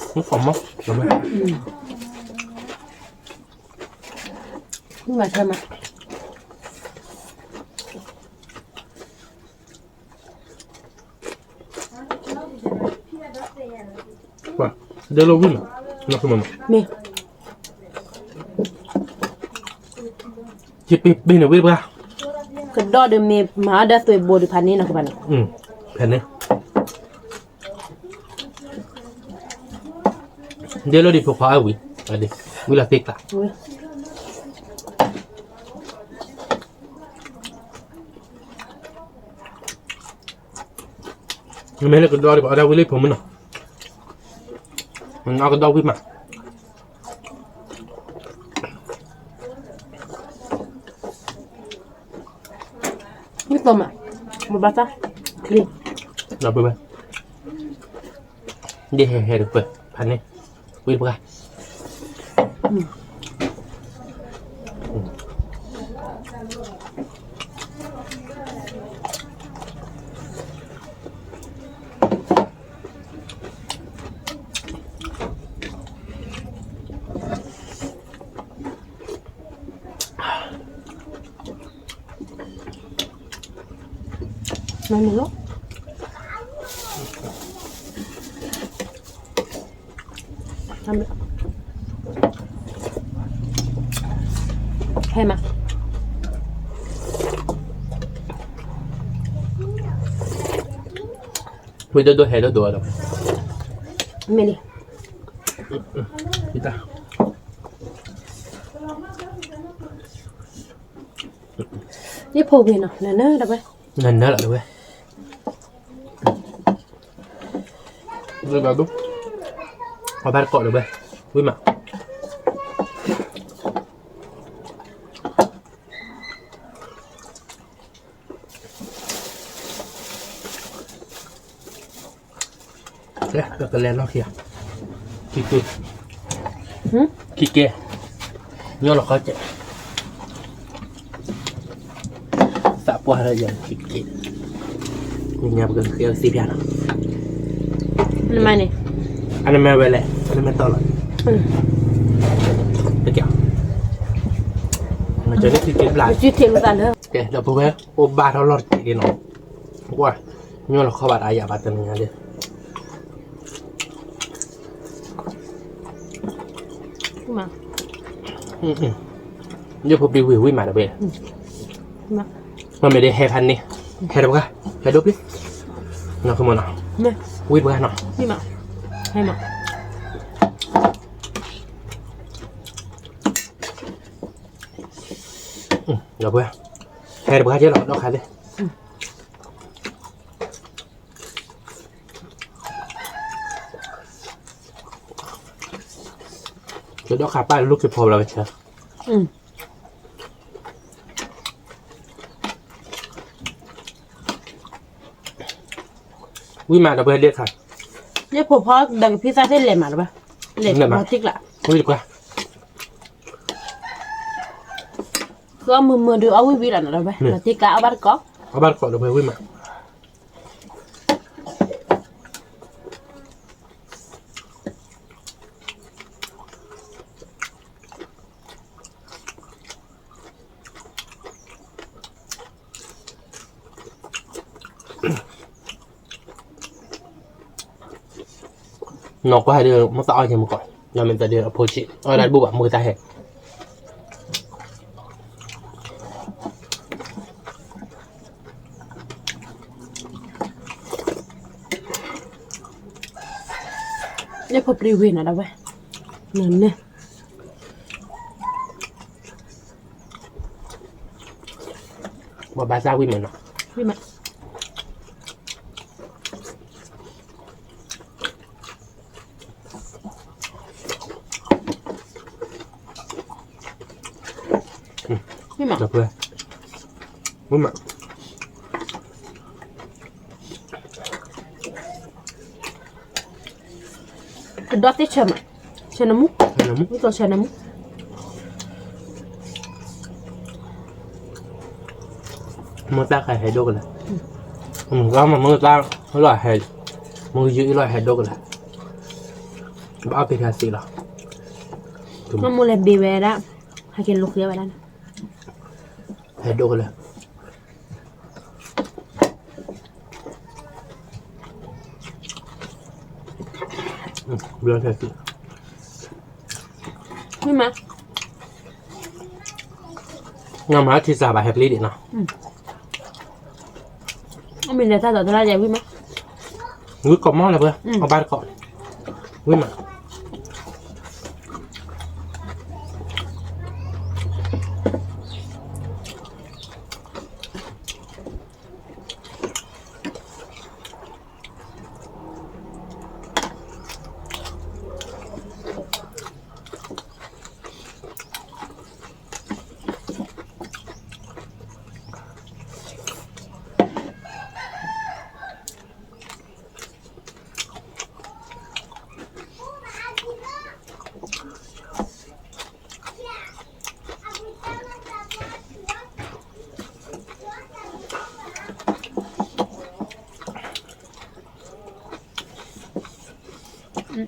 မး မ့ၢ်မၤဆၢမး ဒဲလီၤဝံၣ်မး မ့ၢ် ယပ့ၤပ့ၤန့ၣ်ဝံၣ်တပှၢ် ကဒီးဒီးမ့ၢ်မၤအီၣ်ဒီးသွဲၣ်ဘိဒံးဖးန့ၣ်နီၤကဘၣ်န့ၣ် ဖဲန့ၣ် ဒဲလီၤဒံးဖိခွါအဝံၣ် အဒံး ဝံၤလီၤသ့ကျါ, မ့ၢ်လၢကဒီးဒံးဘၣ် အီၣ်ဒၣ်ဝံၤလၢဖိမုၣ်နီၤ, အီၣ်ကဒီးဝံၤမး, ဝံၤသိးမး, ဘဘါသၣ်, ဒီးပဝဲ, ဒ်ဟဲဟဲတပၢၢ်ဖးန့ၣ်, ဝံၤတပှၢ်. မ့ၢ်လီၤ, ဟဲမး, ဝံၤဒိၣ်ဒိၣ်ဟဲဒိၣ်ဒိၣ်လီၤ, မ့ၢ်လံ, ယဖိဂ့ၤနီၤ နနၢၤတဝဲ, နနၢၤလီၤတဝဲ, အဘၣ်တကိးတဝဲ, ဝံၤမး. ကလဲၤလီၤခံ, ခံက့, ခံက့, ညီလီၤခီကဲး, သးပှၢ်လၢယခံက့, ညါပကဃ့အီၤစံးဖျါနီၤ, နမၤန့ၣ်, အနမၤဝဲလဲၣ် အနမၤတီလီၤ, တက့ၢ်, နကန့ၣ်ခံက့ဘျါ, ကဲ ဒီးပဝဲအိၣ်ဘၣ်ထီၣ်လီၢ်တက့ၢ်နီၤ, ကွၢ်, ညီလီၤခီဘၣ်တၢ်ယၤဘၣ်တနံၤညါဒၣ် ယဖိပျံၤဝံၤဝံၤမးတဝဲ, မ့မ့ၢ်ဒ်ဟဲဖးန့ၣ်, ဟဲတပှၢ်, ဟဲဒိၣ်ပျံၤ, နီၢ်ခိမနီၤ, ဝံၤတပှၢ်နီၤ, ဒီးပှၢ်, ဟဲတပှၢ်ကဲလီၤ ဒီးခါသ့ၣ် ကဒီးခါပၢ်လိၣ်က့ၤဖီဘျီဝဲဆၢ, ဝံၤမးဒီးပှၤဒ့ခါ, ယဖိဖီဒီးကဖံသးသ့ၣ်လဲၤမးလၢၤဘၣ်, လဲၤမၤတံကျး, ဝံၤတပှၢ်, ဃုအီၣ်မုာ်မုာ်ဒီးအီၣ်ဝံၤဝံၤလီၤနီၤဒီးဝဲ, မၤတံကျးအီၣ်ဘၣ်တကိး, အီၣ်ဘၣ်တကိးဒီးပှၤဝံၤမး နီၢ်ကွၢ်ဟဲဒုး မ့ၢ်သးအီၣ်က့ၤမုၢ်ကီး, ဒီးမ့ၢ်သးဒုးအဖိဆံး အီၣ်ဒၣ်တဘူၣ်ဘၣ် မုၢ်ကသးဟဲ ယဖိပျံၤဝံၤနီၤဒၣ်ဝဲ, နန့ၣ် ဘၣ်ဘၣ်သးဝံၤမးနီၤ, ဝံၤမး ဝံၤမး, ဝံၤမး, ကဒီးသ့ၣ်ဆၢမး, ဆၢနမူ, ဆၢနမူ, ဝံၤကီးဆၢနမူ မုၢ်တၢ်ခါဟဲဒိၣ်ကလဲာ်, မုၢ်တၢ်လီၤဟဲ, မုၢ်ယူၤအံၤလီၤဟဲဒိၣ်ကလဲာ်, ဘၣ်အီၣ်က့ၤခါစံးလီၤ, မ့ၢ်မိၢ်လဲၤဘ့ဝဲဒၣ်, ဟဲက့ၤလိာ်ဃံဝဲဒၣ်န့ၣ်, ဟဲဒိၣ်ကလဲာ် ဘျီထီၣ်စံး, ဝံၤမး, နမၤထံစၢ်ဘၣ်ဟဲပျံၤဒံးနီၤ, အမ့ၢ်လဲၤတၢ်ဒီးတလါယဲၢ်ဝံၤမး, ဝံၤကီးမီၢ်လၢပှဲၤ, အဘၣ်တကိး, ဝံၤမး, ဟဲ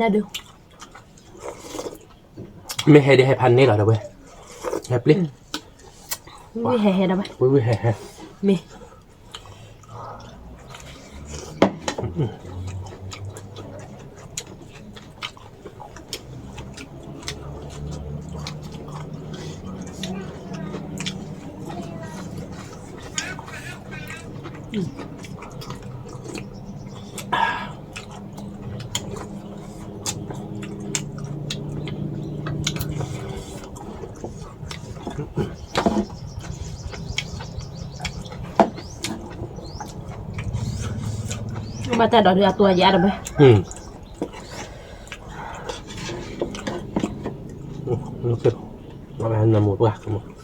ဒၣ်ဒုး, မ့ၢ်ဟဲဒ်ဟဲဖးန့ၢ်လီၤဒီးဝဲ, ဟဲပျ့ၤ, ဝံၤဟဲဟဲဒၣ်ဝဲ, ဝံၤဝံၤဟဲဟဲ, မ့ၢ် ဘၣ်တၢ်ဒီးဒုးအတိအယါတဘၣ်, ဝံၤမး ပှၤ မ့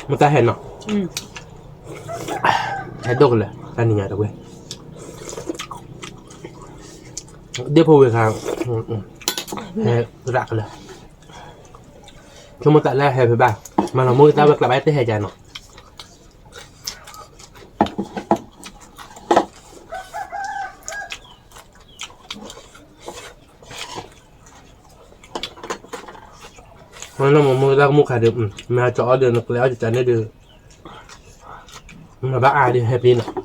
ၢ်တၢ်ဟဲနီၤ, ဟဲဒိၣ်ကလဲာ် တၢ်နံၤညါတဝဲ, ဒ့ၣ်ဖိဝ့ၤခါ, ဟဲရးကလဲာ်, ဆိကမိၣ်သးလၢဟဲဖဲဘၣ်, မၤလီၤမိၢ်ကသးဝဲကျးဘၣ်တဟဲကါနီၤ. မ့ၢ်လၢမိၢ်မိၢ်ကသးကမူၣ်ခါဒီး မ့ၢ်ဟးကၠီအီၣ်ဒီး နကျဲအီၣ်ကကန့ၣ်ဒီး မ့ၢ်ဘၣ်အါဒီးဟဲပ့ၤနီၤ.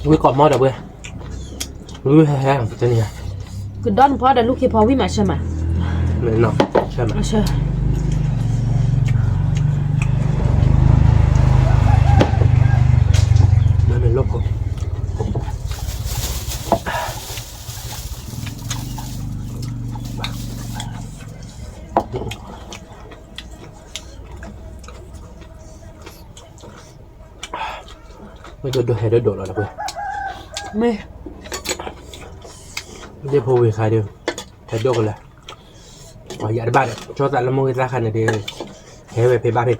ဝံကိးမီၢ်ဒီးဝဲ, ဝံဟဲဟဲတနံၤ, ကဒီနဖီဒီးလူၤခ့ဖီဝံမးဆၢမး, ဆၢမးဆၢ, မ့ၢ်လီၤဖိ မ့ၢ်ဒိၣ်ဒိၣ်ဟဲဒိၣ်ဒိၣ်လီၤဒီးဝဲ, မ့ၢ် ဒ့ၣ်ဖိဝ့ၤခါဒီး ဟဲဒိၣ်ကလဲာ်, ယၤတဘၣ်ဒီး ကၠီသးလၢမိၢ်ဂ့ၤသၣ်ခါန့ၣ်ဒီး ဟဲဝဲဖဲဘၣ်ဖဲ,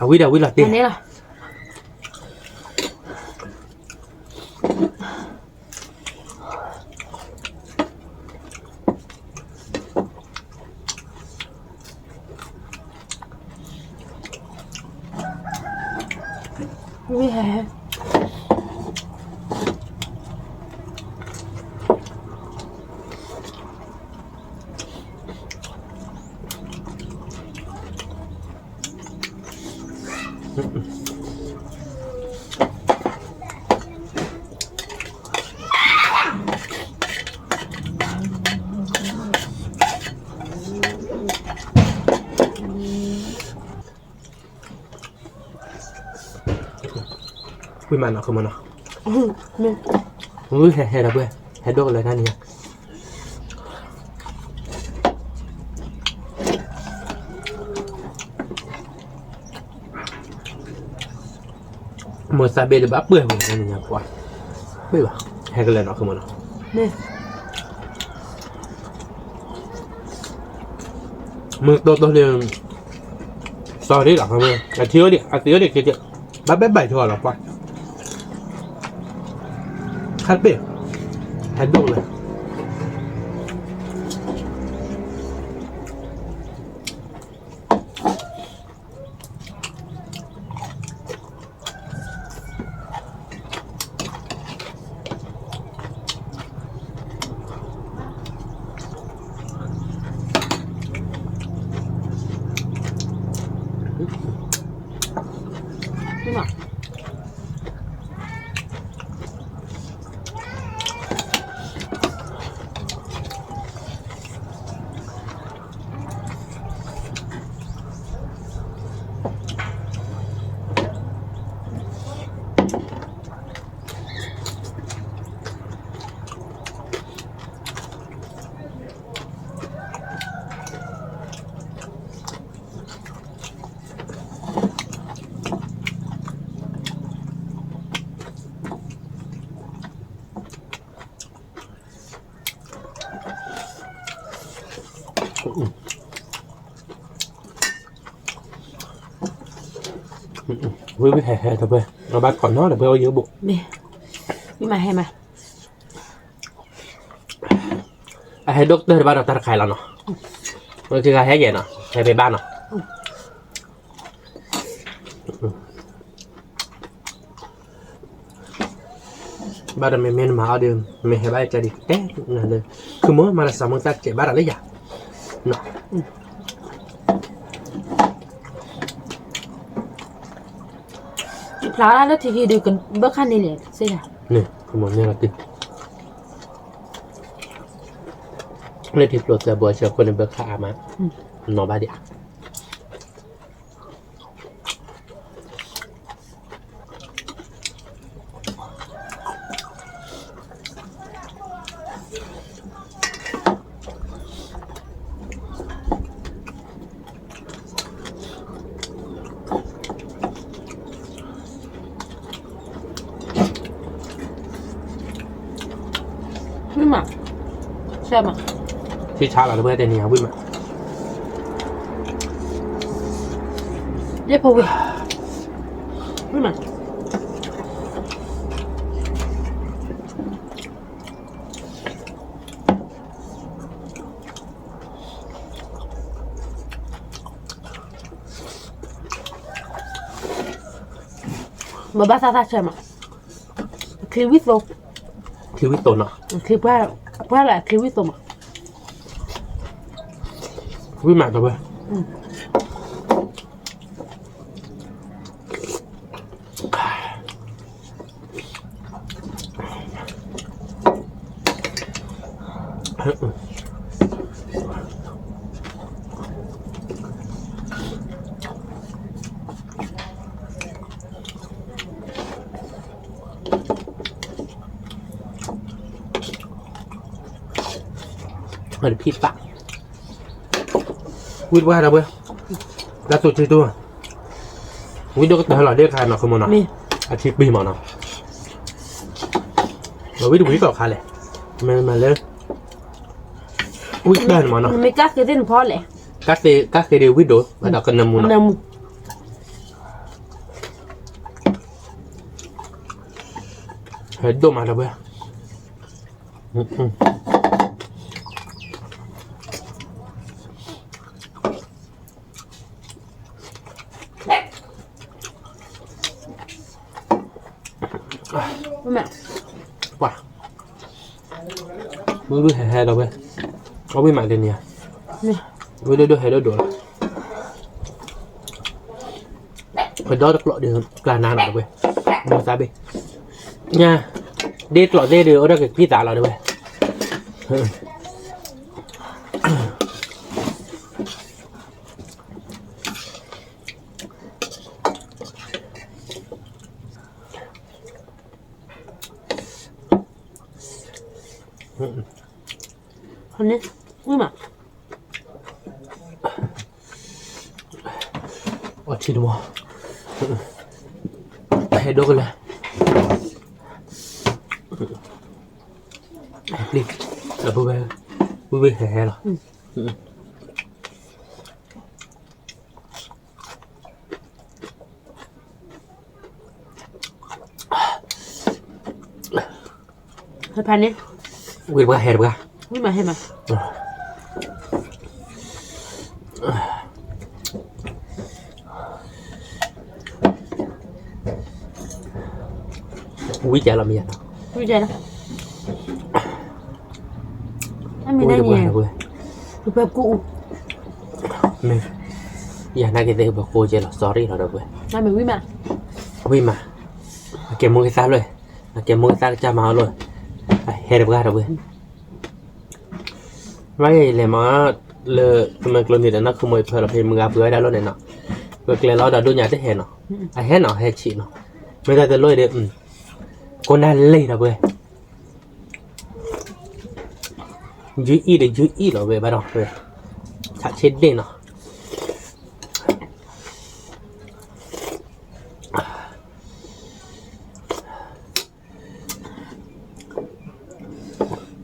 အဝံၤဒီးဝံၤလီၤတ့ၢ် ဝံဟဲ, ဝံမးနီၤ ခမနီၤ, ဝံဟဲဟဲဒီးပှဲၤ ဟဲဒိၣ်ကလဲာ်တၢ်န့ၣ် မ့ၢ်သးဘ့ၣ်တဘၣ်ပှဲၤဝဲန့ၣ်ညါကွၢ်, ဘ့ၣ်ဘၣ် ဟဲကလဲာ်နီၤ ခမနီၤ, မ့ၢ်တိတိလၢ စီၤဒ်လီၤ အထံအိၣ်ဒံး အသံအိၣ်ဒံး က့ၤက့ၤ ဘၣ်ဘၣ်ဘၣ်ထီၣ်လီၤပှၤ, ခါတဘ့ၣ် ဟဲဒိၣ်လၢ ဝံၤဝံၤဟဲဟဲတပှဲၤ, အဘၣ်ကိးနီတပှဲၤအိၣ်ယိဘိၣ်, မ့ၢ်မးဟဲမး, အဟဲဒိၣ်ကတၢၢ်တဘၣ်ဒီးတၢ်တခါအံၤလီၤနီၤ, ဝဲက့ၤဂၤဟဲက့ၤနီၤ, ဟဲဖဲဘၣ်နီၤ ဘၣ်ဒီးမ့မ့ၢ်နမၤအီၤဒီး မ့ၢ်ဟဲဘၣ်ယကဲဒ်ကတဲ, ခုမိၢ်မၤတၢ်စးမုၢ်သၣ်ကဲဘၣ်တၢ်လၢယၤ, ဖျါလၢထံခံဒုးကဘၢခါန့ၣ်လဲၣ်, န့ၣ် လၢထံကျိသၢဘိအဆၢဖိန့ၣ် ဘၢခါအါမး, နီၢ်ဘၣ်ဒံးဧါ. ဝံၣ်မး, ဆဲးမး, ထံဆါလီၤတပှဲၤတဲန့ၣ် ဝံၣ်မး, ယဲၢ်ဖိဝံၣ်, ဝံၣ်မး. မ့ၢ်ဘၣ်သးသးဆဲးမး, အချံဝံၣ်သိ, ချံဝံၣ်သိနီၤ, ပှၢ်လၢအချံဝံၣ်သိမး, ဝံၣ်မးတဝဲ ဖံးပာ်, ဝံၣ်တပှၢ်ဒီးဝဲ, လၢသိးထံတူၢ်, ဝံၣ်ဒိၣ်ကတၢၢ်လီၤဒ့ၣ်ခါနီၤ ခိမီနီၤ, အထံပံၤမးနီၤ, ဝံၣ်တဝံၣ်ကီၢ်ခါလဲၣ်, မ့ၢ်မးလၢ ဝံၣ်တပှၢ်န့ၣ်မးနီၤ, မ့ၢ်ကၣ်ဃ့သ့ၣ်နဖီလဲၣ်, ကၣ်ဃ့ဒီးဝံၣ်ဒိၣ် ဘၣ်ဒီးကနၢမူနီၤ, ဟဲဒိၣ်မးဒီးဝဲ ပှၤ, ဝံၣ်ဝံၣ်ဟဲဟဲဒီးဝဲ, အဝံၣ်မးတန့ၢ်ဧါ, ဝံၣ်ဒိၣ်ဒိၣ်ဟဲဒိၣ်ဒိၣ်လီၤ, ပဒီတကျိးဒီး ကျါနါနီၤတဝဲ, မိၢ်သးဘ့ၣ်, ညါ, ဒ့ကျိးသ့ၣ်ဒီး အိၣ်ဒီးကဖံသးလီၤတဝဲ န့ၣ်, ဝံၣ်မး, အီထံတဝီ, ဟဲဒိၣ်ကလဲာ်, ပျံၤ, ဝံၣ်ဝံၣ်ဟဲဟဲလီၤ. ဖဲန့ၣ်, ဝံၣ်တပှၢ်ဟဲတပှၢ်, ဝံၣ်မးဟဲမး, ဝံၣ်ကလီၤမ့ၢ်ယါ, ဝံၣ်ကလီၤ, အမ့ၢ်ဝံၣ်တပှၢ်တပှၢ်, ပပကူ, မ့ၢ်, ယၤနာ်က့ၤသ့ၣ်ပကိကဲလီၤ sorry လီၤဒီးပှဲၤ, ဝံၣ်မး, ဝံၣ်မး, အကဲမိၢ်ကသၣ်လၢ, အကဲမိၢ်ကသၣ်ကစၢ်မၤအီၤလီၤ, အဟဲတပှၢ်တပှဲၤ မ့ၢ်ယလဲၤမး, လၢကမၢကျိၤန့ၣ်ဒီး နီၢ်ခူမိၢ်အဖၢလီၤဖဲမုၢ်ဂၤပှဲၤဝဲဒၣ်လီၤန့ၣ်နီၤ, ပကျဲၤလီၤဒီးဒိၣ်ညါတဟဲနီၤ, အဟဲနီၤ ဟဲဆံးနီၤ, မ့ၢ်တၢ်တလိၣ်ဒီး, ကိးနၤလံဒီးပှဲၤ, ယူအံၣ်ဒီးယူအံၣ်လီၤဝဲဘၣ်ဒီး, ဆးဆ့ဒ့ၣ်နီၤ.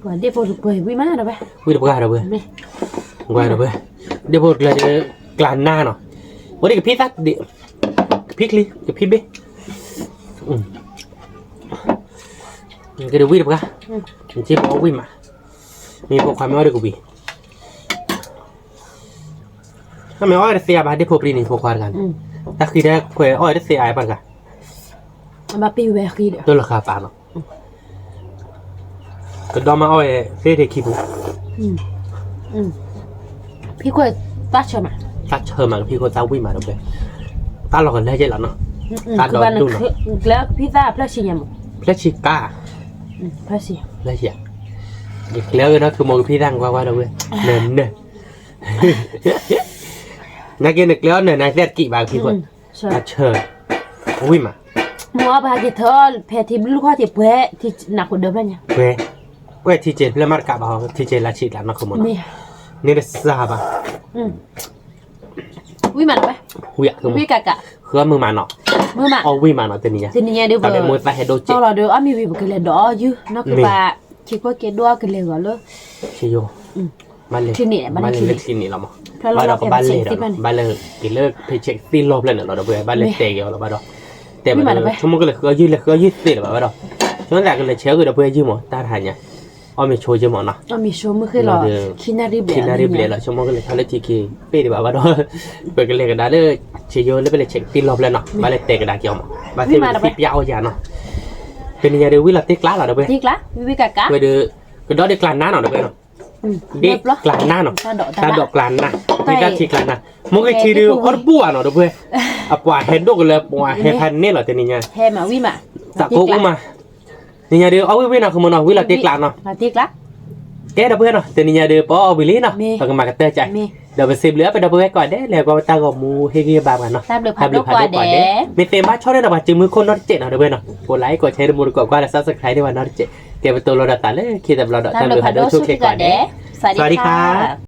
ပှၤဒ့ၣ်ဖိတပှဲၤဝံၣ်မးဒီးဝဲ, ဝံၣ်တပှၢ်ဒီးဝဲ, မ့ၢ်, ဝဲဒၣ်ဝဲ, ဒ့ၣ်ဖိကျၢၤဒီး ကျးနါနီၤ, အိၣ်ဒံးကဖံသၣ်ဒံး, ကဖံချံ ကဖံဘ့ၣ်, ကဒုးဝံၣ်တပှၢ်, က့ၤပအီၣ်ဝံၣ်မး, မ့ၢ်ဖိခွါမ့ၢ်အီၣ်ဒီးကဝံၤ, မ့ၢ်အီၣ်တသ့အါဘၣ် ဒ့ၣ်ဖိပျံၤန့ၣ် ဖိခွါတဂၤန့ၣ်, တၢ်ဃံတၢ်ခွဲးအီၣ်တသ့အါဘၣ်ဂၤ, တလီၤဃာ်ပာ်နီၤ ကဒီမါအီၣ်ဝဲသ့ၣ်ဒ့ခံပူၤ, ဖံခိၣ်တၢ်ဆၢမး, တၢ်ဆၢမးကဖံခိၣ်တၢ်ဝံၣ်မးဒီးဖဲ, တၢ်လီၤကလဲက့လီၤနီၤ, တၢ်ဒိးဒူၣ်နီၤ, ကျဲဖံသၣ်ဖျၢၣ်ဆံညါမး, ဖျၢၣ်ဆံကါ, ဖျၢၣ်ဆံ, ဖျၢၣ်ဆံ, ယကျဲအီၤနီၤ ခုမိၢ်ကဖံသၣ်ကွၢ်ကွၢ်ဒီးဝဲ, နၢၤနၢၤ, နာ်က့နကျဲအီၤနၢၤနၤသ့ၣ်တကံးဘၣ်ကဖံခိၣ်, တၢ်ဆၢ, ဝံၣ်မး, မ့ၢ်အီၣ်ပဟဲက့ၤထၢဖဲထံဘျုးခီၣ်ထံးပှဲၤ, နးခိၣ်ဒၢဖျၢၣ်ညါ, ပှဲၤ, ပှဲၤထံကဲၤဖျၢၣ်မးတကးဘၣ်ဟီ ထံကဲၤလၢဆံးကျါနီၢ်ခိၣ်မးနီၤ, န့ၣ်တစၢ်ဘၣ်, ဝံၣ်မးနီၤ, ဝံၣ်ကးကး, ဃုမုာ်မးနီၤ, အီၣ်ဝံၣ်မးနီၤ တနံၤညါ, တနံၤညါဒုး တၢ်ဒဲးမိၢ်သၣ်ဟဲဒိၣ်စဲး, လီၤဒီးအီၣ်မ့ၤဝံၤပကလဲၤဒိးအီၣ်ယုၢ် နီၢ်ကပၤ, ခံခိၣ်ကဲဒိၣ်အီၣ်ကလဲၤဂီၤလၢ ထံယိာ်, ဘၣ်လဲၤ, ဘၣ်လဲၤလၢထံန့ၣ်လီၤမး, ဘၣ်ဒီးကဘၣ်လဲၤဒီး ဘၣ်လဲၤက့ၤလၢဖဲဆဲးသ့ၣ်လီၢ်ဖျၢၣ်န့ၣ်လီၤဒီးပှဲၤ ဘၣ်လဲၤတဲက့ၤအီၤလီၤဘၣ်ဒီး, တဲဘၣ်ဒီး ဆိကမိၣ်ကလဲၤဃုအီၣ်ယုၢ် လဲၤဃုအီၣ်ယုၢ်သ့လီၤဘၣ်ဘၣ်ဒီး, ဆိကမိၣ်သးကလဲၤဆဲးအီၣ်က့ၤဒီးပှဲၤယုၢ်မး တၢ်တဟါညါ, အီၣ်မ့ၤဆိယုၢ်မးနီၤ, ခံနၣ်ရံၣ်ဘျဲးလီၤ ဆိကမိၣ်ကလဲၤထီၣ်လၢထံခံဘ့ၣ်ဒံးဘၣ်ဘၣ်ဒီး, ပကလဲၤကဒါလၢ ဆဲးယိာ်လၢပလဲၤဆဲးသ့ၣ်လီၢ်ဖျၢၣ်နီၤ ဘၣ်လဲၤတဲကဒါက့ၤအီၤမး ဘၣ်သ့ၣ်ဝဲခံပျၢ်အီၣ်ယၤနီၤ, တနံၤညါဒုးဝံၣ်လီၤတ့ၢ်ကျါလီၤဒီးပှဲၤ, တ့ၢ်ကျါ, ဝံၣ်ဝံၣ်ကးကး, ဝဲဒုး, ကဒီးဒုးကျါနါနီၤဒီးပှဲၤနီၤ, ဒ့ၣ်ကျါနါ, တၢ်ဒိးကျါနါ, မ့ၢ်ဂ့ၤထံဒုး အီၣ်တဘူၣ်ဘၣ်နီၤဒီးပှဲၤ, အပှၤဟဲဒိၣ်ကလၢပှၤဟဲဖးန့ၣ်လီၤတနံၤညါ, သးကိးအိၣ်မး, တနံၤညါဒုး အီၣ်ဝံၣ်ဝံၣ်နီၤ ခိၣ်မနီၤ ဝံၣ်လီၤတ့ၢ်ကျါနီၤ ကဲဒီးပှဲၤနီၤ တနံၤညါဒုး ပအီၣ်ဝံၤလံနီၤ ပကမၤကတၢၢ်ကၠဲး, ဒီးပစံးဘျုးအပဒီပုၢ်ဝဲၢ်ကိးဂၤဒဲး လဲၤကွၢ်ပတၢ်ဂီၤမူဟ့ၣ်ဂံၢ်ဟ့ၣ်ဘါပှၤနီၤ, တၢ်ဘျုးဖးဒိၣ်ကိးဂၤဒဲး, မ့ၢ်သ့မါဆီၣ်န့ၣ်ဒီး ပှၤစုမုၢ်ခိၣ်နီတစဲးနီၤ ဒီးပှဲၤနီၤ ကိးlike ကိးshare တမူတကိးကွၢ်ဒီး subscribe န့ၢ်ပှၤနီတစဲး, ကဲပတိၢ်လိာ်ဒီးသးလၢခံတဘျီဒီး တၢ်ဘျုးဖးဒိၣ်ဆိၣ်ဂ့ၤကိးဂၤဒဲး, စၤဒံခါ